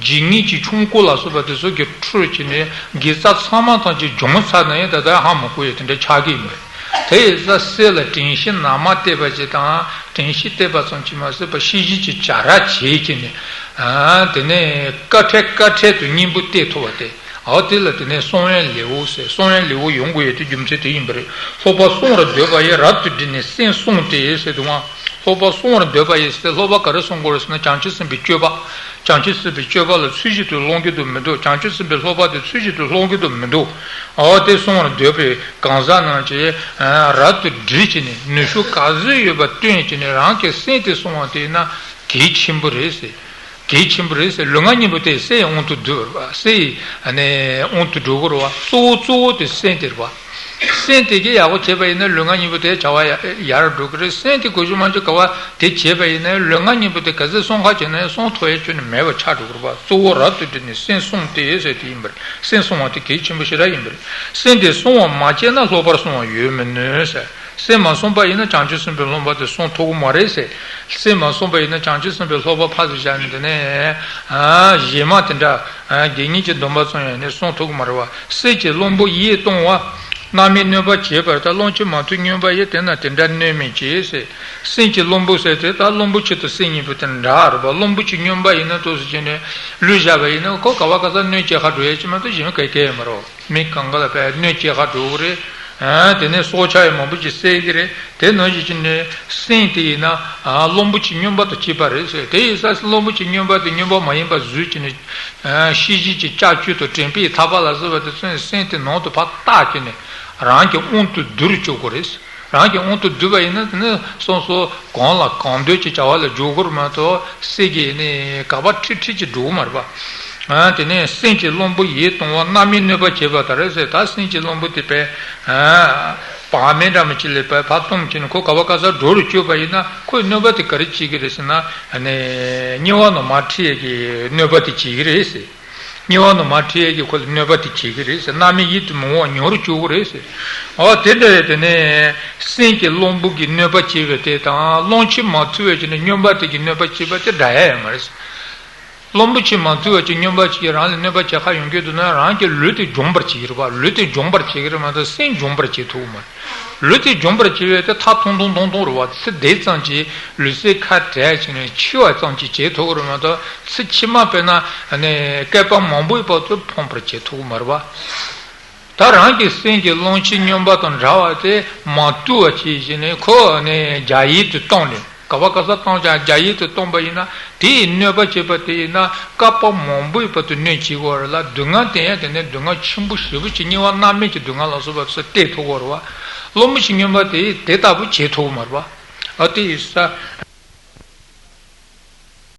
ཇི་སྙེད་ཀྱི་ཆོམ་རྐུན་ལ་སོགས་པ་དེ་ཚོ་གིས་འཁྲུད་བྱས་ནས་དགེ་རྩ་ཚང་མ་ཐམས་ཅད་སྦྱོང་ཚར་ན་ཡང་ད་ལྟ་ཧ་མ་གོ་ཡ་དེ་འདྲ་ཆགས་ཀྱི་ཡིན་པས། དེ་ཡིན་ཙང་སེམས་ལ་དྲན་ཤེས་ནམ་ཡང་བསྟེན་པ་ཅིག་དང་། དྲན་ཤེས་བསྟེན་པ་ཙམ་གྱིས་མ་ཟད་པར་ཤེས་བཞིན་གྱི་བྱ་ར་བྱེད་ཀྱི་ནས། ཨ་དེ་ནས་དཀའ་འཕྲལ་དཀའ་འཕྲལ་དུ་གཉེན་པོ་བསྟེན་ཐུབ་པ་དེ། འོ་དེ་ལ་དེ་ནས་གསང་བའི་ལེའུ་ཟེར། གསང་བའི་ལེའུ་ཡོང་དགོས་ཡས་དེ་རྒྱུ་མཚན་དེ་ཡིན་པ་རེད། སློབ་པ་གསང་བར་འདོད་པ་ཡིས། རབ་ཏུ་དྲིས་ནས་སེམས་བསྲུངས་ཏེ་ཟེར་འདུག་ཨང་། སློབ་པ་གསང་བར་འདོད་པ་ཡིས་ཟེར་སློབ་པ་ག་རེ་གསང་དགོས་རེད་ཟེར་ན། བྱང་ཆུབ་སེམས་དཔའི་སྤྱོད་པ། བྱང་ཆུབ་སེམས་དཔའི་སྤྱོད་པ་ལ་ཚུལ་བཞིན་དུ་སློང་གི་འདུག་མི་འདུག་བྱང་ཆུབ་སེམས་དཔའི་སློབ་པ་དེ་ཚུལ་བཞིན་དུ་སློང་གི་འདུག་མི་འདུག་འོ་དེ་གསང་བར་འདོད་པའི་གང་ཟག་རྣམས་ཀྱིས་རབ་ཏུ་དྲིས་བྱས་ནས། ནུས་ཤུགས་ག་ཚོད་ཡོད་པ་བཏོན་བྱས་ནས་རང་གི་སེམས་དེ་བསྲུང་བ་དེ་ཡིན་ན་གལ་ཆེན་པོ་རེད་ཟེར། གལ་ཆེན་པོ་རེད་ཟེར། ལུས་ངག་གཉིས་པོ་དེ་སེམས་དབང་དུ་བསྡུ་བར་བ། སེམས་ཨ་ནི་དབང་དུ་འགྲོ་དགོས་རེད་བ། གཙོ་བོ་གཙོ་བོ་དེ་སེམས་དེ་རེད་བ། སེམས་དེ་གིས་ཡག་པོ་བྱས་པ་ཡིན་ན་ལུས་ངག་གཉིས་པོ་དེ་བྱ་བ་ཡ་ཡར་འགྲོ་གི་རེད། སེམས་དེ་གོ་ཆོད་མ་ཆོད་ག་བ་དེ་བྱས་པ་ཡིན་ན་ལུས་ངག་གཉིས་པོ་དེ་ག་ཚོད་བསྲུང་ག་བྱས་ན་ཡང་བསྲུང་ཐུབ་ཡ་ཁྱོན་ནས་མེད་པ་ཆགས་འགྲོ་གི་རེད་བ། གཙོ་བོ་རབ་ཏུ་དྲིས་ནས་སེམས་བསྲུངས་ཏེ་ཟེར་དེ་ཡིན་པ་རེད། སེམས་བསྲུང་བ་དེ་གལ་ཆེན་པོ་ཞེ་དྲག་ཡིན་པ་རེད། སེམས་དེ་བསྲུང་བར་མ་བྱས་ན་ལྷག་པར་བསྲུང་བ་ཡོད་མི་ནུས་ཟེར། སེམས་མ་བསྲུངས་པ་ཡིན་ན་བྱང་ཆུབ་སེམས་དཔའི་སློབ་པ་དེ་བསྲུང་ཐུབ་ཀྱི་མ་རེད་ཟེར། སེམས་མ་བསྲུངས་པ་ཡིན་ན་བྱང་ཆུབ་སེམས་དཔའི་སློབ་པ་ཕར་ཚུར་བཞག་ནས་དེ་ནས་ཨ་གཞན་མ་དེ་འདྲ་ཨ་དགེ་བསྙེན་གྱི་སྡོམ་པ་བསྲུང་ཡང་ནི་བསྲུང་ཐུབ་ཀྱི་མ་རེད་བ། སེམས་ཀྱི་རླུང་བུ་ཡིད་གཏོང་བ། སྣང་མེད་གནོད་པ་བྱེད་པར་ཐལ། རླུང་ཕྱིར་མ་ཐུལ་སྨྱོན་པ་ཡིས། དེས་ན་དེ་འདྲ་གནོད་མི་བྱེད་ཟེར། སེམས་ཀྱི་རླུང་བུ་ཟེར་དེ་ད་རླུང་བུ་ཆེད་དུ་སེམས་གཉིས་པོ་དེ་འདྲ་རེད་བ། རླུང་བུ་ཆེ་སྨྱོན་པ་ཡིན་ན་ཏོག་ཙམ་བྱས་ནས་ལུས་བཞག་པ་ཡིན་ན་ཁོ་ག་བ་ག་ས་གནོད་སྐྱེལ་ཁ་འགྲོ་ཡས་ཅི་མ་གཏོགས་གཞན་ག་གེ་ཡོད་མ་རེད། མི་གང་ག་ལ་བས་གནོད་སྐྱེལ་ཁ་འགྲོ་གི་རེད། ཨ་དེ་ནས་སྲོག་ཆགས་ཡང་མང་པོ་ཅིག་བསད་ཀྱི་རེད། དེ་ནང་བཞིན་བྱས་ནས་སེམས་དེ་ཡིན་ན་ཨ་རླུང་བུ་ཆེ་སྨྱོན་པ་དང་བཅས་པ་རེད་ཟེར། དེ་ཡིན་ཙང་རླུང་བུ་ཆེ་སྨྱོན་པ་དེ་སྨྱོན་པ་མ་ཡིན་པ་བཟོས་བྱས་ནས་ཨ་ཤེས་བཞིན་གྱི་ལྕགས་ཀྱུ་དང་དྲན་པའི་ཐག་པ་ལ་སོགས་པ་དེ་ཚོས་སེམས་དེ་ནང་དུ་ཕར་བཏགས་བྱས་ནས་རང་གི་དབང་དུ་བསྡུ་རུ་བཅུག་དགོས་རེད། རང་གི་དབང་དུ་བསྡུས་པ་ཡིན་ན་དེ་ནི་སོ་སོ་གང་ལ་གང་འདོད་ཀྱི་བྱ་བ་ལ་འཇུག་གི་རེད་མ་གཏོགས་སེམས་ཀྱི་ནི་ག་པ་ཁྲིག་ཁྲིག་ཅིག་འགྲོ་གི་མ་རེད་པ། ཨ་དེ་ནས་སེམས་ཀྱི་རླུང་བུ་ཡིད་གཏོང་བ། སྣང་མེད་གནོད་པ་བྱེད་པར་ཐལ་ཟེར། ད་སེམས་ཀྱི་རླུང་བུ་དེ་བས་ཨ་བག་མེད་འདྲ་མོ་ཅིག་ལ་བས་ཕར་གཏོང་བྱས་ནས་ཁོ་ག་བ་ག་ས་འགྲོ་རུ་བཅུག་པ་ཡིན་ན་ཁོས་གནོད་པ་དེ་ག་རེ་བྱེད་ཀྱི་རེད་ཟེར་ན། ཨ་ནི་དམྱལ་བ་ནང་མ་ཁྲིད་ཡས་ཀྱི་གནོད་པ་དེ་བྱེད་ཀྱི་རེད་ཟེར། དམྱལ་བ་ནང་མ་ཁྲིད་ཡས་ཀྱི་ཁོ་ལ་གནོད་པ་དེ་བྱེད་ཀྱི་རེད་ཟེར། སྣང་མེད་ཡིད་དུ་མི་འོང་བ་མྱོང་རུ་བཅུག་གི་རེད་ཟེར། འོ་དེ་འདྲ་རེད། དེ་ནས་སེམས་ཀྱི་རླུང་བུ་གིས་གནོད་པ་བྱེད་པ་དེ་དང་རླུང་ཕྱིར་མ་ཐུལ་བའི་ཕྱིར་ནས་སྨྱོན་པ་དེ་གིས་གནོད་པ་བྱེད་པ་དེ་འདྲ་ཡ་ཡོད་མ་རེད་ཟེར། རླུང་བུ་ཕྱིར་མ་ཐུལ་བའི་ཕྱིར་སྨྱོན་པ་ཅིག་གིས་རང་ལ་གནོད་པ་བྱེད་ཁ་ཡོང་གི་འདུག་ན་རང་གི་ལུས་དེ་འཇོམས་པར་བྱེད་ཀྱི་རེད་པ། ལུས་དེ་འཇོམས་པར་བྱེད་ཀྱི་རེད་མ་གཏོགས་སེམས་འཇོམས་པར་བྱེད་ཐུབ་ཀྱི་མ་རེད། ལུས་དེ་འཇོམས་པར་བྱེད་པའི་དེ་ཐག་ཐུང་ཐུང་ཐུང་ཐུང་རེད་བ། ཚེ་འདི་ཙམ་གྱིས་ལུས་སེམས་ཁ་བྲལ་བྱས་ནས་འཆི་བ་ཙམ་གྱིས་བྱེད་ཐུབ་ཀྱི་རེད་མ་གཏོགས་ཚེ་ཕྱི་མ་དཔེར་ན་ནི་བསྐལ་པ་མང་པོའི་བར་དུ་ཕོངས་པར་བྱེད་ཐུབ་ཀྱི་མ་རེད་བ། ད་རང་གི་སེམས་ཀྱི་རླུང་ཕྱིར་སྨྱོན་པ་དང་འདྲ་བ་དེ་མ་བཏུལ་བ་བྱས་བྱས་ནས་ཁོ་ནི་རྒྱ་ཡིས་དུ་བཏང་ནས་ག་བ་ག་ས་བཏང་ཀྱང་རྒྱ་ཡིས་དུ་བཏང་པ་ཡིན་ན་དེ་ཡི་གནོད་པ་བྱེད་པ་དེ་ཡིན་ན་བསྐལ་པ་མང་པོའི་བར་དུ་གནོད་བྱེད་དགོས་རེད་ལ། སྡུག་བསྔལ་དེ་ཡང་དེ་ནི་སྡུག་བསྔལ་ཆེན་པོ་ཞེ་པོ་ཅིག་དམྱལ་བ་མནར་མེད་ཀྱི་སྡུག་བསྔལ་ལ་སོགས་པ་ཚུར་སྟེར་ཐུབ་ཀྱི་རེད་བ། རླུང་བུ་ཕྱིར་སྨྱོན་པ་དེ་ཡིས་དེ་ལྟ་བུ་བྱེད་ཐུབ་ཀྱི་མ་རེད་བ། ཨ་དེ་ཡིན་ས།